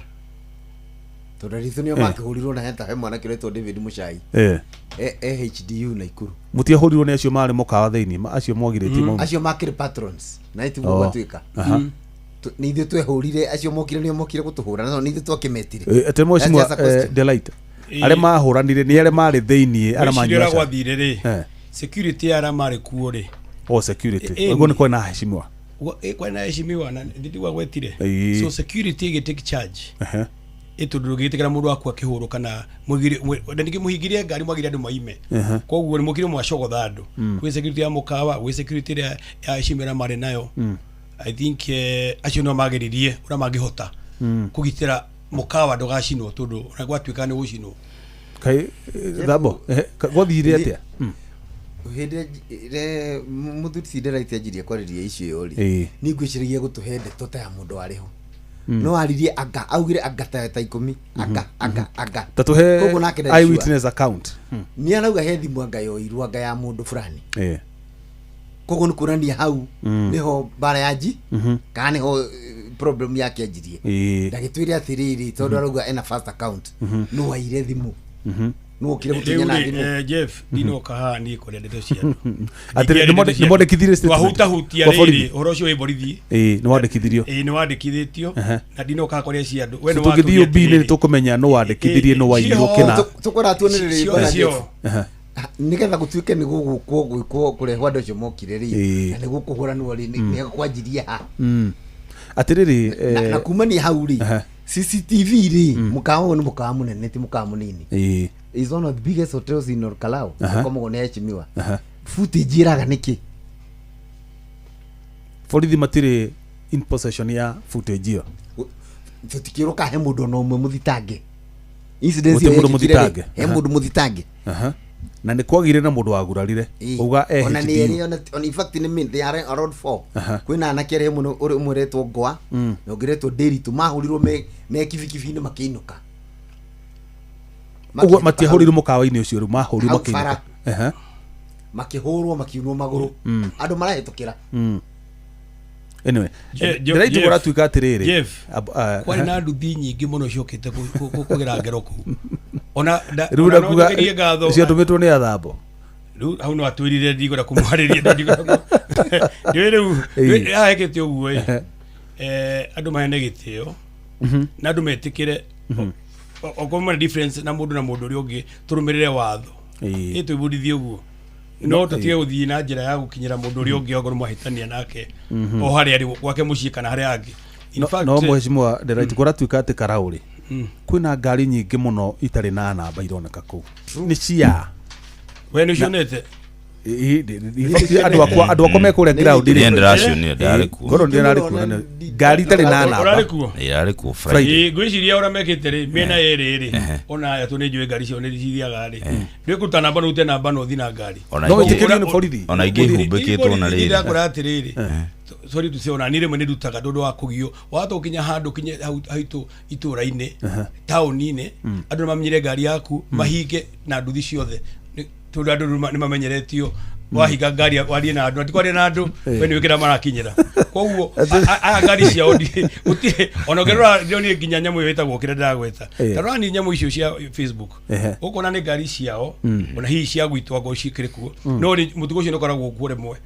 Tondũ aritũ nĩo makĩhũrirwo na heta he mwanake ũretwo David Muchai. HDU Naikuru. Mũtiahũrirwo nĩ acio marĩ mũkawa thĩinĩ, acio mwagirĩtie mauma. Acio makĩrĩ patrons. Na itiguo gwatuĩka. Nĩ ithuĩ twehũrire, acio mokire nĩo mokire gũtũhũra, na nĩ ithuĩ twakĩmetire. Atĩ Mheshimiwa Delight, arĩa mahũranire nĩ arĩa marĩ thĩinĩ, arĩa manyuaga. Ũrĩa gwathire rĩ, security arĩa marĩ kuo rĩ. O security. Ũguo nĩ kwĩna heshimiwa. Kwĩna heshimiwa na ndĩtigua gwetire. So security ĩgĩ take charge. Ĩtondũ ndũngĩtĩkĩra mũndũ waku akĩhũrwo kana na ningĩ mũhingirie ngari mwagire andũ maime. Koguo nĩ mũkire mwacogotha andũ. Gwĩ security ya mũkawa, gwĩ security ĩrĩa ya heshimiwa arĩa marĩ nayo. I think acio no mageririe ũrĩa mangĩhota kũgitĩra mũkawa ndũgacinwo tondũ ona gwatuĩka nĩ gũcinwo. Kai Thambo, gwathire atĩa? Hĩndĩ ĩrĩa mũthuri ti Delight anjirie kwarĩria icio rĩ, niĩ ngwĩciragia gũtũhe ndeto ta ya mũndũ warĩ ho. No aririe anga, augire anga ta 10, anga anga anga. Ta tũhe eyewitness account. Nĩ arauga he thimũ anga yoirwo anga ya mũndũ fulani. Koguo nĩ kuonania hau nĩho mbara yanji kana nĩho problem yake anjirie. Ndagĩtwĩre atĩrĩrĩ tondũ arauga ena first account no waire thimũ. No ũkire gũtunyana thimũ. Jeff, ndinoka haha niĩ kũrĩa ndeto cia andũ. Atĩrĩ nĩ mwandĩkithirie statement. Wahutahutia rĩrĩ ũhoro ũcio wĩ borithi. Nĩ wandĩkithirio. Nĩ wandĩkithĩtio na ndinoka haha kũrĩa cia andũ. We nĩ tũngĩthiĩ OB-inĩ nĩ tũkũmenya nũ wandĩkithirie nũ waiyirwo kĩna. Tũkwenda tuonererie bwana Jeff. Nĩgetha gũtuĩke nĩ gũgũkwo gwĩkwo kũrehwo andũ acio mokire rĩ, na nĩ gũkũhũranwo rĩ, nĩ kwanjirie ha. Atĩrĩrĩ na kumania hau rĩ, CCTV rĩ, mũkawa ũyũ nĩ mũkawa mũnene ti mũkawa mũnini. Is one of the biggest hotels in Olkalou. Ũkomagwo nĩ heshimiwa. Footage ĩraga nĩkĩ? Borithi matirĩ in possession ya footage ĩyo. Tũtikĩrwo kana he mũndũ ona ũmwe mũthitange. Incident ĩyo yekĩkire he mũndũ mũthitange. Na nĩ kwagire na mũndũ wagurarire. Uga ona nĩ erĩ, ona in fact nĩ they are around 4. Kwĩna anake arĩa mũno ũmwe ũretwo Ngoa na ũngĩ ũretwo Ndĩritũ mahũrirwo me kibikibi-inĩ makĩinũka. Ũguo matiahũrirwo mũkawa-inĩ ũcio rĩu, mahũrirwo makĩinũka. Makĩhũrwo makiunwo magũrũ. Andũ marahĩtũkĩra. Anyway, Delight ũratuĩka atĩrĩrĩ. Jeff, kwarĩ na nduthi nyingĩ mũno ciokĩte kũgera ngero kũu. Ona rĩu ndakuga ciatũmĩtwo nĩ Athambo. Rĩu hau no atwĩrire ndigwenda kũmwarĩria ndigwenda. Ndiũĩ rĩu haha hekĩte ũguo ĩ. Andũ maheane gĩtĩo na andũ metĩkĩre okorwo mena difference na mũndũ na mũndũ ũrĩa ũngĩ tũrũmĩrĩre watho. Ĩ twĩbundithie ũguo. No tũtige gũthiĩ na njĩra ya gũkinyĩra mũndũ ũrĩa ũngĩ okorwo mwahĩtania nake o harĩa arĩ gwake mũciĩ kana harĩa angĩ. In fact, no Mheshimiwa Delight kũratuĩka atĩ Karau rĩ, kwĩna ngari nyingĩ mũno itarĩ na namba ironeka kũu. Nĩ cia we nĩ ũcionete? Andũ akwa me kũrĩa ground rĩ. Niĩ ndĩracionire, ndarĩ kuo. Ngorwo ndarĩ kuo. Ngari itarĩ na namba. Ũrarĩ kuo? Ndarĩ kuo Friday. Ngwĩciria ũrĩa mekĩte rĩ, mĩena ĩrĩ rĩ, ona aya tũ nĩ njũĩ ngari ciao nĩ cithiaga rĩ. Ndwĩkũruta namba no ũrute namba na ũthiĩ na ngari. No wĩtĩkĩrio nĩ borithi. Ona ingĩ ihumbĩkĩtwo na rĩrĩ. Ndĩrakora atĩrĩrĩ, sorry to say, ona niĩ rĩmwe nĩ ndutaga tondũ wa kũgio. Wahota gũkinya handũ kinye hau haitũ itũra-inĩ, taũni-inĩ, andũ nĩ mamenyire ngari yaku, mahinge na nduthi ciothe. Tondũ andũ nĩ mamenyeretio wahinga ngari warie na andũ, ti kwaria na andũ, we nĩ wĩkĩra marakinyĩra. Koguo aya ngari ciao gũtirĩ ona ũngĩrora ndĩronire nginya nyamũ ĩyo ĩtagwo kĩrĩa ndĩragweta. Ta rora ni nyamũ icio cia Facebook. Ũkona nĩ ngari ciao, ona hihi cia gwitũ angorwo cikĩrĩ kuo. No rĩ mũtugo ũcio nĩ ũkoragwo kuo rĩmwe.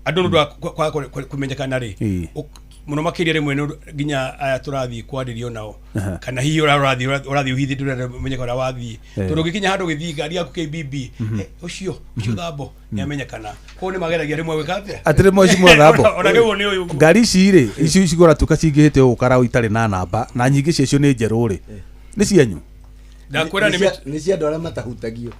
Andũ nĩ ũndũ wa kũmenyekana rĩ, mũno makĩria rĩmwe nĩ nginya aya tũrathiĩ kwarĩrio nao. Kana hihi ũrathiĩ ũhithĩte ndũrenda ũmenyeke ũrĩa wathiĩ. Tondũ ũngĩkinya handũ ũgĩthiĩ ngari yaku KBB, ũcio Thambo nĩ amenyekana. Koguo nĩ mageragia rĩmwe gwĩka atĩa? Atĩrĩ Mheshimiwa Thambo. Ona kĩguo nĩ ũyũ. Ngari ici rĩ, ici cigũratuĩka cingĩhĩte ũũ Karau itarĩ na namba na nyingĩ ciacio nĩ njerũ rĩ. Nĩ cianyu? Ndakwĩra nĩ cia andũ arĩa matahutagio.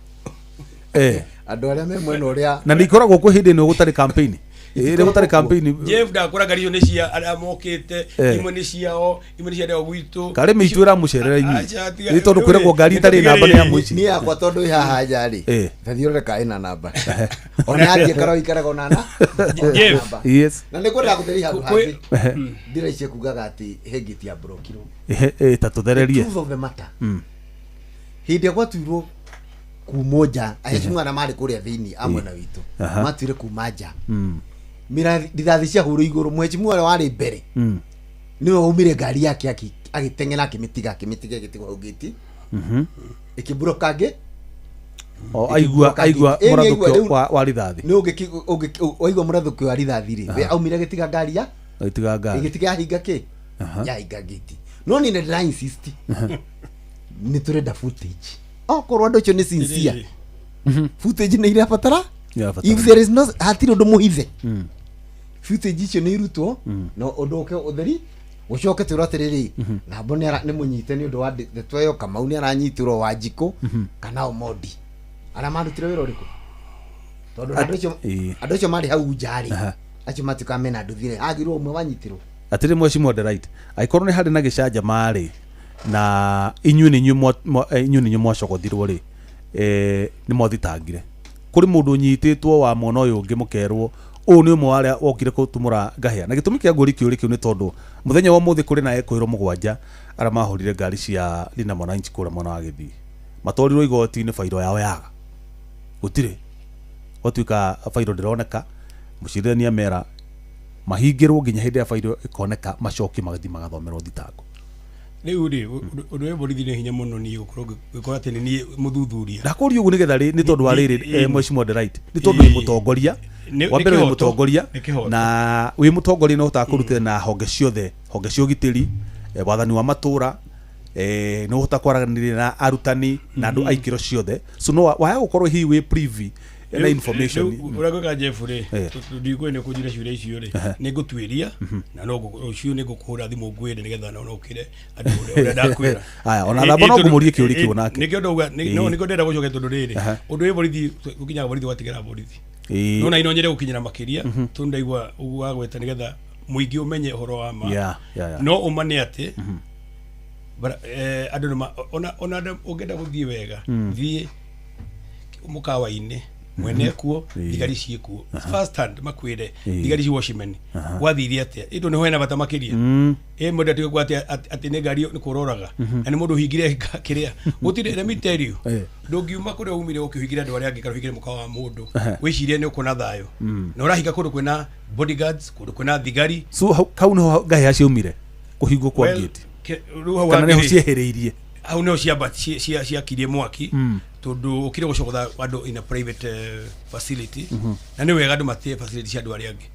Andũ arĩa me mwena ũrĩa na nĩ ikoragwo kwĩ hĩndĩ ĩno gũtarĩ campaign. Ĩrĩ gũtarĩ campaign. Jeff ndakwĩra ngari icio nĩ cia arĩa mokĩte, imwe nĩ ciao, imwe nĩ cia andũ a gwitũ. Karĩ mĩitũ ĩramũcerera inyuĩ. Nĩ tondũ kwĩragwo ngari itarĩ namba nĩ ya mũici. Niĩ yakwa tondũ ĩ haha nja rĩ, tathiũrũrũka ĩna namba. Ona yathiĩ karau ikaraga ona na Jeff. Yes. Na nĩ kwendaga gũtheria handũ hangĩ. Ndĩra icio kugaga atĩ he ngĩti ya brokirwo. Ta tũthererie. The truth of the matter. Hĩndĩ ĩrĩa gwatuirwo kumwo nja, aheshimiwa arĩa marĩ kũrĩa thĩinĩ a mwena witũ, matuire kuma nja. Rithathi ciahũrwo igũrũ, mũheshimiwa ũrĩa warĩ mbere nĩwe waumire ngari yake agĩteng'era akĩmĩtiga ĩgĩtigwo hau gĩti. Ĩkĩmburoka ngĩ. O aigua mũrathũkio wa rithathi. Nĩ waigua mũrathũkio wa rithathi rĩ, we aumire agĩtiga ngari ya agĩtiga ngari. Ĩgĩtiga yahinga kĩ? Yahinga gĩti. No niĩ ndĩra insist nĩ tũrenda footage. Okorwo andũ acio nĩ sincere, footage nĩ irabatara. If there is no hatirĩ ũndũ mũhithe, footage icio nĩ irutwo na ũndũ ũke ũtheri ũcoke twĩrwo atĩrĩrĩ, Lambo nĩ mũnyite nĩ ũndũ wa ndeto ĩyo, Kamau nĩ aranyitirwo, Wanjikũ kana Omondi arĩa marutire wĩra ũrĩkũ, tondũ andũ acio marĩ hau nja rĩ, acio matuĩkaga mena nduthi rĩ, agĩrwo ũmwe wanyitirwo. Atĩrĩ mheshimiwa the right, angĩkorwo nĩ harĩ na gĩcanjama rĩ, na inyuĩ nĩ inyuĩ mwacogothirwo rĩ, nĩ mwathitangire kũrĩ mũndũ ũnyitĩtwo wa mwena ũyũ ũngĩ mũkerwo ũyũ nĩ ũmwe wa arĩa wokire gũtumũra ngahĩa. Na gĩtũmi kĩa ngũri kĩũria kĩu nĩ tondũ mũthenya wa ũmũthĩ kũrĩ na ekũĩrwo 7 arĩa mahũrire ngari cia Linda Mwananchi kũrĩa mwena wa Gĩthii, matwarirwo igoti-inĩ bairo yao yaga gũtirĩ, gwatuĩka bairo ndĩroneka, mũcirithania mera mahingĩrwo nginya hĩndĩ ya bairo ĩkoneka, macokie magathiĩ magathomerwo thitango. Rĩu rĩ, ũndũ wĩ borithi nĩ hinya mũno niĩ gũkorwo ngĩkora atĩ nĩ niĩ mũthuthuria. Ndakũria ũguo nĩgetha rĩ, nĩ tondũ wa rĩrĩ, mheshimiwa the right, nĩ tondũ wĩ mũtongoria, wa mbere wĩ mũtongoria, na wĩ mũtongoria nĩ ũhotaga kũrutĩra na honge ciothe, honge cia ũgitĩri, wathani wa matũra, nĩ ũhotaga kwaranĩria na arutani na andũ a ikĩro ciothe. So no waya gũkorwo hihi wĩ privy na information. Ũrĩa ngwĩka Jeff rĩ, ndikũĩ nĩ ũkũnjĩra ciũria icio rĩ, nĩ ngũtuĩria na no rũciũ nĩ ngũkũhũra thimũ ngwĩre nĩgetha no ũkĩre andũ ũrĩa ndakwĩra. Aya, ona Thambo no ngũmũrie kĩũria kĩu nake. Nĩkĩo ndauga, nĩkĩo ndĩrenda gũcokia tondũ rĩrĩ, ũndũ wĩ borithi, gũkinyaga borithi gwatigĩra borithi. No na ino nyende gũkinyĩra makĩria, tondũ ndaigua ũguo wagweta nĩgetha mũingĩ ũmenye ũhoro wa ma. No ũma nĩ atĩ andũ nĩ ona ũngĩenda gũthiĩ wega, thiĩ mũkawa-inĩ mwene kuo, thigari ciĩkuo first hand makwĩre thigari ci watchmen gwathire atĩa, ĩndũ nĩho hena bata makĩria. Mũndũ atiga kuga atĩ nĩ ngari nĩ kũroraga na nĩ mũndũ ũhingire kĩrĩa gũtirĩ. Let me tell you, ndũngiuma kũrĩa umire ũkĩhingĩra andũ arĩa angĩ kana ũhingĩre mũkawa wa mũndũ wĩcirie nĩ ũkuona thayũ, na ũrahinga kũndũ kwĩna bodyguards, kũndũ kwĩna thigari. So hau nĩho ngahĩa ciaumire kũhingwo kwa gate, kana nĩho ciehereirie? Hau nĩho ciakirie mwaki, tondũ ũkire gũcogotha andũ in a private facility, na nĩ wega andũ matĩe facility cia andũ arĩa angĩ.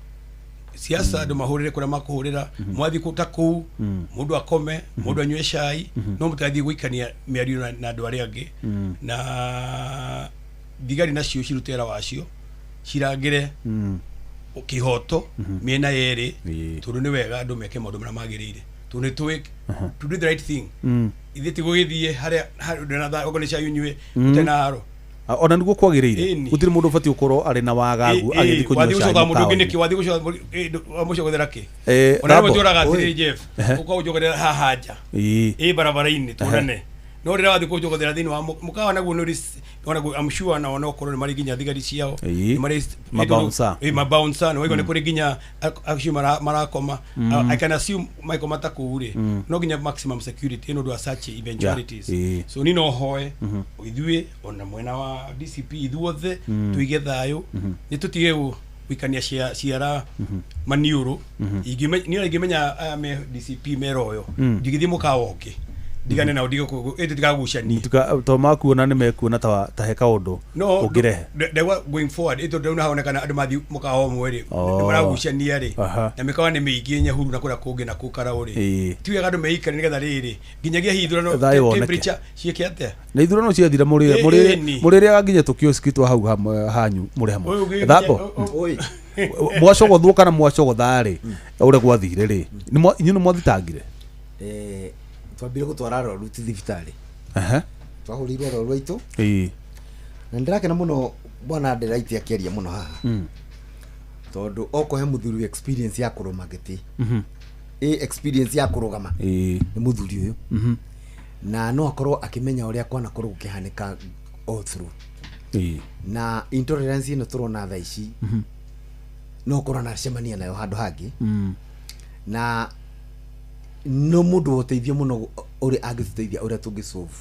Siasa andũ mahũrĩre kũrĩa makũhũrĩra, mwathiĩ ta kũu mũndũ akome, mũndũ anyue cai, no mũtigathiĩ gũikania mĩario na andũ arĩa angĩ. Na thigari nacio cirute wĩra wacio, cirangĩre kĩhoto mĩena yerĩ, tondũ nĩ wega andũ meke maũndũ marĩa magĩrĩire, tondũ nĩ tũĩ to do the right thing. Ithuĩ ti gũgĩthiĩ harĩa okorwo nĩ cai ũnyue ũtarĩ na haro. Ona nĩguo kwagĩrĩire, gũtirĩ mũndũ ũbatiĩ gũkorwo arĩ na wagagu agĩthiĩ kũnyua cai mũkawa-inĩ. Mũndũ ũngĩ nĩkĩ wathiĩ wamũcogothera kĩ? Ona rĩmwe tũraga atĩrĩ Jeff, ũka ũnjogothera haha nja ĩ barabara-inĩ tuonane, no rĩrĩa wathiĩ kũnjogothera thĩinĩ wa mũkawa naguo nĩ onaguo I'm sure na ona okorwo nĩ marĩ nginya thigari ciao, nĩ marĩ mabouncer, nĩ waigua nĩ kũrĩ nginya acio marakoma. I can assume maikoma ta kũu rĩ, no nginya maximum security nĩ ũndũ wa such eventualities. So niĩ no hoe ithuĩ ona mwena wa DCP ithuothe tũige thayũ, nĩ tũtige gũikania ciara maniũrũ. Niĩ ingĩmenya aya me DCP meroyo, ndingĩthiĩ mũkawa ũngĩ ndigane nao, ndigagũcanie to makuona nĩ mekuona ta he kaũndũ ũngĩrehe. Ndagwa going forward ĩtondũ ndĩrona haonekana andũ mathiĩ mũkawa ũmwe rĩ, nĩ maragucania rĩ, na mĩkawa nĩ mĩingĩ Nyahururu na kũrĩa kũngĩ na kũu Karaũ rĩ, ti wega andũ meikare nĩgetha rĩrĩ nginyagia hihi ithurano temperature ciĩke atĩa. Na ithurano ciathira mũrĩrĩaga nginya tũkioski twa hau hanyu mũrĩ hamwe. Thambo mwacogothwo kana mwacogotha rĩ, ũrĩa gwathire rĩ, inyuĩ nĩ mwathitangire? Twambire gũtwara arwaru ti thibitarĩ. Twahũrĩirwo rũrũ rwaitũ. Ĩĩ. Na nĩndĩrakena mũno bwana Delight akĩaria mũno haha. Tondũ okohe mũthuri experience ya kũrũma gĩtĩ. Ĩ experience ya kũrũgama. Ĩĩ. Nĩ mũthuri ũyũ. Na no akorwo akĩmenya ũrĩa kwanakorwo gũkĩhanĩka all through. Ĩĩ. Na intolerance ĩno tũrona thaa ici no ũkorwo anacemania nayo handũ hangĩ. Na no mũndũ wa ũteithio mũno ũrĩa angĩtũteithia ũrĩa tũngĩ solve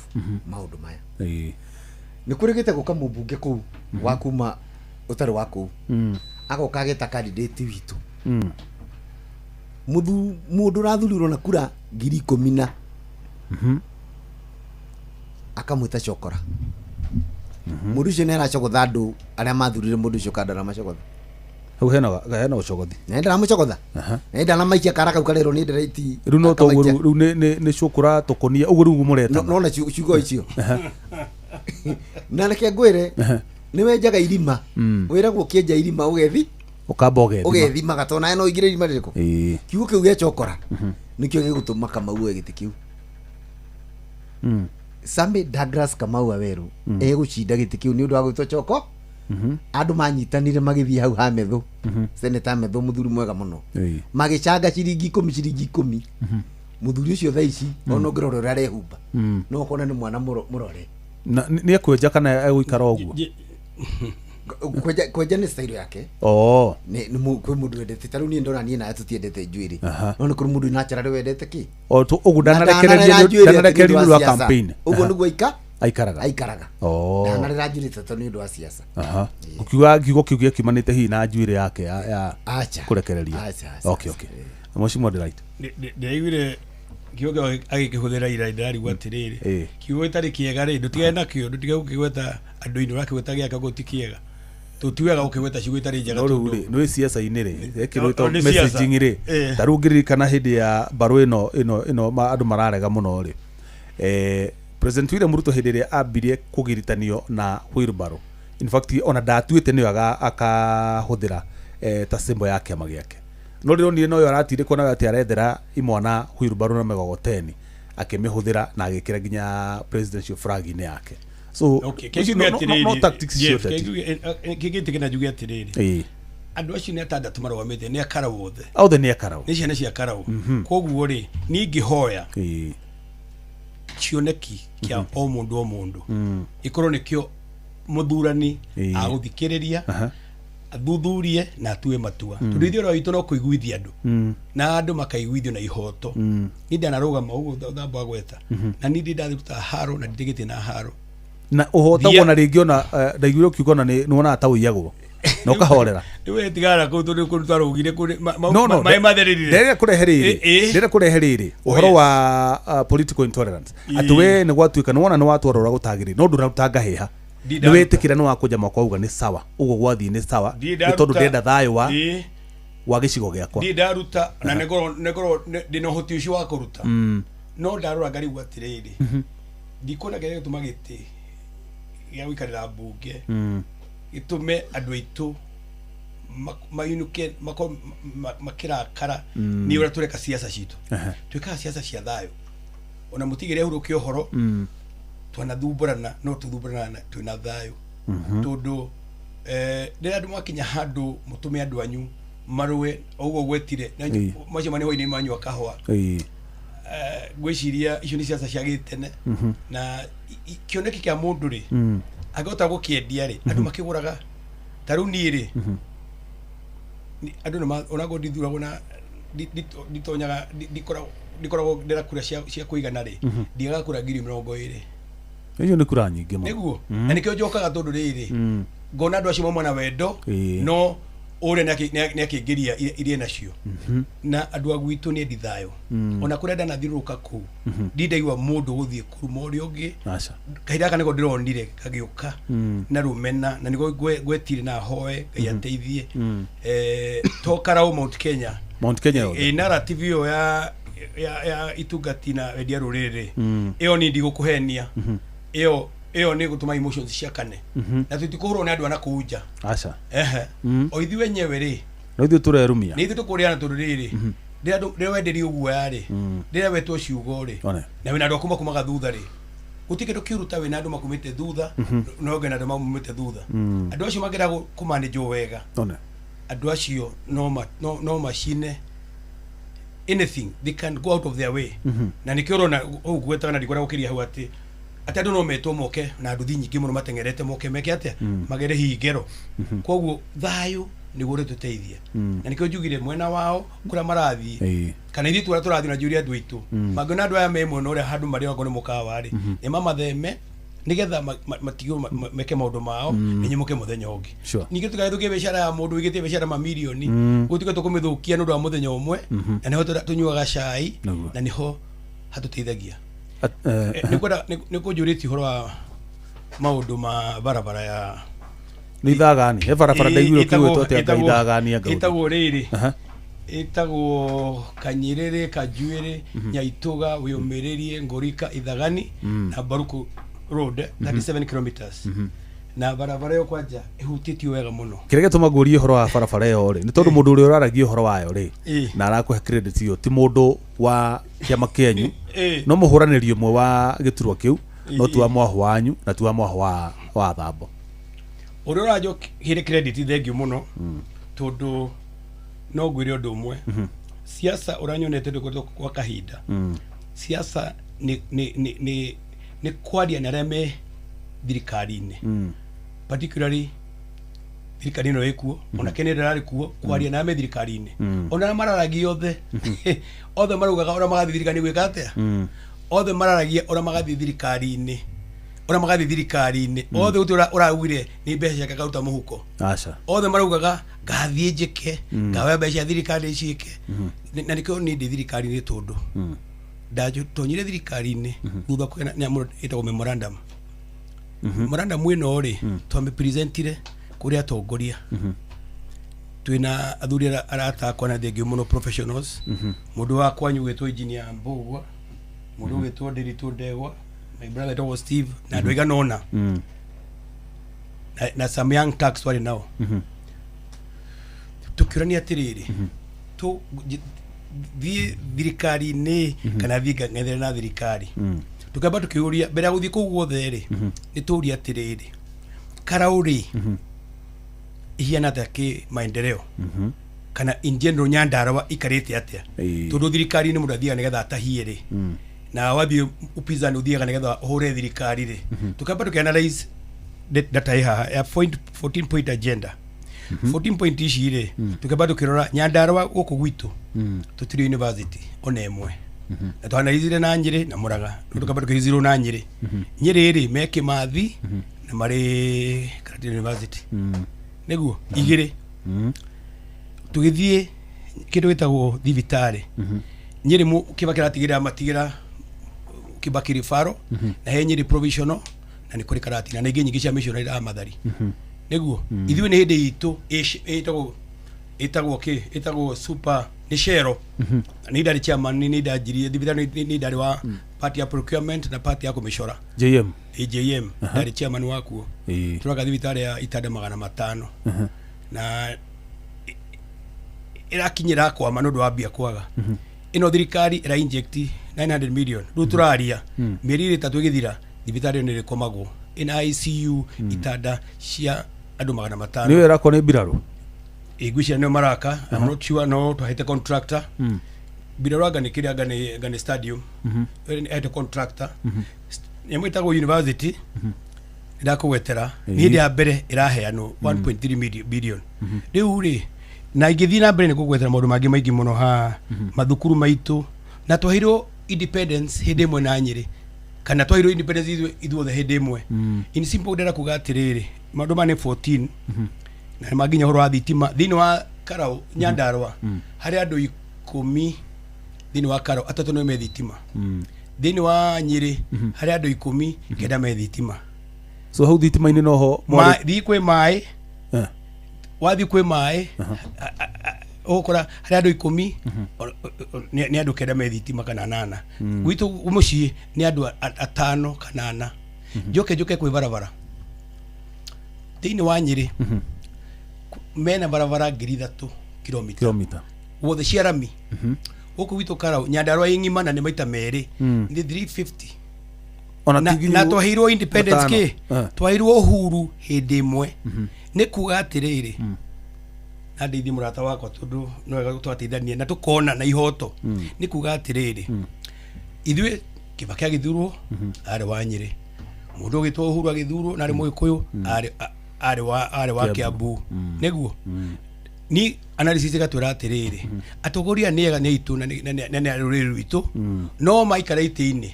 maũndũ maya. Ĩĩ. Nĩ kũrĩgĩte gũka mũmbunge kũu wa kuma ũtarĩ wa kũu. Agoka ageta candidate witũ. Mũndũ ũrathurirwo na kura 10,000 na akamwĩta cokora. Mũndũ ũcio nĩ aracogotha andũ arĩa mathurire mũndũ ũcio kana ndaramacogotha. Hau hena ũcogothi. Na ndaramũcogotha. Na ndanamaikia kara kau karerwo nĩ Delight. Rĩu no toguo rĩu nĩ cũkũra tũkũnia ũguo rĩu mũretana. Nona ciugo icio. Na reke ngwĩre nĩ wenjaga irima. Wĩragwo ũkĩenja irima ũgethi ũkamba ũgethima. Ũgethimaga tondũ nawe no ũingĩre irima rĩrĩkũ. Ĩĩ. Kiugo kĩu gĩa cokora nĩkĩo gĩgũtũma Kamau oe gĩtĩ kĩu. Sammy Douglas Kamau Waweru egũcinda gĩtĩ kĩu nĩ ũndũ wa gwĩtwo coko. Andũ manyitanire magĩthiĩ hau ha Methu. Senator Methu mũthuri mwega mũno. Magĩcanga ciringi 10 ciringi 10. Mũthuri ũcio thaa ici ona ũngĩrora ũrĩa arehumba no ũkona nĩ mwana mũrore. Na nĩ ekwenja kana egũikara ũguo? Kwenja nĩ style yake. Oh. Nĩ kwĩ mũndũ wendete ta rĩu niĩ ndona niĩ nawe tũtiendete njuĩrĩ. No nĩ kũrĩ mũndũ naturally wendete kĩ? O tu ũguo ndanarekereria ndanarekereria nĩ ũndũ wa campaign. Ũguo nĩguo aikaraga. Aikaraga. Oh. Ndanarera njuĩrĩ tondũ nĩ ũndũ wa siasa. Ũkiuga kiugo kĩu gĩkiumanĩte hihi na njuĩrĩ yake ya kũrekereria. Acha. Okay okay. Mheshimiwa Delight. Ndĩraiguire kiugo kĩu agĩkĩhũthĩra ira ndĩrarigwo atĩrĩrĩ. Kiugo gĩtarĩ kĩega rĩ ndũtigane nakĩo ndũtige gũkĩgweta andũ-inĩ ũrakĩgweta gĩake ũguo ti kĩega. Tũtiwega gũkĩgweta ciugo itarĩ njega. No rĩu rĩ nĩ siasa-inĩ rĩ ĩkĩrwo messaging rĩ ta rĩu ngĩririkana hĩndĩ ya mbarũ ĩno andũ mararega mũno rĩ. President William Ruto hĩndĩ ĩrĩa ambirie kũgiritanio na wheelbarrow. In fact ona ndatuĩte nĩyo akahũthĩra ta symbol ya kĩama gĩake. No rĩronire noyo aratirĩkwo nayo atĩ arethera imwana wheelbarrow na mĩgogoteni akĩmĩhũthĩra na agĩkĩra nginya presidential flag-inĩ yake. So okay, no tactics cio teti. Kĩngĩtĩkĩra njuge atĩrĩrĩ. Andũ acio nĩ atandatũ marũgamĩte nĩ akaraũ othe. Othe nĩ akaraũ. Nĩ ciana cia karaũ. Koguo rĩ niĩ ingĩhoya kĩoneki kĩa o mũndũ o mũndũ ikorwo nĩkĩo mũthurani agũthikĩrĩria athuthurie na atue matua. Tondũ ithuĩ witũ no kũiguithia andũ na andũ makaiguithio na ihoto. Niĩ ndanarũgama ũguo thamba gweta na niĩ ndĩ ndathiruta haro na nditigĩte na haro na ũhotagwo na rĩngĩ ona ndaiguire ũkiuga ona nĩ wonaga ta ũiyagwo na ũkahorera. Rĩu tigara kũu tondũ kũndũ twarũgire kũrĩ maĩ mathererire. Ndĩrenda kũrehe rĩrĩ ndĩrenda kũrehe rĩrĩ ũhoro wa political intolerance atĩ we nĩ gwatuĩka nĩ wona nĩ watwara ũrĩa gũtagĩrĩire no ndũraruta ngahĩha nĩ wĩtĩkĩra nĩ wakũnja mwaka wauga nĩ sawa ũguo gwathiĩ nĩ sawa nĩ tondũ ndĩrenda thayũ wa gĩcigo gĩakwa. Ndirĩ ndaruta na nĩngorwo ndĩna ũhoti ũcio wa kũruta no ndarora ngarigwo atĩrĩrĩ ndikuona kĩrĩa gĩtũma gĩtĩ gĩa gũikarĩra mbunge gĩtũme andũ aitũ mainuke makĩrakara nĩ ũrĩa tũreka siasa citũ. Twĩkaga siasa cia thayũ ona mũtigĩre hurũke ũhoro twanathumbũrana no tũthumbũrana twĩna thayũ tondũ rĩrĩa andũ makinya handũ mũtũme andũ anyu marũe ũguo gwetire macio manĩ hwainĩ manyua kahũa ngwĩciria icio nĩ siasa cia gĩtene na kĩoneki kĩa mũndũ rĩ angĩhota gũkĩendia rĩ andũ makĩgũraga ta rĩu niĩ rĩ andũ nĩ onakorwo ndithuragwo na nditonyaga ndikoragwo ndĩra kura cia kũigana rĩ ndiagaga kura 20,000. Icio nĩ kura nyingĩ mũno. Nĩguo na nĩkĩo njokaga tondũ rĩrĩ ngona andũ acio mauma na wendo no ũrĩa nĩ akĩingĩria iria nacio na andũ a gwitũ nĩ endi thayũ ona kũrĩa ndanathiũrũrũka kũu ndindaigua mũndũ gũthiĩ kũruma ũrĩa ũngĩ. Kahinda gaka nĩko ndĩronire kagĩũka na rũmena na nĩko ngwetire na hoe Ngai ateithie to Karau Mount Kenya narrative ĩyo ya itungati na wendia rũrĩrĩ ĩyo niĩ ndigũkũhenia ĩyo ĩyo nĩ gũtũma emotions ciakane na tũtikũhũrwo nĩ andũ a nakũu nja. Aca. Ehe. O ithuĩ enyewe rĩ no ithuĩ tũrerumia nĩ ithuĩ tũkũrĩana tondũ rĩrĩ rĩrĩa wenderio guoya rĩ rĩrĩa wetwo ciugo rĩ na wĩna andũ aku makumaga thutha rĩ Gũtirĩ kĩndũ kĩũru ta wĩna andũ makumĩte thutha no ngena andũ maumĩte thutha. Andũ acio mangĩenda kũmanĩjwo wega, One. andũ acio no macine anything, they can go out of their way. Na nĩkĩo ũrona ũguo gwetaga na ndikwenda gũkĩria hau atĩ andũ no metwo moke na nduthi nyingĩ mũno mateng'erete moke meke atĩa, magere hihi ngero. Koguo thayũ nĩguo ũrĩtũteithia. Na nĩkĩo njugire mwena wao kũrĩa marathiĩ, kana ithuĩ tũrĩa tũrathiĩ na njũria andũ aitũ, mangĩona andũ aya me mwena ũrĩa handũ marĩ okorwo nĩ mũkawa rĩ, nĩ mamatheme nĩgetha matigwo meke maũndũ mao, nĩ mũthenya ũngĩ. Ningĩ tũgagĩthũkia biacara ya mũndũ ũigĩte biacara mamirioni, gũtuĩke tũkũmĩthũkia nĩ ũndũ wa mũthenya ũmwe. Na nĩho tũnyuaga cai, na nĩho hatũteithagia. Nĩngwenda nĩ kũnjũrĩtie ũhoro wa maũndũ ma barabara ya Nĩ ithagani he barabara ndaiguire ũkĩgwetwo atĩ anga ithagani anga ũndũ. Ĩtagwo rĩrĩ, ĩtagwo Kanyĩrĩrĩ, Kanjuĩrĩ, Nyaitũga, Wĩũmĩrĩrie, Ngũrika, Ithagani na Baruku Road, 37 kilometers. Na barabara ĩyo kwanja ĩhutĩtio wega mũno. Kĩrĩa gĩtũma ngurie ũhoro wa barabara ĩyo rĩ, nĩ tondũ mũndũ ũrĩa ũraragia ũhoro wayo rĩ, na arakũhe credit ĩyo ti mũndũ wa kĩama kĩanyu, no mũhũranĩri ũmwe wa gĩturwa kĩu, no ti wa mwaho wanyu na ti wa mwaho wa Thambo. Ũrĩa ũranjokire credit, thengiũ mũno, tondũ no ngwĩre ũndũ ũmwe. Siasa ũranyonete ndũkoretwo kwa kahinda. Siasa nĩ kwaria na arĩa me thirikari-inĩ, particularly thirikari ĩno ĩkuo, ona Kennedy ararĩ kuo, kwaria na arĩa me thirikari-inĩ, ona arĩa mararagia othe, othe maraugaga ũrĩa magathiĩ thirikari gwĩka atĩa. Othe mararagia ũrĩa magathiĩ thirikari-inĩ, ũrĩa magathiĩ thirikari-inĩ. Othe gũtirĩ ũraugire nĩ mbeca ciake akaruta mũhuko. Aca. Othe maraugaga ngathiĩ njĩke, ngaoya mbeca cia thirikari ciĩke. Na nĩkĩo niĩ ndĩ thirikari-inĩ, tondũ ndatonyire thirikari-inĩ thutha kũgĩa na nyamũ ĩtagwo memorandum. Memorandum ĩno rĩ, twamĩpresentire kũrĩ atongoria, twĩna athuri arata akwa na thengio mũno, professionals. Mũndũ wa kwanyu gwĩtwo Engineer Mbũgua, mũndũ ũgwĩtwo Ndĩritũ Ndegwa, my brother etagwo Steve, na andũ aigana ũna, na some young tax twarĩ nao. Tũkĩũrania atĩrĩrĩ, thiĩ thirikari-inĩ kana thiĩ ng'ethere na thirikari? Tũkĩamba tũkĩũria mbere ya gũthiĩ kũu guothe rĩ, nĩ tũũria atĩrĩrĩ, Karau rĩ, ihiana atĩa kĩ maendeleo, kana in general Nyandarua ikarĩte atĩa? Tondũ thirikari-inĩ mũndũ athiaga nĩgetha atahie rĩ, na wathiĩ upinzani ũthiaga nĩgetha ũhũre thirikari rĩ. Tũkamba tũkĩanalyze data ĩ haha ya point 14 point agenda. 14 point ici rĩ, tũkĩamba tũkĩrora Nyandarua gũkũ gwitũ tũtirĩ university ona ĩmwe, na twanalizire na Nyĩrĩ na Mũraga. Rĩu tũkamba tũkĩzirwo na Nyĩrĩ. Nyĩrĩ rĩ, me Kĩmathi na marĩ Karatina University, nĩguo igĩrĩ. Tũgĩthiĩ kĩndũ gĩtagwo thibitarĩ Nyĩrĩ, kĩba kĩratigĩra matigĩra Kibaki Referral, na he Nyĩrĩ provisional, na nĩ kũrĩ Karatina na ingĩ nyingĩ cia missionary a Mathari. Nĩguo ithuĩ nĩ hĩndĩ itũ ĩtagwo kĩ, ĩtagwo super nĩ Shero. Nĩ ndarĩ chairman, nĩ ndanjirie thibitarĩ, nĩ ndarĩ wa part ya procurement na part ya kũmĩcora. JM. AJM, ndarĩ chairman wakuo. Tũraka thibitarĩ ya itanda 500, na ĩrakinyĩra kwama nĩ ũndũ wa mbia kwaga. Ĩno thirikari ĩra inject 900 million rĩu tũraria. Mĩeri 3 ĩgĩthira, thibitarĩ ĩyo nĩ ĩrĩkomagwo ĩna ICU, itanda cia andũ 500. Nĩ wĩra kwa nĩ mbirarũ? Ngwĩciria nĩo maraka. I'm not sure, no twahete contractor. Mbirarũ anga nĩ kĩrĩa, anga nĩ stadium ahete contractor. Nyamũ ĩtagwo university ndakũgwetera nĩ hĩndĩ ya mbere ĩraheanwo 1.3 billion rĩu rĩ. Na ingĩthiĩ na mbere nĩ kũgwetera maũndũ mangĩ maingĩ mũno haha, mathukuru maitũ, na twaheirwo independence hĩndĩ ĩmwe na Nyĩrĩ, kana twaheirwo independence ithuothe hĩndĩ ĩmwe. In simple, ndĩrenda kuga atĩrĩrĩ, maũndũ maya nĩ 14, na nĩ manginya ũhoro wa thitima thĩinĩ wa Karau Nyandarua. Harĩ andũ 10 thĩinĩ wa Karau, atatũ nĩo me thitima. Thĩinĩ wa Nyĩrĩ harĩ andũ 10, 9 me thitima. So hau thitima-inĩ noho Thiĩ kwĩ maĩ. Wathiĩ kwĩ maĩ, ũgũkora harĩ andũ 10, nĩ andũ 9 me thitima kana 8. Gwitũ mũciĩ nĩ andũ atano kana ana. Njoke kwĩ barabara thĩinĩ wa Nyĩrĩ, mena barabara 3000 kilomita kilomita guothe cia rami. Gũkũ gwitũ Karau, Nyandarua ĩ ng'ima, na nĩ maita merĩ, nĩ 350. Ona na, ti nginya na twaheirwo independence matano. ki twaheirwo uhuru hĩndĩ ĩmwe. Nĩ kuga atĩrĩrĩ, na ndeithie mũrata wakwa tondũ no wega twateithania na tũkona na ihoto. Nĩ kuga atĩrĩrĩ, ithuĩ Kibaki agĩthurwo arĩ wa Nyĩrĩ, mũndũ ũgĩtwo Uhuru agĩthurwo na arĩ Mũgĩkũyũ, arĩ wa Kiambu. Nĩguo ni analysis ĩgatwĩra atĩrĩrĩ, atongoria nĩ ega, nĩ aitũ na nĩ a rũrĩrĩ rwitũ, no maikara itĩ-inĩ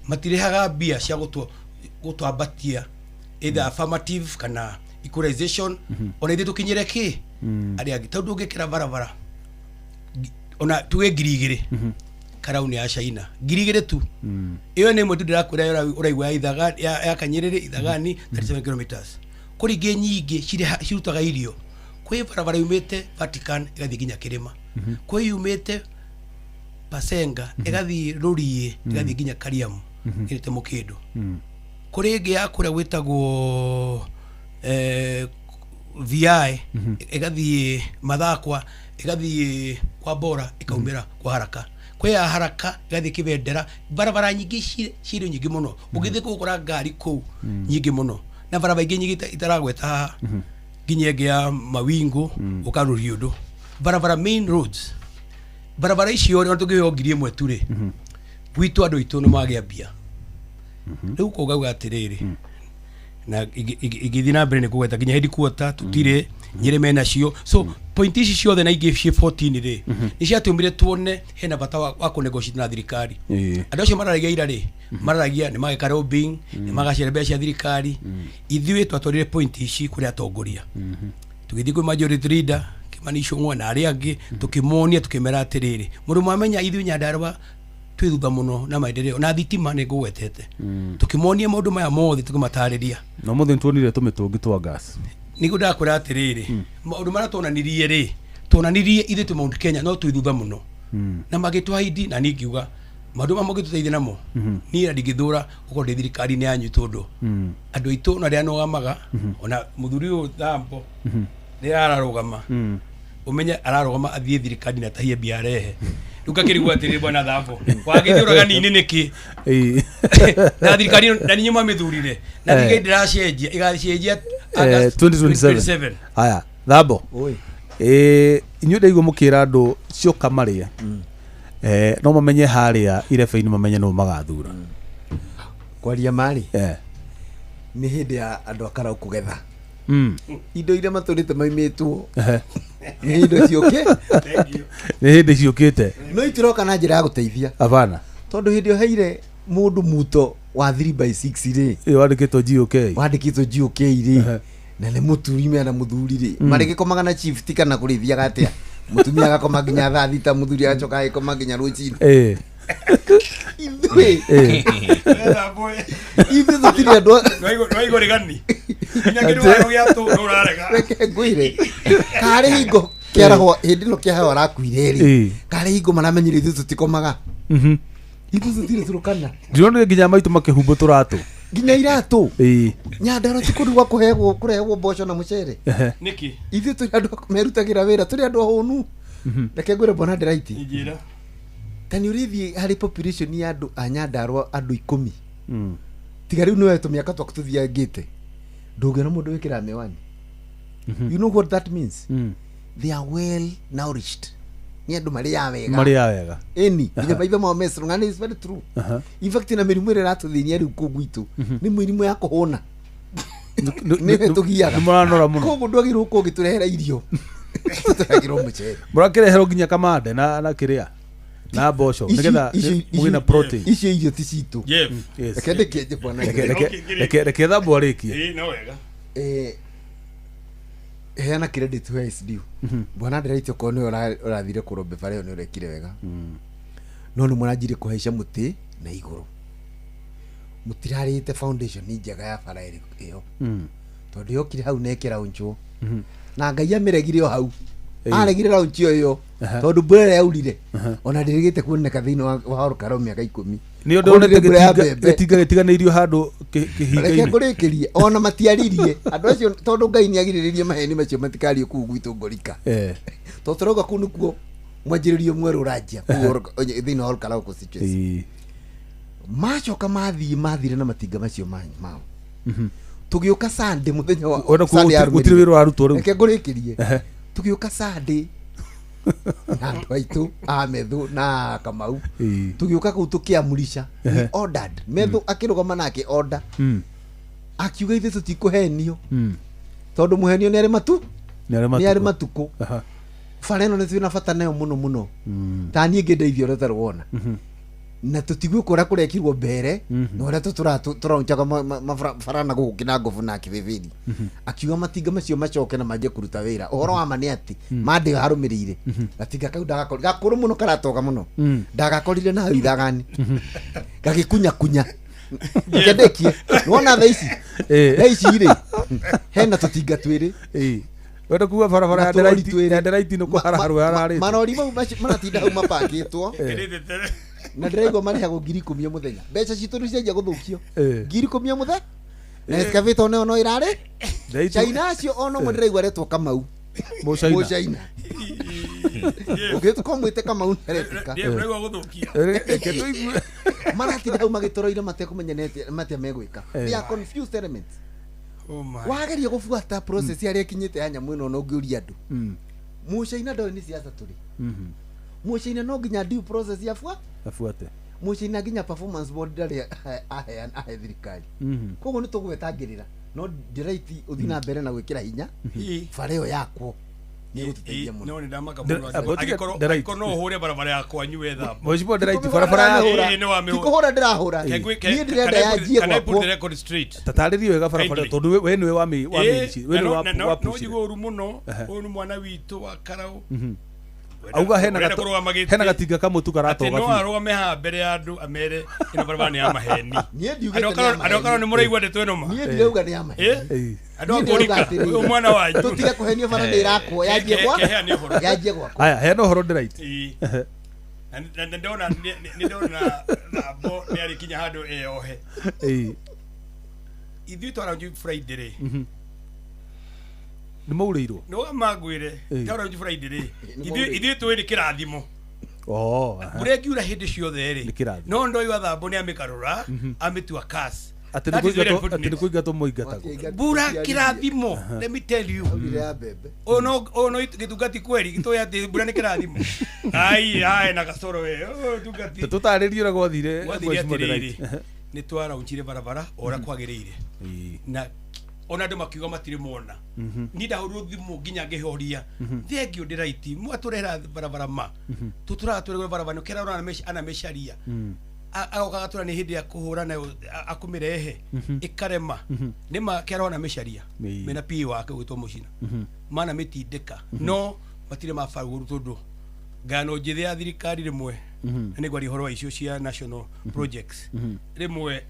matirehaga mbia cia gũtwambatia, either affirmative kana equalization, ona ithuĩ tũkinyĩre kĩ arĩa angĩ, tondũ ũngĩkĩra barabara ona tuge 2000 karauni ya China, 2000 tu, ĩyo nĩ ĩmwe tu ndĩrakwĩra ũraigua ya ithaga ya Kanyĩrĩrĩ Ithagani 37 kilometers. Kũrĩ ingĩ nyingĩ cirutaga irio. Kwĩ barabara yumĩte Vatican ĩgathiĩ nginya kĩrĩma, kwĩ yumĩte Pasenga ĩgathiĩ Rũriĩ, ĩgathiĩ nginya Kariamu ĩrĩte Mũkĩndũ. Kũrĩ ĩngĩ ya kũrĩa gwĩtagwo VI, ĩgathiĩ Mathakwa, ĩgathiĩ kwa Bora, ĩkaumĩra kwa Haraka. Kwĩ ya Haraka ĩgathiĩ Kĩbendera. Barabara nyingĩ cirĩ nyingĩ mũno, ũngĩthiĩ kũgũra ngari kũu nyingĩ mũno, na barabara ingĩ nyingĩ itaragweta haha, nginya ĩngĩ ya Mawingu ũkarũriũndũ, barabara main roads. Barabara icio ona tũngĩheo 1000 tu rĩ, gwitũ andũ aitũ nĩ magĩa mbia. Rĩu kũngauga atĩrĩrĩ, na ingĩthiĩ na mbere nĩ kũgweta nginya headquarter tũtirĩ, Nyĩrĩ menacio. So point ici ciothe na ingĩ ciĩ 14 rĩ, nĩ ciatũmire tuone hena bata wa kũnegotiate na thirikari. Andũ acio mararagia ira rĩ, mararagia nĩ mageka lobbying, nĩ magacera mbeca cia thirikari. Ithuĩ twatwarire point ici kũrĩ atongoria, tũgĩthiĩ kwĩ majority leader Kimani Ichung'wa na arĩa angĩ, tũkĩmonia, tũkĩmera atĩrĩrĩ, mũndũ mwamenya ithuĩ Nyandarua twĩ thutha mũno na maendeleo na thitima nĩ ngũgwetete. Tũkĩmonia maũndũ maya mothe, tũkĩmatarĩria. Na ũmũthĩ nĩtuonire tũmĩtũngi twa gas. Nĩguo ndakwĩra atĩrĩrĩ, maũndũ marĩa tuonanirie rĩ, tuonanirie ithuĩ twĩ Mount Kenya no twĩ thutha mũno, na magĩtwaidi, na niĩ ngiuga maũndũ maya mũngĩtũteithia namo, niĩ ndingĩthũra gũkorwo ndĩ thirikari-inĩ yanyu, tondũ andũ aitũ na arĩa nũgamaga, ona mũthuri ũyũ Thambo rĩrĩa ararũgama, ũmenye ararũgama athiĩ thirikari na atahie mbia arehe. Rĩu ngakĩrigwo atĩrĩrĩ, bwana Thambo, wagĩthiĩ ũragani-inĩ nĩkĩ na thirikari ĩno- na ninyi mwamĩthurire na thirikari ndĩracenjia, ĩgacenjia August 2027. 2027. Haya Thambo, inyuĩ ndaigua mũkĩra andũ cioka marĩe, no mamenye harĩa irebe-inĩ, mamenye nũ magathura. Kwaria marĩ, nĩ hĩndĩ ya andũ a Karau kũgetha indo iria matũrĩte maimĩtwo. Nĩ indo ciũke. Nĩ hĩndĩ ciũkĩte. No itiroka na njĩra ya gũteithia. Hapana. Tondũ hĩndĩ ĩyo heire mũndũ muto wa 3 by 6 rĩ, ĩ wandĩkĩtwo GOK. Wandĩkĩtwo GOK rĩ, na nĩ mũtumia na mũthuri rĩ, marĩgĩkomaga na shift kana kũrĩthiaga atĩa? Mũtumia agakoma nginya thaa 6, mũthuri agacoka agĩkoma nginya rũcinĩ. Ithuĩ ithuĩ tũtirĩ andũ Nwaigua rĩgani nginya kĩndũ waro gĩa tũ ũrarega. Reke ngwĩre, karĩ hingo kĩarahwo hĩndĩ ĩno kĩaheo arakuire rĩ, karĩ hingo maramenyire ithuĩ tũtikomaga, ithuĩ tũtirĩ tũrũkana. Ndironire nginya maitũ makĩhumbwo tũratũ. Nginya iratũ. Nyandarua ti kũndũ gwa kũheagwo kũrehagwo mboco na mũcere. Nĩkĩ? Ithuĩ tũrĩ andũ a merutagĩra wĩra, tũrĩ andũ ahũnu. Reke ngwĩre, bwana Ndiraiti, Njĩra. Ta nĩ ũrĩthiĩ harĩ population ya andũ a Nyandarua, andũ 10, tiga rĩu nĩwe tũmĩaka twaku tũthiangĩte, ndũngĩona mũndũ wĩkĩraga mĩwani. You know what that means? They are well nourished, nĩ andũ marĩaga wega. Marĩaga wega. Ĩni nginya maitho mao me strong, and it's very true. In fact, na mĩrimũ ĩrĩa ĩratũthĩnia rĩu kũu gwitũ nĩ mĩrimũ ya kũhũna, nĩwe tũgiaga. Nĩ mũranora mũno. Koguo ndwagĩrĩirwo gũkorwo ũgĩtũrehera irio, tũrehagĩrwo mũcere. Mũrakĩreherwo nginya kamande na kĩrĩa na mboco nĩgetha mũgĩe na protein. Icio irio ti citũ. Jeff. Yes. Reke ndĩkĩenje, bwana. Reke Thambo arĩkie. Ĩĩ, no wega. Heana credit where is due. Bwana Ndiraiti, okorwo nĩwe ũrathire kũrombe bara ĩyo, nĩ ũrekire wega, no nĩ mũranjirie kũhaica mũtĩ na igũrũ, mũtirarĩte foundation njega ya bara ĩyo, tondũ yokire hau na ĩkĩraunchwo, na Ngai amĩregire o hau. Aregire launch ĩyo tondũ mbura ĩrĩa yaurire ona ndĩrĩgĩte kuoneka thĩinĩ wa Olkalau mĩaka 10. Nĩ ũndũ Kũrĩ onete mbura ya mbembe. gĩtinga gĩtiganĩirio handũ Reke kĩhinga-inĩ. ngũrĩkĩrie, ona matiaririe andũ acio, tondũ Ngai nĩ agirĩrĩrie maheni macio matikario kũu gwitũ Ngorika, tondũ tũrauga kũu nĩkuo mwanjĩrĩrio mwerũ ũranjia kũu thĩinĩ wa Olkalau constituency. Macoka mathiĩ mathire na matinga macio mao. Tũgĩũka Sunday mũthenya wa Sunday gũtirĩ wĩra warutwo rĩu. Reke ngũrĩkĩrie. Tũgĩũka Sunday na andũ aitũ a Methu na Kamau. Tũgĩũka kũu tũkĩamũrica. We ordered. Methu akĩrũgama nake order. Akiuga ithuĩ tũtikũhenio. Tondũ mũhenio nĩ arĩ matu. Nĩ arĩ matukũ. Bara ĩno nĩ twĩna bata nayo mũno mũno. Ta niĩ ngĩndeithia ũrĩa ũtarĩ wona. Na tũtigwĩka ũrĩa kũrekirwo mbere na ũrĩa tũraunjaga mabara na gũkũ na ngobu na kĩbĩbĩri. Akiuga matinga macio macoke na manjie kũruta wĩra. Ũhoro wa ma nĩ atĩ mandĩ harũmĩrĩire gatinga kau ndagakorire gakũrũ mũno karatoga mũno ndagakorire na hau ithagani gagĩkunyakunya ngendekie nĩwona thaa ici thaa ici rĩ hena tũtinga twĩrĩ. Wenda kuga barabara ya Nderaiti nĩ kũharaharwo hararĩte. Marori mau maratinda hau mapakĩtwo na ndĩraigua marĩhagwo 10,000 mũthenya. Mbeca citũ nĩ cianjia gũthũkio 10,000 mũthenya na excavator nayo no ĩrarĩ China acio ona ũmwe ndĩraigua aretwo Kamau Mũchaina ũngĩtuka mwĩte Kamau nĩaretĩka maratinda hau magĩtũroire matekũmenya matia megwĩka. They are confused elements. Wageria gũbuata process harĩa ĩkinyĩte ya nyamũ ĩno na ũngĩũria andũ Mũchaina ndoĩ nĩ siasa tũrĩ. Mũchaina no nginya due process ya afuate. Mũchaina nginya performance board ndarĩ ahe thirikari. Koguo nĩ tũgwetangĩrĩra no Ndiraiti ũthiĩ na mbere na gwĩkĩra hinya bara ĩyo yakwo nĩ ĩgũtũteithia mũno. No nĩ ndamaka mũno angĩkorwo no ũhũre barabara yakwa nyue thamba. Mheshimiwa Ndiraiti barabara yakwa ti kũhũra ndĩrahũra niĩ ndĩrenda yanjie gwakwo. Tatarĩrie wega barabara tondũ we nĩwe wa we nĩwe wa no njigue ũru mũno ũyũ nĩ mwana witũ wa Karau. Auga hena gatinga kamwe tu karatoga biũ. No arũgame haha mbere ya andũ amere ĩno barabara nĩ ya maheni. Andũ akarwo nĩ mũraigua ndeto ĩno ma. Niĩ ndirauga nĩ ya maheni. Andũ akũrika ũyũ mwana wanyu. Tũtige kũhenio bara nĩ ĩrakwo yanjie gwakwa. Yanjie gwakwa. Aya heana ũhoro Ndiraiti. Na ndona nĩ ndona Thambo nĩ arĩkinya handũ eyohe. Ithuĩ twaraunji Friday rĩ. Nĩ maurĩirwo no mangwĩre twaraunji Friday rĩ ithuĩ tũĩ nĩ kĩrathimo. Mbura ĩngiura hĩndĩ ciothe rĩ no ndoiwa Thambo nĩ amĩkarũra amĩtua curse. Atĩ nĩ kũingatwo mũingatagwo mbura kĩrathimo. Let me tell you ũyũ no gĩtungati kweri gĩtũĩ atĩ mbura nĩ kĩrathimo. Ai ai na gacoro we tungati tũtarĩrie ũrĩa gwathire. Gwathire atĩrĩrĩ nĩ twaraunjire barabara o ũrĩa kwagĩrĩire na ona andũ makiuga matirĩ mona. Niĩ ndahũrirwo thimũ nginya ngĩhoria thengio Ndiraiti mwatũrehera barabara ma tũtũraga tũrehera barabara nĩkĩra anamĩcaria agoka agatũra nĩ hĩndĩ ya kũhũra nayo akũmĩrehe ĩkarema nĩma kĩara anamĩcaria mena PA wake ũgĩtwo Mũcina mana mĩtindĩka no matirĩ mabarũru tondũ ngano njĩthĩ ya thirikari rĩmwe na nĩ ngwaria ũhoro wa icio cia national projects rĩmwe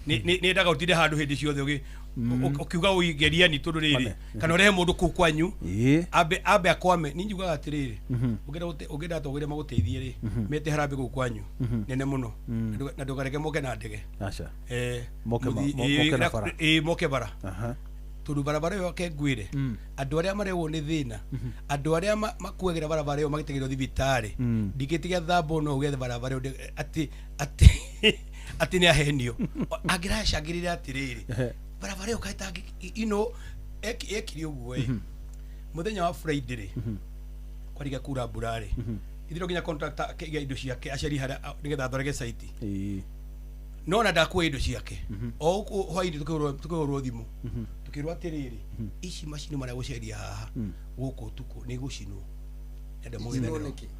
nĩ endaga ũtinde handũ hĩndĩ ciothe ũkiuga ũigeria ni tondũ rĩrĩ kana ũrehe mũndũ kũu kwanyu ambe akwame. Niĩ njugaga atĩrĩrĩ ũngĩenda atongoria magũteithie rĩ mete harambĩ kũu kwanyu nene mũno na ndũkareke moke na ndege. Moke bara tondũ barabara ĩyo ke ngwĩre andũ arĩa marehwo nĩ thĩna andũ arĩa makuagĩra barabara ĩyo magĩteng'erio thibitarĩ ndingĩtiga Thambo no ũgethe barabara ĩyo atĩ atĩ atĩ nĩ ahenio angĩracangĩrĩra atĩrĩrĩ barabara ĩyo kaĩ ino ekire ũguo ĩ mũthenya wa Friday rĩ kwariga kura mbura rĩ ithiro nginya contractor akĩiga indo ciake acarie harĩa nĩgetha athondeke site no na ndakua indo ciake o gũkũ hwainĩ tũkĩhũrwo thimũ tũkĩrwo atĩrĩrĩ ici macini marĩa gũceria haha gũkũ ũtukũ nĩ igũcinwo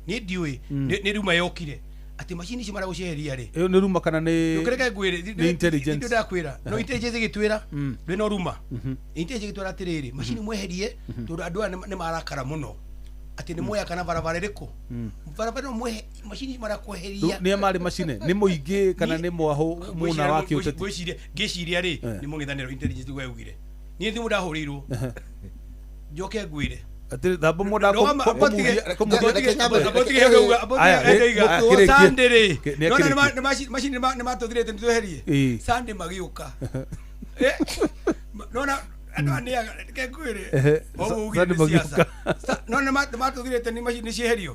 niĩ ndiũĩ nĩ ruma yokire atĩ macini ici marĩa gũceria rĩ ĩyo nĩ ruma kana nĩ ndũkĩreke ngwĩre nĩ intelligence ndakwĩra no intelligence ĩgĩtwĩra ndwĩ no ruma intelligence ĩgĩtwĩra atĩrĩrĩ macini mweherie tondũ andũ aya nĩ marakara mũno atĩ nĩ muoya kana barabara ĩrĩkũ barabara no mwehe macini marĩa kweheria nĩ marĩ macine nĩ mũingĩ kana nĩ mwahũ mũna wa kĩũteti ngwĩciria ngĩciria rĩ nĩ mũng'ethanĩro intelligence nĩguo yaugire niĩ thimũ ndahũrĩirwo njoke ngwĩre atĩ Thambo mwenda macini nĩ matũthirĩte nĩ tweherie Sunday magĩũka nona Andũ aya nĩ aga reke ngwĩre. Ehe, O ũguo ugire Sunday nĩ siasa. magĩũka. No nĩ matũthirĩte nĩ maci nĩ cieherio.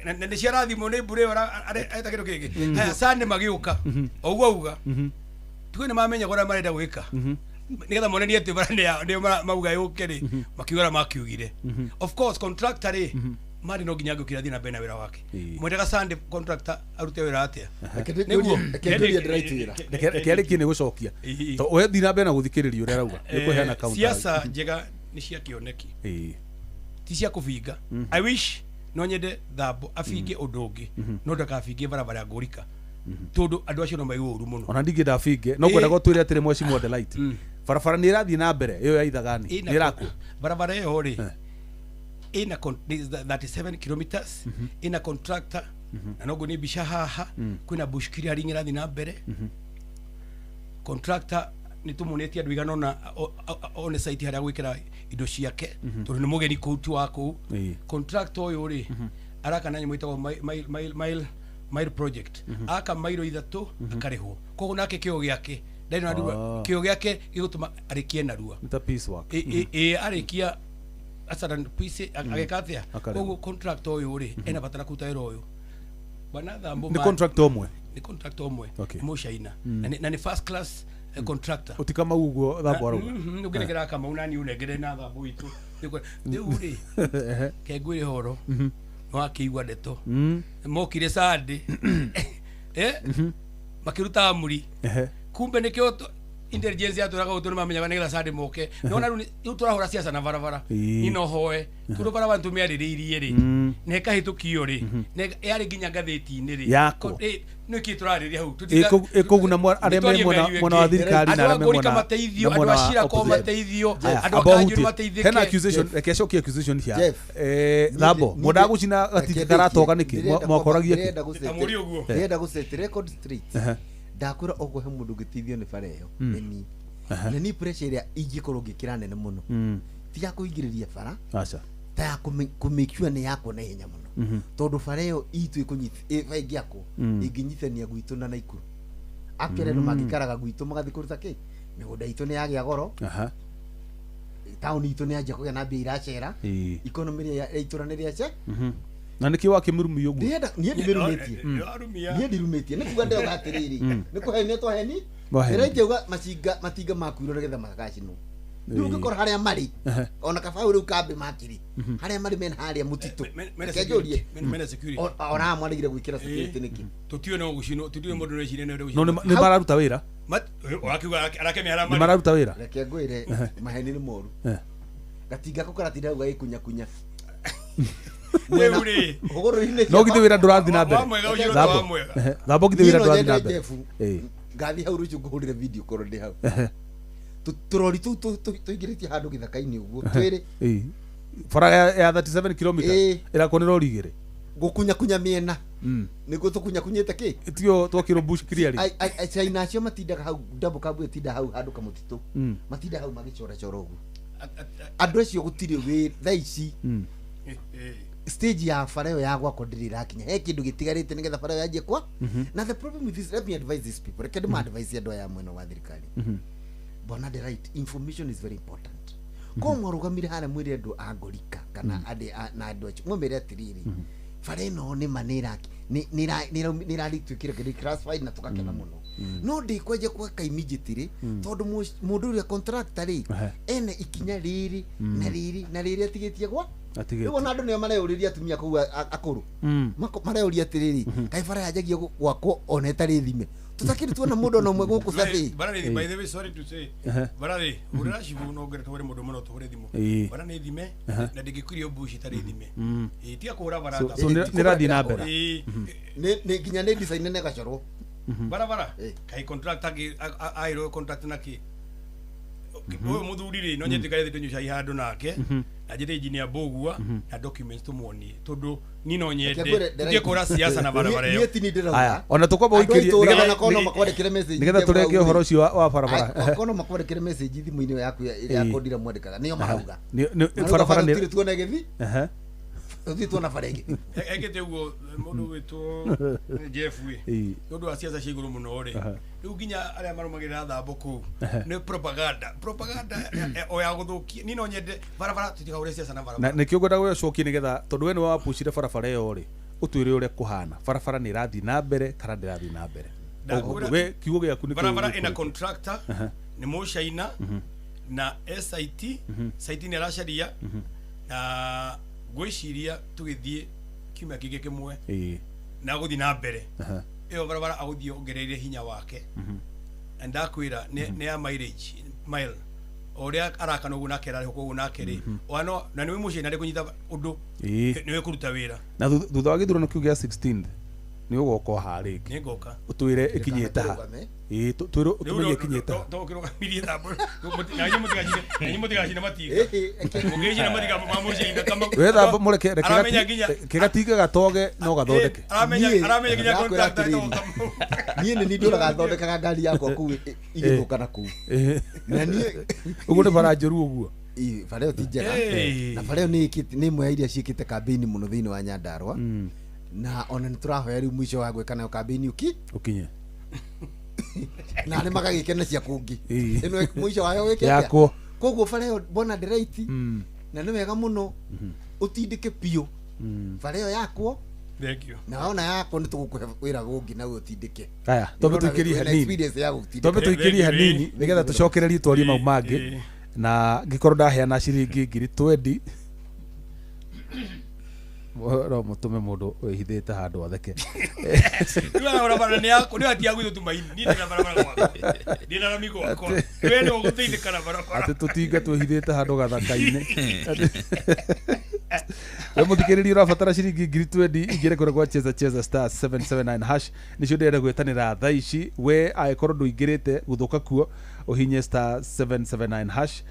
Na nĩ ciarathimwo nĩ mbura ĩyo areta kĩndũ kĩngĩ. Haya Sunday magĩũka. O ũguo auga. Tuge nĩ mamenya ũrĩa marenda gwĩka. Nĩgetha monanie atĩ bara nĩo mauga yũke rĩ, makiuga ũrĩa makiugire. Of course contractor rĩ, marĩ no nginya angĩũkire athiĩ na mbere na wĩra wake. Mwendaga Sunday contractor arute wĩra atĩa? Nĩguo. Reke njũrie ndĩraiti wĩra. Reke arĩkie nĩ gũcokia. To we thiĩ na mbere na gũthikĩrĩria ũrĩa arauga. Nĩ kũheana counter. Siasa njega nĩ cia kĩoneki. Ti cia kũbinga. I wish no nyende Thambo abinge ũndũ ũngĩ, no ndakabinge barabara ya Ngũrika, tondũ andũ acio no maigue ũru mũno. Ona ndingĩenda abinge no ngwendaga ũtwĩre atĩrĩ mwecimu the light. Barabara nĩ ĩrathiĩ na mbere ĩyo ya Ithagani Ĩna nĩ ĩrakwo. Barabara ĩyo rĩ ĩna nĩ 37 kilometers, ĩna contractor na noguo nĩ mbica haha. Kwĩna bush clearing ĩrathiĩ na mbere. Contractor nĩ tũmuonetie andũ igana ũna one site harĩa gwĩkĩra indo ciake, tondũ nĩ mũgeni kũu ti wa kũu. Contractor ũyũ rĩ araka na nyamũ ĩtagwo mile project, aka mairo 3 akarĩhwo, koguo nake kĩo gĩake ndarĩ na ndura. Kĩo gĩake gĩgũtũma arĩkie narua. Nĩ ta piece work. Ĩ arĩkia acaran piece ageka atĩa? Akarĩhwo. Koguo contractor ũyũ rĩ ena bata na kũruta wĩra ũyũ, bwana Thambo. Nĩ contractor ũmwe? Nĩ contractor ũmwe. Mũcaina. Na nĩ first class contractor. Ũtikamau ũguo Thambo arauga. Ũngĩnengera Kamau nani ũnengere na Thambo witũ. Rĩu rĩ, ke ngwĩre horo, nĩwakĩigua ndeto mokire Sunday makĩruta amuri. Kumbe nĩkĩo intelligence yatwĩraga ũũ, tondũ mamenyaga nĩgetha Sunday moke. Nona rĩu rĩu tũrahũra siasa na barabara. Niĩ no hoe tondũ barabara nĩtũmĩarĩrĩirie rĩ na ĩkahĩtũkio rĩ na yarĩ nginya ngathĩti-inĩ rĩ. Yakwo. Nĩkĩ tũrarĩria hau? Ĩkũguna arĩa me Nĩtwarie mĩario mwena wa ĩngĩ. thirikari na Andũ a arĩa me Ngũrika mwena mateithio, na andũ mwena a wa Shirako opposition. mateithio, Aya, andũ a amba Kanjũru ũhutie. mateithĩke. Hena accusation, reke acokie accusation cia Jeff, Thambo mwendaga gũcina gatinga karatoga nĩkĩ? Mwakoragia kĩ? Tamũri ũguo. Ndĩrenda gũ-set record straight. Ndakwĩra okorwo he mũndũ ũngĩteithio nĩ bara ĩyo nĩ niĩ. Na niĩ pressure ĩrĩa ingĩkorwo ngĩkĩra nene mũno ti ya kũhingĩrĩria bara, Aca. ta ya kũ make sure nĩ yakwo na ihenya mũno, tondũ bara ĩyo itũ ĩkũnyit bara ĩngĩakwo ĩngĩnyitania gwitũ na Naikuru. Actually andũ mangĩikaraga gwitũ magathiĩ kũruta kĩ, mĩgũnda itũ nĩ yagĩa goro, taũni itũ nĩ yanjia kũgĩa na mbia iracera, economy ya itũra nĩ rĩace. Na nĩkĩ wakĩmĩrumia ũguo? Ndĩrenda niĩ ndimĩrumĩtie. Niĩ ndirumĩtie, nĩ kuga ndĩrauga atĩrĩrĩ, nĩ kũhenia twaheni. Mwaheni. Ndĩraigua macinga matinga makuirwo nĩgetha magacinwo. Rĩu ũngĩkora harĩa marĩ, ona kabaũ rĩu kambĩ makĩrĩ harĩa marĩ mena harĩa mũtitũ. Mena Reke njũrie. security, mena security. Ona aya mwaregire gwĩkĩra security nĩkĩ? Tũtiũĩ no gũcinwo, tũtiũĩ mũndũ nĩeciria nĩ No nĩ mararuta wĩra? Ũrakiuga arakemia harĩa Nĩ mararuta wĩra? Reke ngwĩre, maheni nĩ moru. Gatinga kau karatinda hau gagĩkunyakunya. Rĩu rĩ Hũgũrũrũ-inĩ. No githĩ wĩra ndũrathiĩ na mbere? Wa mwega ũcio Thambo. wa mwega. Thambo githĩ Niĩ wĩra no ndũrathiĩ na nyende mbere? Jeff, ngathiĩ hau rũciũ ngũhũrĩre video korwo ndĩ hau. Tũrori tũu tũingĩrĩtie handũ gĩthaka-inĩ ũguo twĩrĩ. Bara ya 37 kilometers ĩrakwo nĩ rori igĩrĩ. Gũkunyakunya mĩena nĩguo tũkunyakunyĩte kĩ. Tio twakĩrwo bush clearing. China acio matindaga hau, double cab ĩtinda hau handũ kamũtitũ, matinda hau magĩcoracora ũguo. Andũ acio gũtirĩ wĩ thaa ici. Stage ya bara ĩyo ya gwakwo ndĩrĩ ĩrakinya, he kĩndũ gĩtigarĩte nĩgetha bara ĩyo yanjie kwa. Na the problem with this, let me advise these people, reke ndĩma advise andũ aya mwena wa thirikari. Bwana the right information is very important. Ko mwarũgamire harĩa mwĩre andũ a Ngorika kana andĩ na andũ acio mwamĩre atĩrĩrĩ, bara ĩno nĩ ma nĩ ĩrarĩtuĩkire kĩndũ classified na tũgakena mũno, no ndĩkwanjia gwaka immediately tondũ mũndũ ũrĩa contractor rĩ ena ikinya rĩrĩ na rĩrĩ na rĩrĩ atigĩtie gwa. Atigĩtie. Rĩu ona andũ nĩo mareyũrĩria, atumia kũu akũrũ mareyũria atĩrĩrĩ, kaĩ bara yanjagia gwakwo ona ĩtarĩ thime? Tũtakĩrĩ tuona mũndũ ona ũmwe gũkũ survey. Bara nĩ by the way, sorry to say, bara rĩ hũrĩra cibũ no ngere tũhũre mũndũ mũno tũhũre thimũ. Bara nĩ thime na ndĩngĩkurio bush ĩtarĩ thime. Tiga kũhũra bara. So nĩ ĩrathiĩ na mbere. Nĩ nginya nĩ design nene ĩgacorwo. Barabara kaĩ contract airwo contract na kĩ ũyũ mũthuri rĩ, no nyĩtĩkare tũnyue cai handũ nake na njĩte engineer Mbũgua na documents tũmuonie, tondũ niĩ no nyende Reke ngwĩre, tũtige kũhũra siasa na barabara ĩyo. Niĩ ti niĩ ndĩrauga. Aya, ona tũkwamba Andũ a gũikĩria itũũra ona korwo no makwandĩkĩre message nĩgetha Jeff tũrenge hau ũhoro rĩ. ũcio wa barabara. Korwo no makwandĩkĩre message thimũ-inĩ ĩyo yaku ya kodi ĩrĩa mwandĩkaga, nĩo marauga. Nĩ barabara nĩ tũtirĩ tuona ĩgĩthiĩ, tũtirĩ tuona bara ĩgĩthiĩ. Ekĩte ũguo mũndũ gwĩtwo Jeff ĩ, nĩ ũndũ wa siasa cia igũrũ mũno rĩ. Rĩu nginya arĩa marũmagĩrĩra thambo kũu nĩ propaganda o ya gũthũkia. Niĩ no nyende barabara tũtikahũre ciaca na barabara. Na nĩkĩo ngwenda gũgĩcokia nĩgetha tondũ we nĩwe wapucire barabara ĩyo rĩ, ũtwĩre ũrĩa kũhana. Barabara nĩ ĩrathiĩ na mbere kana ndĩrathiĩ na mbere? We kiugo gĩaku nĩ barabara ĩna contractor nĩ Mũcaina na SIT. SIT nĩ aracaria na ngwĩciria tũgĩthiĩ kiumia kĩngĩ kĩmwe na gũthiĩ na mbere ĩyo barabara agũthiĩ ongereire hinya wake. Na ndakwĩra nĩ ya mileage mile o ũrĩa arakana ũguo nake ararĩhwo koguo nake rĩ na nĩwe Mũcaina arĩ kũnyita ũndũ nĩwe kũruta wĩra. Na thutha wa gĩthurano kĩu gĩa 16th nĩ ũgoka o haha rĩngĩ nĩ ngoka ũtwĩre ĩkinyĩte ha. Ĩĩ twĩre ũtũmenye ĩkinyĩte ha. Tũkĩrũgamirie thambo na inyuĩ mũtigacine matinga mũngĩcina matinga ma Mũcaina kama we thambo mũreke reke gatinga gatoge no gathondeke. Aramenya nginya contractor niĩ nĩ ndũraga thondekaga ngari yakwa kũu igĩthũka na kũu na niĩ ũguo nĩ bara njũru ũguo. Bara ĩyo ti njega na bara ĩyo nĩ ĩmwe ya iria ciĩkĩte kambĩini mũno thĩinĩ wa Nyandarua na ona nĩ tũrahoya rĩu mũico wa gwĩka nayo kambĩini ũkinye na nĩ magagĩkena cia kũngĩ ĩno mũico wayo wĩke yakwo. Koguo bara ĩyo mbona ndĩraiti na nĩ wega mũno ũtindĩke biũ bara ĩyo yakwo. Thank you. Na ona yakwo nĩ tũgũkũhe wĩra ũngĩ na ũtindĩke. Aya twambe tũikĩrie hanini, twambe tũikĩrie hanini nĩgetha tũcokererie twarie mau mangĩ na ngĩkorwo ndaheana ciringi 20,000 no mũtũme mũndũ wĩhithĩte handũ atheke. Rĩu barabara nĩ yaku nĩ atia gwitũ tumaini niĩ ndĩna barabara gwakwa ndĩna rami gwakwa we nĩ ũgũteithĩka na barabara atĩ tũtinga twĩhithĩte handũ gathaka-inĩ. We mũthikĩrĩria ũrabatara ciringi 20,000 ingĩre kũrĩa gwa cheza cheza star 779 hash nĩcio ndĩrenda gwĩtanĩra thaa ici. We angĩkorwo ndũingĩrĩte gũthũka kuo ũhinye star 779 hash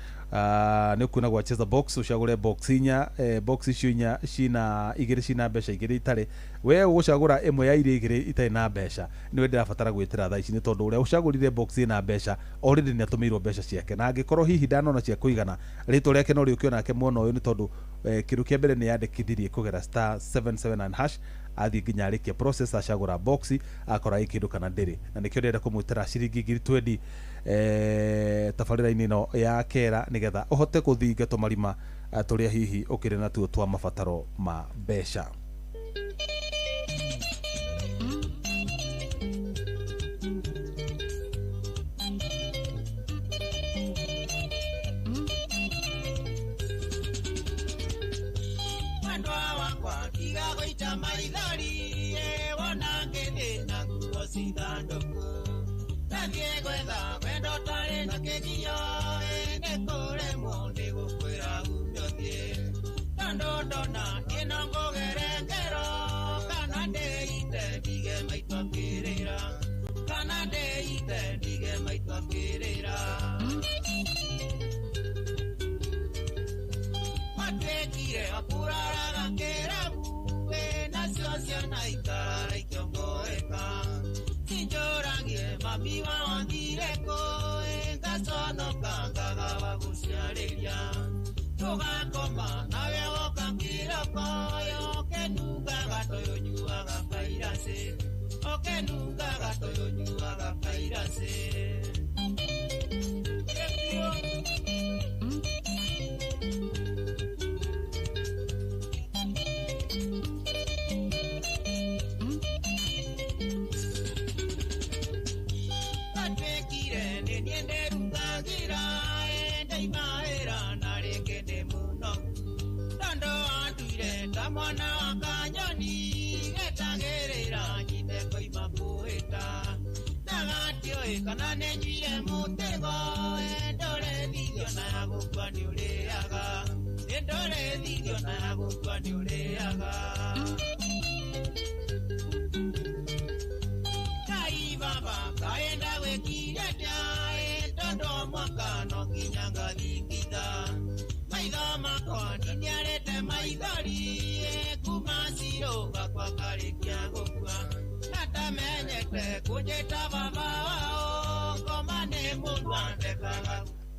nĩ ũkuona gwa cheza box ũcagũre box inya, box icio inya cina igĩrĩ cina mbeca igĩrĩ itarĩ. We ũgũcagũra ĩmwe ya iria igĩrĩ itarĩ na mbeca nĩwe ndĩrabatara gwĩtĩra thaa ici nĩ tondũ ũrĩa ũcagũrire box ĩna mbeca already nĩ atũmĩirwo mbeca ciake na angĩkorwo hihi ndanona cia kũigana rĩtwa rĩake no rĩũke onake mwena ũyũ nĩ tondũ kĩndũ kĩa mbere nĩ yandĩkithirie kũgera star 779 hash athiĩ nginya arĩkia process acagũra box akora ĩ kĩndũ kana ndĩrĩ na nĩkĩo ndĩrenda kũmwĩtĩra ciringi 20,000 tabarĩra-inĩ ĩno ya kera nĩgetha ũhote gũthinga tũmarima tũrĩa hihi ũkĩrĩ natuo twa mabataro ma mbeca.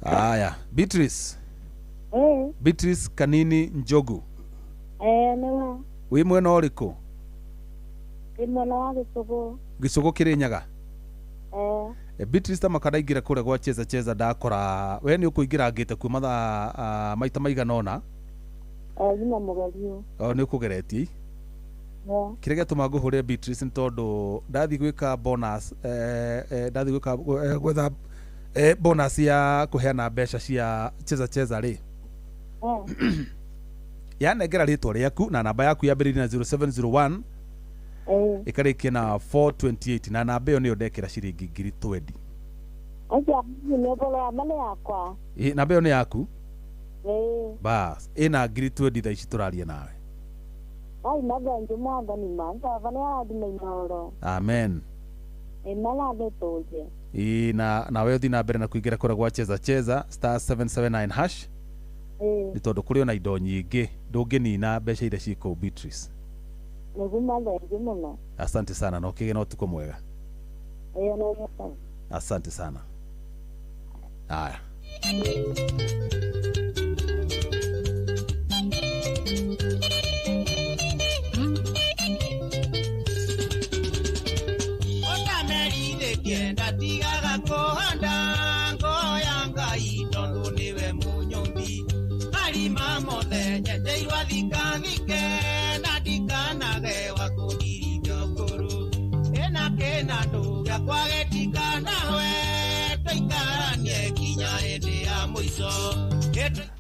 Aya, Beatrice. Beatrice Kanini Njogu. Niwe. Wi mwena ũrĩkũ? Ndĩ mwena wa Gĩcũgũ. Gĩcũgũ Kĩrĩnyaga? Beatrice ta makara ingĩra kũrĩa gwa Cheza Cheza ndakora we nĩ ũkũingĩra ngĩte kuo mathaa maita maigana ũna. Ngina mũgerio. O nĩ ũkũgeretie. Kĩrĩa gĩatũma ngũhũre Beatrice nĩ tondũ ndathiĩ gwĩka bonus, ndathiĩ gwĩka gwetha bonus ya kũheana mbeca cia Cheza Cheza rĩ, yanengera rĩtwa rĩaku na namba yaku yambĩrĩirie na 0701 ĩkarĩkia na 428 na namba ĩyo nĩyo ndekĩra ciringi 20,000. Namba ĩyo nĩ yaku? Bas, ĩna 20,000 thaa ici tũraria nawe. Amen. Na nawe ũthiĩ na mbere na kũingĩra kũrĩa gwa Cheza Cheza *779 hash nĩ tondũ kũrĩ ona indo nyingĩ ndũngĩnina mbeca iria ciĩ kũu Beatrice. Asante sana na ũkĩgĩe na ũtukũ mwega. Asante sana. Haya.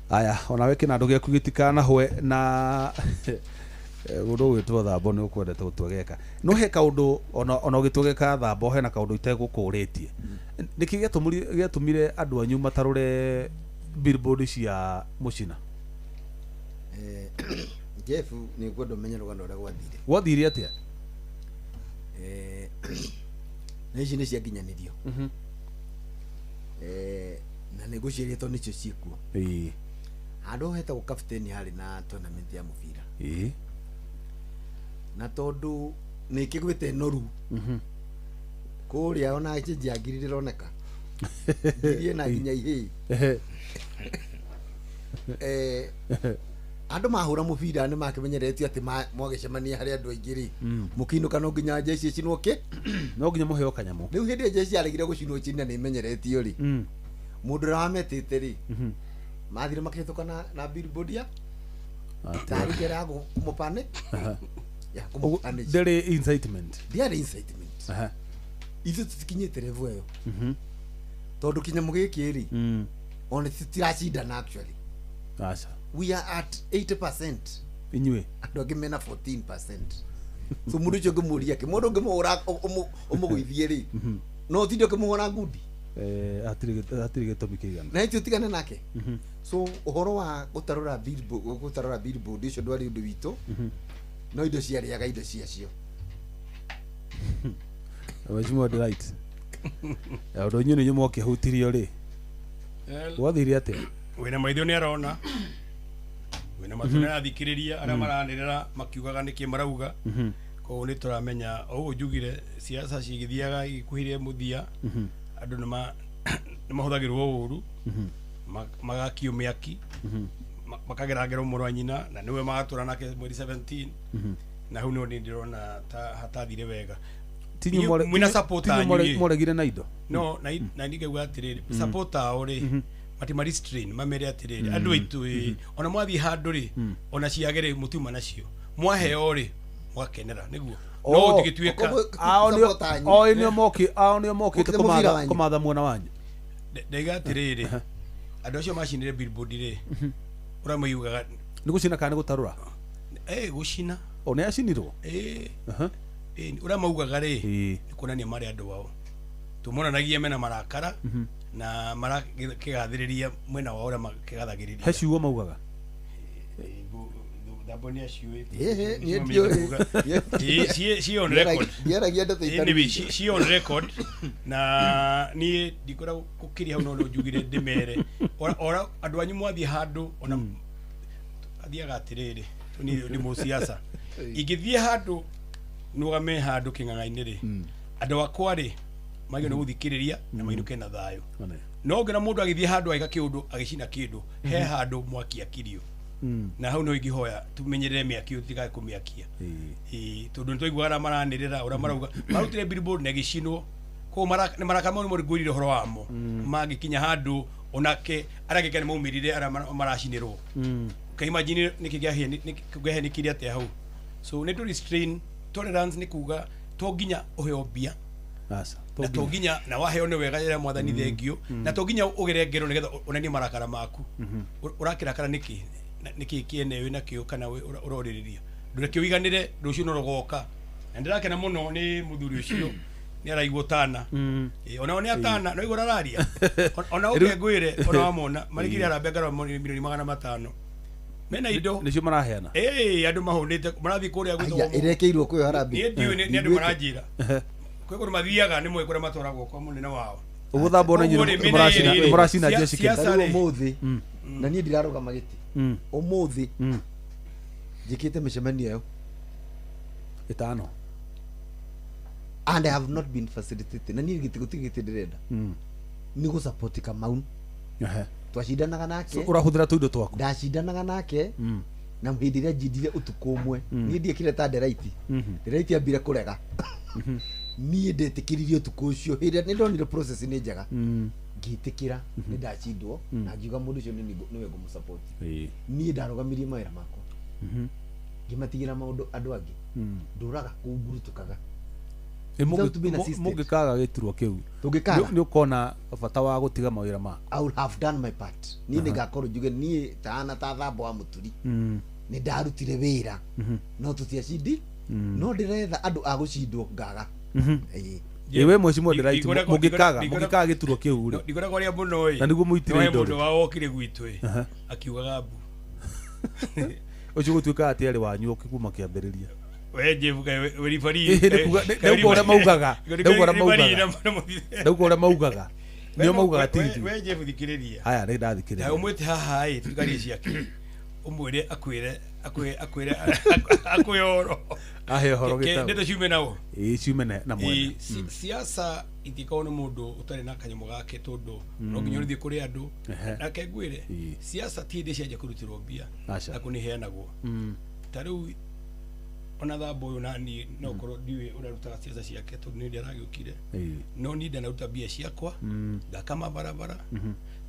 Aya, onawe kinandu giaku gitikanahwe na mundu gwitwo Thambo ni ukwendete gutwegeka no he kaundu ona ugitwegeka Thambo hena kaundu itegukuritie niki giatumire andu anyu matarure billboard cia mucina? Jeff ni ngwenda umenye rugano uria gwathire. Gwathire atia? Na ici ni ciakinyanirio na nä ngåciäria tondå nä cio ciäkuo handå hetagwo Captain harä na tournament ya mũbira na tondå nä kä gwä te noru kå rä a ona chenji ya ngiri ndĩroneka ngiri ĩna nginya ihĩĩ andå mahå ra må bira nä makämenyeretio atä mwagäcemania harä andå aingä rä må kĩinũka no nginya njeci ĩcinwo kä no nginya mũheo kanyamũ. Rĩu hĩndĩ ĩrĩa njeci yaregire gũcinwo china nĩ imenyeretio rĩ mundu ũrĩa wametĩte rĩ mathire makĩhĩtũka na billboard ya tarigera ya kũmũpane ya kũmũpane. Ndĩrĩ incitement, ndiarĩ incitement. Ithuĩ tũtikinyĩte level ĩyo tondũ kĩnyamũ gĩkĩ rĩ ona tũtiracindana actually. Aca. We are at 80% inyuĩ andũ angĩ mena 14%. So mũndũ ũcio ũngĩmũria kĩ mũndũ ũngĩmũhũra ũmũgũithie rĩ no ũtinde ũkĩmũhũra ngundi hatirĩ gĩtũmi kĩigana na ithuĩ tigane nake. So ũhoro wa gũtarũra billboard ũcio ndwarĩ ũndũ witũ no indo ciarĩaga indo ciacio. Mheshimiwa Delight, ũndũ inyuĩ nĩ inyuĩ mwakĩhutirio rĩ gwathire atĩa? Wĩna maitho nĩ arona, wĩna matũ nĩ arathikĩrĩria arĩa maranĩrĩra makiugaga nĩkĩ marauga. Koguo nĩ tũramenya o ũguo njugire siasa cigĩthiaga igĩkuhĩrĩria mũthia andũ nĩ mahũthagĩrwo ũru magakio mĩaki makageragera mũrũ wa nyina na nĩwe magatũra nake mweri 17 na hau nĩho ndĩrona ta hatathire wega. Mwĩna support anyu mũregire na indo no na ningauga atĩrĩrĩ support ao rĩ mati restrain mamere atĩrĩrĩ andũ aitũ ona mwathiĩ handũ rĩ ona ciage rĩ mũtiuma nacio mwaheo rĩ mwakenera nĩguo no ũtigĩtuĩka ao nĩo mokĩte kũmatha mwena wanyu. Ndaiga atĩrĩrĩ andũ acio macinire billboard rĩ ũrĩa moigaga nĩ gũcina kana nĩ gũtarũra? Gũcina. O nĩ acinirwo? Ũrĩa maugaga rĩ nĩ kuonania marĩ andũ ao tũmonanagia mena marakara na marakĩgathĩrĩria mwena wao ũrĩa makĩgathagĩrĩria. He ciugo maugaga? Thambo nĩ aciũĩ. Niĩ Ci on record. Ndiaragia ndeto itarĩ. Anyway, ci on record na niĩ ndikwenda gũkĩria hau no njugire ndĩmere ora andũ anyu mwathiĩ handũ ona athiaga atĩrĩrĩ niĩ ndĩ mũciaca ingĩthiĩ handũ nũgame handũ kĩng'ang'a-inĩ rĩ andũ akwa rĩ magĩrĩirwo nĩ gũthikĩrĩria na mainũke na thayũ. No ngĩona mũndũ agĩthiĩ handũ agĩka kĩũndũ agĩcina kĩndũ he handũ mwaki akirio na hau no ingĩhoya tumenyerere mĩaki tũtikae kũmĩakia tondũ nĩ twaiguaga arĩa maranĩrĩra ũrĩa marauga marutire billboard na ĩgĩcinwo Koguo nĩ marakara mau nĩmo ngwĩrire ũhoro wamo mangĩkinya handũ onake arĩa angĩ nĩ maumĩrire arĩa maracinĩrwo. Ka imagine nĩkĩ kĩaheanĩkire atĩa hau. So nĩ tũ restrain tolerance nĩ kuga to nginya ũheo mbia na to nginya na waheo nĩ wega rĩrĩa mwathani thengio na to nginya ũgere ngero nĩgetha onanie marakara maku. Ũrakĩrakara nĩkĩ nĩkĩ kĩene wĩ nakĩo kana ũrorĩrĩria ndũreke ũiganĩre rũciũ no rũgoka. Na ndĩrakena mũno nĩ mũthuri ũcio nĩ araigua tana. Ona nĩ atana no igũra araria ona ũke ngwĩre ona wamona marĩkire arambia ngaro milioni 500 mena indo nicio maraheana. Andũ mahũnĩte marathiĩ kũrĩa gwĩtwo ĩrekeirwo kwĩ harambee. Niĩ ndiũĩ nĩ andũ maranjĩra kwĩ kũndũ mathiaga nĩ moĩ kũrĩa matwaragwo kwa mũnene wao. Ũguo thambwo na inyuĩ mũracina jeshi kĩ ũmũthĩ na niĩ ndirarũgama gĩtĩ ũmũthĩ njĩkĩte mĩcemanio ĩyo 5 and I have not been facilitated na niĩ gĩtĩ gũtirĩ gĩtĩ ndĩrenda nĩ gũ support Kamau. Twacindanaga nake ũrahũthĩra tũindo twaku ndacindanaga nake na hĩndĩ ĩrĩa njindire ũtukũ ũmwe niĩ ndiekire ta Nderaiti. Nderaiti ambire kũrega niĩ ndetĩkĩririe ũtukũ ũcio hĩndĩ ĩrĩa nĩndonire process nĩ njega ngĩtĩkĩra nĩ ndacindwo na ngiuga mũndũ ũcio nĩwe ngũmũsupport. Niĩ ndarũgamirie mawĩra makwa ngĩmatigĩra maũndũ andũ angĩ ndũraga kũu ngurutũkaga. Mũngĩkaga gĩturwa kĩu nĩ ũkona bata wa gũtiga mawĩra maku. I will have done my part. Niĩ nĩngakorwo njuge niĩ tahana ta Thambo wa Mũturi nĩ ndarutire wĩra no tũtiacindi no ndĩretha andũ a gũcindwo ngaga. Ĩĩ we mheshimiwa Nderaiti mũngĩkaga gĩturwa kĩu rĩ ndikora kwaria mũno ĩ na nĩguo mũitire indo mũndũ wao okire gwitũ ĩ akiugaga mbu ũcio gũtuĩka atĩ arĩ wanyu kuma kĩambĩrĩria. We Jeff we ribari ndauga ũrĩa maugaga ndauga ũrĩa maugaga nĩo maugaga ti ithuĩ. We Jeff thikĩrĩria. Haya nĩ ndathikĩrĩria. Ũmwĩte haha ĩ tũkarie ciake ũmwĩre akwĩre akwĩre akwĩre ũhoro ahe ũhoro gĩtau ndeto ciume nao ĩĩ ciume na mwene. Siasa itikorwo nĩ mũndũ ũtarĩ na kanyamũ gake tondũ no nginya ũrĩthiĩ kũrĩ andũ nake ngwĩre siasa ti hĩndĩ cianjia kũrutĩrwo mbia na kũnĩheanagwo. Ta rĩu ona Thambo ũyũ na niĩ no ũkorwo ndiũĩ ũrĩa arutaga ciaca ciake tondũ nĩ aragĩũkire no niĩ ndanaruta mbia ciakwa ngaka mabarabara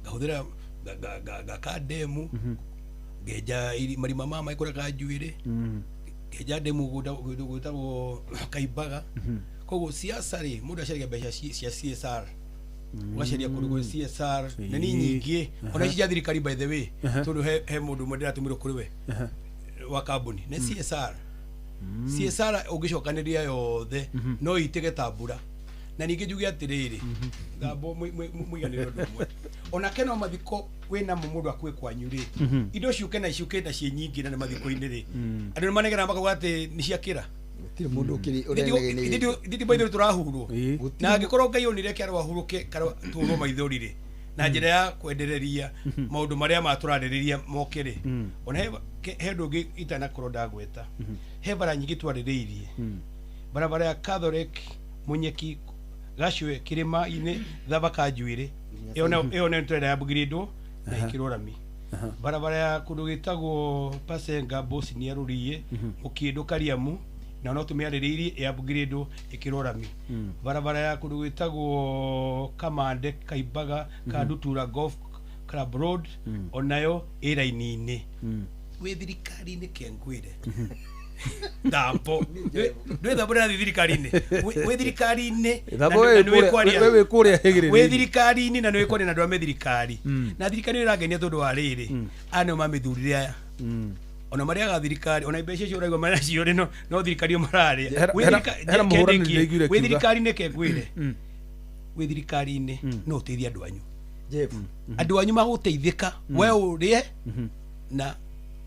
ngahũthĩra ngaka ndemu ngenja marima ma maĩ kũrĩa Kanjuĩrĩ ngenja ndemu gwĩtagwo Kaimbaga. Koguo siasa rĩ mũndũ acaragia mbeca cia CSR ũgacaria kũndũ gwĩ CSR na nĩ nyingĩ ona ici cia thirikari by the way tondũ he mũndũ ũmwe ndĩratũmĩrwo kũrĩ we wa kambuni nĩ CSR. CSR ũngĩcokanĩria yothe no itĩge ta mbura. Na ningĩ njuge atĩrĩrĩ Thambo mũiganĩre ũndũ ũmwe onake no mathiko wĩnamo mũndũ akue kwanyu rĩ indo ciũke na ciũke na ciĩ nyingĩ na nĩ mathiko-inĩ rĩ andũ nĩ manegeraga makauga atĩ nĩ ciakĩra gũtirĩ mũndũ ũkĩrĩ ũrenegeneirie ithuĩ maithori tũrahurwo na angĩkorwo Ngai onire kĩarwa hurũke tũhurwo maithori rĩ na njĩra ya kwendereria maũndũ marĩa matũrarĩrĩria moke rĩ ona he ũndũ ũngĩ itanakorwo ndagweta he bara nyingĩ twarĩrĩirie barabara ya Catholic Munyeki Gacwe kĩrĩma-inĩ Thaba Kanjuĩrĩ ĩyo nayo nĩtũrenda ya upgrade na ĩkĩrwo rami. Barabara ya kũndũ gwĩtagwo Pasenga Bosnia Rũriĩ Mũkĩndũ Kariamu na no tũmĩarĩrĩirie ya upgrade ĩkĩrwo rami. Barabara ya kũndũ gwĩtagwo Kamande Kaimbaga Kandutura Golf Club Road onayo ĩ raini-inĩ. Wĩ thirikari-inĩ kengwĩre Thambo ndwĩ Thambo ndĩrathiĩ thirikari-inĩ wĩ thirikari-inĩ wĩ thirikari-inĩ na nĩwĩ kwaria na andũ a mĩthirikari na thirikari ĩrangenia tondũ wa rĩrĩ aya nĩo mamĩthurire aya ona marĩaga thirikari ona mbeca icio ũraigua marĩ nacio rĩ no thirikari ĩyo mararĩa wĩ thirikari-inĩ kengwĩre wĩ thirikari-inĩ no ũteithie andũ anyu andũ anyu magũteithĩka we ũrĩe na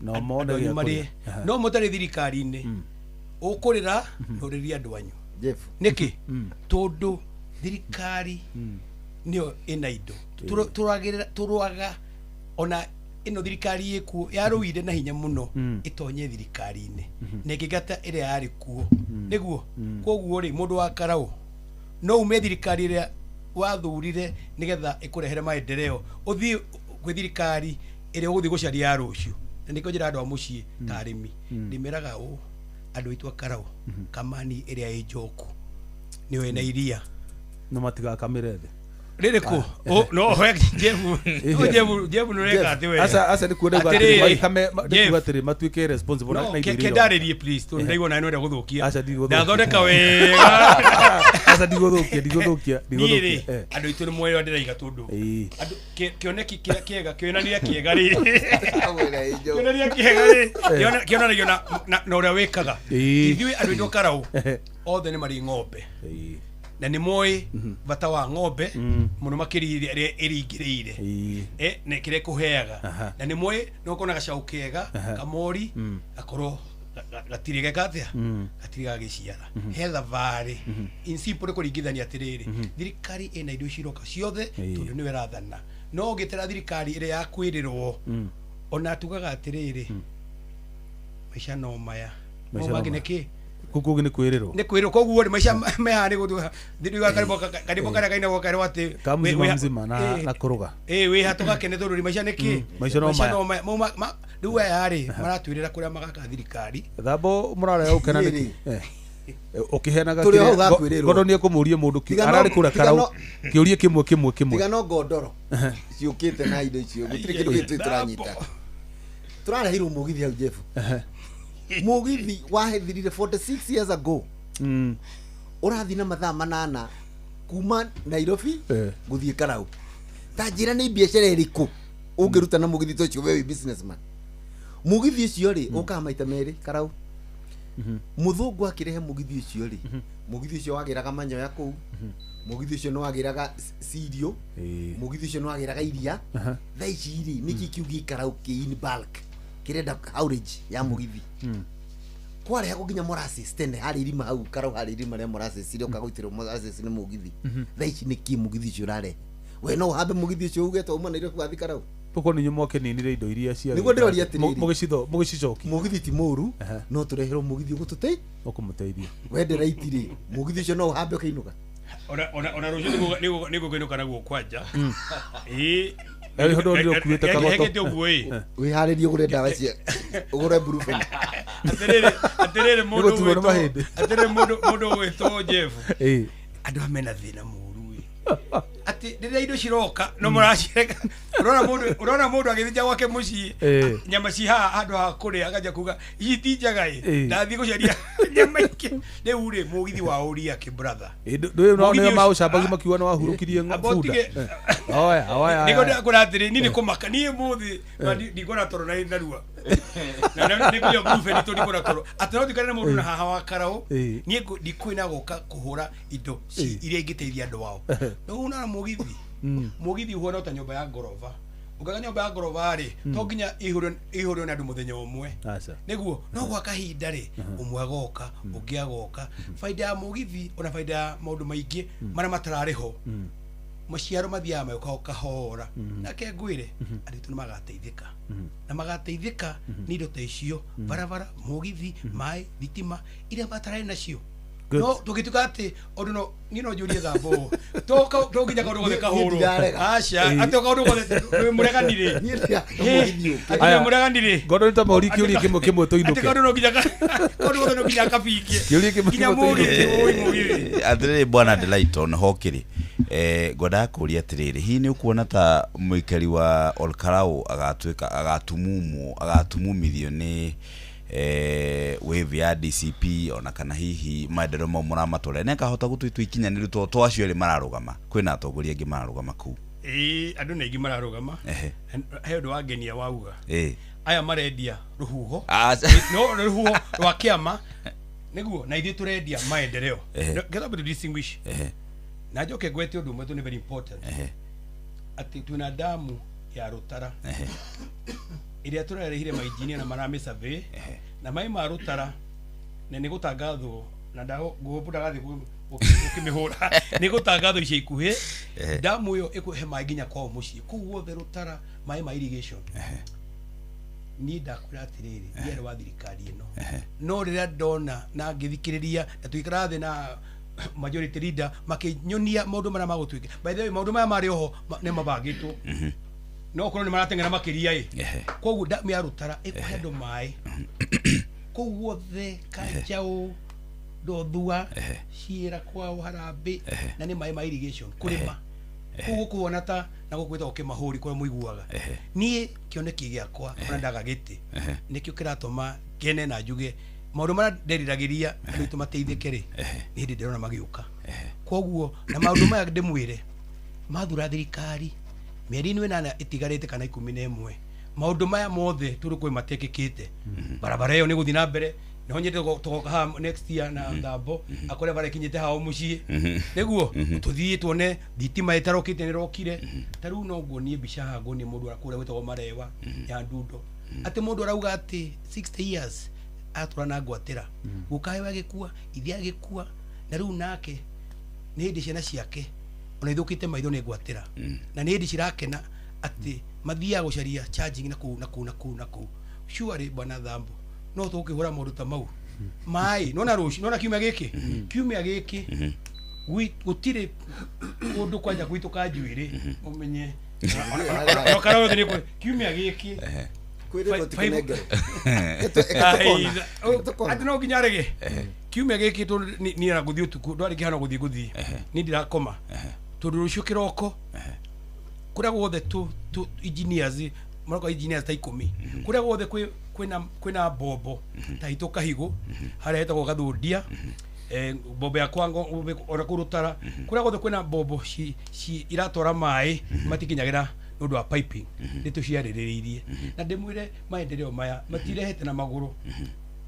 no mone andũ marĩe no mũtarĩ thirikari-inĩ ũkũrĩra na ũrĩrie andũ anyu nĩkĩ tondũ thirikari nĩyo ĩna indo tũrũaga ona ĩno thirikari ĩkuo yarũire na hinya mũno ĩtonye thirikari-inĩ na ĩkĩgata ĩrĩa yarĩ kuo nĩguo koguo rĩ mũndũ wa Karau no ume thirikari ĩrĩa wathurire nĩgetha ĩkũrehere maendeleo ũthiĩ gwĩ thirikari ĩrĩa ũgũthiĩ gũcaria ya rũciũ na nĩkĩo njĩra andũ a mũciĩ ta arĩmi ndĩmeraga ũũ andũ aitũ a Karau Kamani ĩrĩa ĩ Njoku nĩyo ĩna iria No matigakamĩre thĩ. Rĩrĩ kũ? No he Jeff. Jeff nĩ ũreka atĩ we. Aca nĩ kuona atĩrĩ atĩrĩ matuĩke responsible na indo. Kĩndarĩrie please tondũ ndaigua nawe nĩũrenda gũthũkia. Aca ndigũthũkia. Ndathondeka wega. Aca ndigũthũkia. Andũ aitũ nĩ moĩ ũrĩa ndĩraiga tondũ andũ kĩoneki kĩrĩa kĩega kĩonania kĩega rĩ. Kĩonania kĩega rĩ. Kĩonanagio na ũrĩa wĩkaga. Ithuĩ andũ aitũ Karau othe nĩ marĩ ng'ombe. Na nĩ moĩ bata wa ng'ombe mũno makĩria ĩrĩa ĩringĩrĩire na kĩrĩa ĩkũheaga na nĩ moĩ no ũkorwo na gacaũ kega kamori gakorwo gatirĩ geka atĩa gatirĩ gagĩciara he thabarĩ. In simple nĩ kũringithania atĩrĩrĩ thirikari ĩna indo ciroka ciothe tondũ nĩwe ĩrathana no ũngĩtera thirikari ĩrĩa ya kwĩrĩrwo ona tugaga atĩrĩrĩ maica no maya mau mangĩ nĩ kĩ kuku ni kwiriro ni kwiriro koguo ni maica meha ni gutu ndiuga karibo karia kainagwo karwo ati mzima mzima na kuruga wi hatuga kene tondu ni maica niki maica no maya riu aya ri maratwirira kuria magaka thirikari thambo murarega gukena niki ukihenaga ngondo ni ekumurie mundu arari kura karau kiurie kimwe kimwe kimwe tiga no ngondoro ciukite na indo icio gutiri kindu gitu turanyita turarehirwo mugithi hau Jeff mugithi wahethirire 46 years ago urathi na mathaa manana kuma Nairobi guthie Karau ta njira ni biacara iriku ungiruta na mugithi to cio we businessman mugithi ucio ri ukaga maita meri Karau muthungu akirehe mugithi ucio ri mugithi ucio wagiraga manyoya kuu mugithi ucio no wagiraga cirio mugithi ucio no wagiraga iria thaa ici ri niki kiu gikarau ki in bulk kirenda haulage ya mugithi kwarehagwo nginya molasses tene hari irima hau Karau hari irima ria molasses iria ũkagũitĩrwo molasses nĩ mũgithi thaa ici nĩkĩ mũgithi ũcio ũrarehe we no ũhambe mũgithi ũcio uge to uma Nairobi wathi Karau toko ni nyumo keninire indo iria cia niguo ndĩroria atĩrĩrĩ mũgĩcitho mũgĩcicoki mũgithi ti mũru no tũreherwo mũgithi ũgũtũteithia ũkũmũteithia wende raiti rĩ mũgithi ũcio no ũhambe ũkĩinũka ona rũciũ nĩgũkĩinũka naguo kwanja ĩĩ Eri hodo ndio kuite kagoto. Hekete uguo ĩ. Wiharĩrie ũgũre ndawa cia ũgũre brufen. Atĩrĩrĩ mũndũ ũgwĩtwo atĩrĩrĩ mũndũ ũgwĩtwo Jeff. Ĩ. Andũ mena thĩna mũru ĩ. Atĩ rĩrĩa indo ciroka no mũracireka. Ũrona mũndũ agĩthĩnja gwake mũciĩ nyama ci haha handũ ha kũrĩa akanja kuga ici ti njega ĩ ndathiĩ gũcaria nyama ingĩ. Rĩu rĩ mũgithi wa ũria kĩ brother. Ndũĩ no nĩo maũcambagia makiuga nĩ wahurũkirie bunda. Oya oya. Nĩguo ndakũra atĩrĩ niĩ nĩ kũmaka niĩ mũthĩ ndikũra toro na narua. Na nĩkũrĩa brufen tondũ ndikũra toro. Atĩ no ndikare na mũndũ na haha wa Karau niĩ ndikwĩna gũka kũhũra indo iria ingĩteithia andũ ao. No una mũgithi mũgithi ũhuana ta nyũmba ya ngoroba ũngĩaka nyũmba ya ngoroba rĩ to nginya ihũrwo nĩ andũ mũthenya ũmwe nĩguo no gwa kahinda rĩ ũmwe agoka ũngĩ agoka baida ya mũgithi ona baida ya maũndũ maingĩ marĩa matararĩ ho maciaro mathiaga magĩũka o kahora nake ngwĩre andũ aitũ nĩ magateithĩka na magateithĩka nĩ indo ta icio barabara mũgithi maĩ thitima iria matararĩ nacio no tũgĩtuĩka atĩ ũndũ no niĩ no njũrie thambo to nginya kaũndũ gothe kahũrwo aca atĩ kaũndũ gothe wĩ mũregani rĩ atĩ wĩ mũregani rĩ ngondo nĩ ta maũri kĩũria kĩmwe kĩmwe tũinũke atĩ kaũndũ no nginya kaũndũ gothe no nginya kabingie kĩũria kĩmwe nginya mũgithi ũi mũgithi atĩrĩrĩ bwana Delighton Hokĩrĩ ngwendaga kũria atĩrĩrĩ hihi nĩ ũkuona ta mũikari wa Olkarau agatuĩka agatumumwo agatumumithio nĩ wave ya DCP ona kana hihi maendeleo mau mũramatwara nĩ akahota gũtuĩtua ikinyanĩru to acio erĩ mararũgama kwĩna atongoria angĩ mararũgama kũu ĩĩ andũ nĩ aingĩ mararũgama he ũndũ wangenia wauga aya marendia rũhuho no rũhuho rwa kĩama nĩguo na ithuĩ tũrendia maendeleo getha to distinguish na njoke ngwete ũndũ ũmwe nĩ very important atĩ twĩna damu ya Rũtara iria tũrarehire mainjinia na maramĩ na maĩ ma Rũtara na nĩ gũtangathwo na ngũhũmbũ ndagathiĩ gũkĩmĩhũra nĩ gũtangathwo ica ikuhĩ damu ĩyo ĩkũhe maĩ nginya kwao mũciĩ kũu guothe Rũtara maĩ ma irrigation niĩ ndakwĩra atĩrĩrĩ ndiarĩ wa thirikari ĩno no rĩrĩa ndona na ngĩthikĩrĩria na tũgĩikara thĩ na majority leader makĩnyonia maũndũ marĩa magũtuĩka by the way maũndũ maya marĩ oho nĩ mabangĩtwo no okorwo nĩ marateng'era makĩria ĩ koguo damu ya Rũtara ĩkũhe andũ maĩ kũu guothe Kanjaũ Ndothua ciĩra kwao harambĩ na nĩ maĩ ma irrigation kũrĩma kũu gũkuona ta na gũkũ gwĩtagwo kĩmahũri kũrĩa mũiguaga. Niĩ kĩoneki gĩakwa ona ndaga gĩtĩ nĩkĩo kĩratũma ngene na njuge maũndũ marĩa nderiragĩria andũ aitũ mateithĩke rĩ, nĩ hĩndĩ ndĩrona magĩũka. Koguo na maũndũ maya ndĩmwĩre, mathura thirikari mĩeri-inĩ 8 ĩtigarĩte kana 11, maũndũ maya mothe tũrĩ kwĩ matekĩkĩte. Barabara ĩyo nĩ gũthiĩ na mbere, no nyende tũgoka haha next year na thambo akore bara ikinyĩte hao mũciĩ, nĩguo tũthiĩ tuone thitima ĩtarokĩte nĩ ĩrokire. Ta rĩu no nguonie mbica haha, nguonie mũndũ kũrĩa gwĩtagwo Marewa ya Ndundo, atĩ mũndũ arauga atĩ 60 years atũra na ngwatĩra, gukawe agĩkua, ithe agĩkua, na rĩu nake nĩ hĩndĩ ciana ciake ona ithũkĩte maitho nĩ ngwatĩra, na nĩ hĩndĩ cirakena atĩ mathiaga gũcaria charging na kũu na kũu na kũu na kũu. Surely bwana Thambo no tũkĩhũra maũndũ ta mau maĩ nona rũciũ nona kiumia gĩkĩ, kiumia gĩkĩ gũtirĩ kũndũ kwanja gwitũ kanjuĩrĩ ũmenye ona nĩ kũrĩ kiumia gĩkĩ Kwĩrĩrwo ti kũnengerwo. Atĩ no nginya arege kiumia gĩkĩ tondũ niĩ na gũthiĩ ũtukũ ndwarĩ kĩhano gũthiĩ gũthiĩ niĩ ndirakoma tondũ rũciũ kĩroko kũrĩa guothe tu engineers maroka engineers ta 10 kũrĩa guothe kwĩna mbombo ta hitũ Kahigo harĩa hetagwo Gathundia, mbombo ya Kwango ona kũu Rũtara, kũrĩa guothe kwĩna mbombo iratwara maĩ matikinyagĩra nĩ ũndũ wa piping, nĩ tũciarĩrĩirie na ndĩmwĩre maendeleo maya matirehete na magũrũ,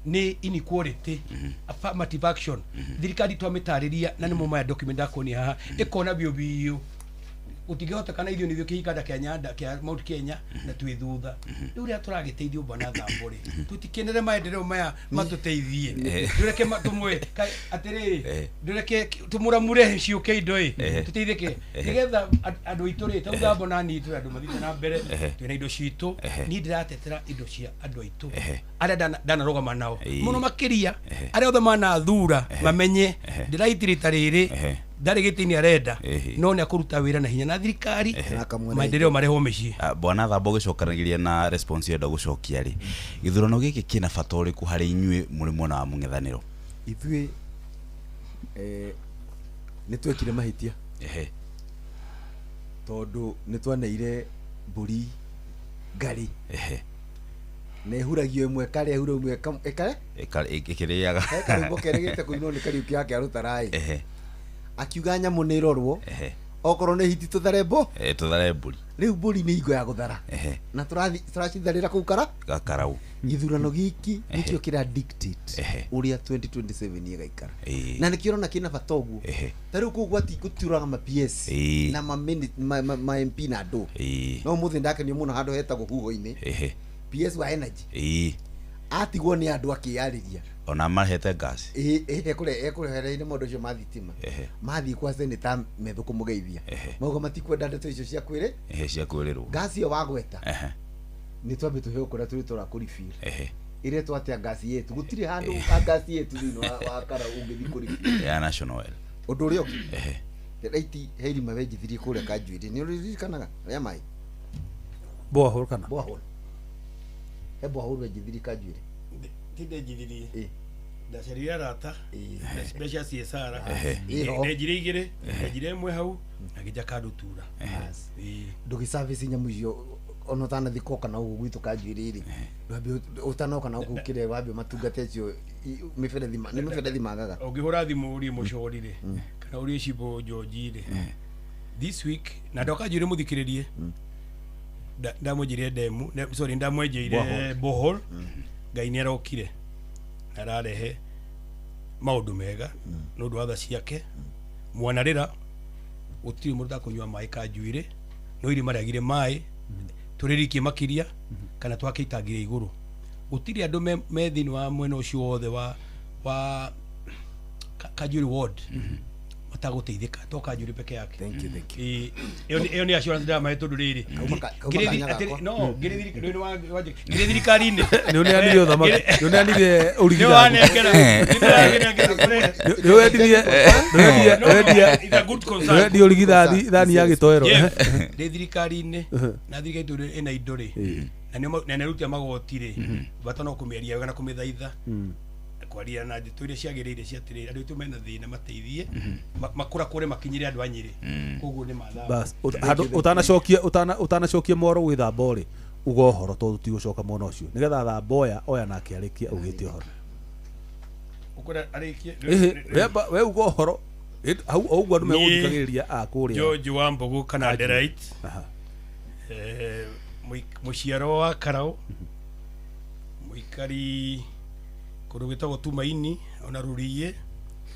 nĩ inequality, affirmative action. Thirikari twamĩtarĩria na nĩmo maya document ndakuonia haha ĩkona biũ biũ gũtingĩhotekana ithuĩ nĩ ithuĩ kĩhikanda kĩa Nyanda kĩa Mount Kenya na twĩ thutha. Rĩu rĩrĩa tũragĩteithio bwana Thambo rĩ, tũtikenere maendeleo maya matũteithie, ndũreke tũmwe atĩrĩrĩ, ndũreke tũmũramure ciũke indo ĩ tũteithĩke nĩgetha andũ aitũ rĩ, tau Thambo na niĩ twĩ andũ mathiĩte na mbere, twĩna indo citũ. Niĩ ndĩratetera indo cia andũ aitũ arĩa ndanarũgama nao mũno makĩria, arĩa othe manathura mamenye ndĩraitĩrĩta rĩrĩ ndarĩ gĩtĩ-inĩ arenda no nĩ akũruta wĩra na hinya na thirikari maendeleo marehwo mĩciĩ. Bwana Thambo gĩcokanagĩria na response yenda gũcokia rĩ, gĩthurano gĩkĩ kĩna bata ũrĩkũ harĩ inyuĩ mũrĩ mwena wa mũng'ethanĩro? Ithuĩ nĩ twekire mahĩtia tondũ nĩ twaneire mbũri ngarĩ na ĩhuragio ĩmwe karĩa ĩhuragio ĩmwe ĩkare ĩkĩrĩaga karwĩmbo kerĩgĩte kũinwo nĩ Kariũki yake Arũtaraĩ akiuga nyamũ nĩ ĩrorwo okorwo nĩ hiti tũthare mbo tũthare mbũri. Rĩu mbũri nĩ hingo ya gũthara na tũracitharĩra kũu kara gakarau. Gĩthurano gĩkĩ nĩkĩo kĩra dictate ũrĩa 2027 ĩgaikara na nĩkĩo ũrona kĩna bata ũguo. Ta rĩu kũu gũtiũraga ma PS na ma MP na andũ. No ũmũthĩ ndakenio mũno handũ hetagwo huho-inĩ PS wa energy atigwo nĩ andũ akĩyarĩria ona mahete gas ekũrehereire maũndũ acio ma thitima mathiĩ kwa seneta methũkũmũgeithia mauga matikwenda ndeto icio cia kwĩrĩ cia kwĩrĩrwo gas ĩyo wagweta nĩ twambe tũheo kũrĩa tũrĩ tũra kũrefill ĩretwo atĩa gas yetu gũtirĩ handũ ha gas yetu thĩinĩ wa Kara ũngĩthiĩ kũrefill ya National Oil. Ũndũ ũrĩa ũngĩ raiti he irima wenjithirie kũrĩa Kanjuĩrĩ nĩ ũririkanaga rĩa maĩ borehole kana borehole he borehole wenjithirie Kanjuĩrĩ tindenjithirie ndacerire arata mbeca CSR ndenjire igĩrĩ ndenjire ĩmwe hau na ngĩnja Kandutura. Ndũgĩ service nyamũ icio ona ũtanathiĩ koka na ũguo gwitũ Kanjuĩrĩ rĩ ũtanoka na ũguo kĩrĩa wambia matungata acio mĩberethi nĩ mĩberethi magaga. Ũngĩhũra thimũ ũrie mũcori rĩ kana ũrie Cibũ George rĩ this week na ndoka Kanjuĩrĩ mũthikĩrĩrie ndamwenjeire ndemu sorry ndamwenjeire borehole Ngai nĩ arokire na ararehe maũndũ mega nĩ ũndũ wa tha ciake. Mwanarĩra gũtirĩ mũndũ ũtakũnyua maĩ Kanjuĩrĩ no irima rĩagire maĩ tũrĩrikie makĩria kana twake itangi rĩa igũrũ. Gũtirĩ andũ me thĩinĩ wa mwena ũcio wothe wa Kanjuĩrĩ ward matagũteithĩka to Kanjuĩrĩ peke yake. Thank you, thank you. Ĩyo nĩ assurance ndĩramahe tondũ rĩrĩ ngĩrĩ thirikari-inĩ nĩ ũneanire ũthamaki nĩ ũneanire ũrigitani nĩ wendirie nĩ ũrigitani thani ya gĩtoero ndĩ thirikari-inĩ na thirikari itũ ĩna indo rĩ na nĩ arutia magoti rĩ bata no kũmĩaria wega na kũmĩthaitha Kwaria na ndeto iria ciagĩrĩire cia atĩrĩrĩ andũ aitũ mena thĩna mateithie makũrakũre makinyĩre andũ a Nyĩrĩ. Koguo nĩ mathaa. Bas, handũ ũtanacokia ũtanacokia mworo gwĩthamba rĩ uga ũhoro tondũ tigũcoka mwena ũcio nĩgetha thamba oya oya nake arĩkie augĩte ũhoro. Ũkwenda arĩkie? Ĩhĩ, remba we uga ũhoro hau o ũguo andũ megũthikagĩrĩria a kũrĩa. George wa Mbogo kana Kanjuri. Delight. Aha. Mũciaro wa Karau, mũikari kũndũ gwĩtagwo Tumaini ona Rũriĩ.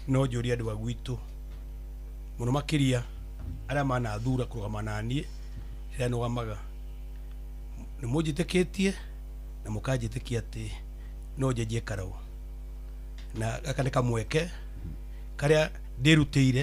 No njũrie andũ a gwitũ mũno makĩria arĩa manathura kũrũgama naniĩ rĩrĩa nũgamaga, nĩ mũnjĩtĩkĩtie na mũkanjĩtĩkia atĩ no njenjie Karau, na gaka nĩ kamweke karĩa ndĩrutĩire.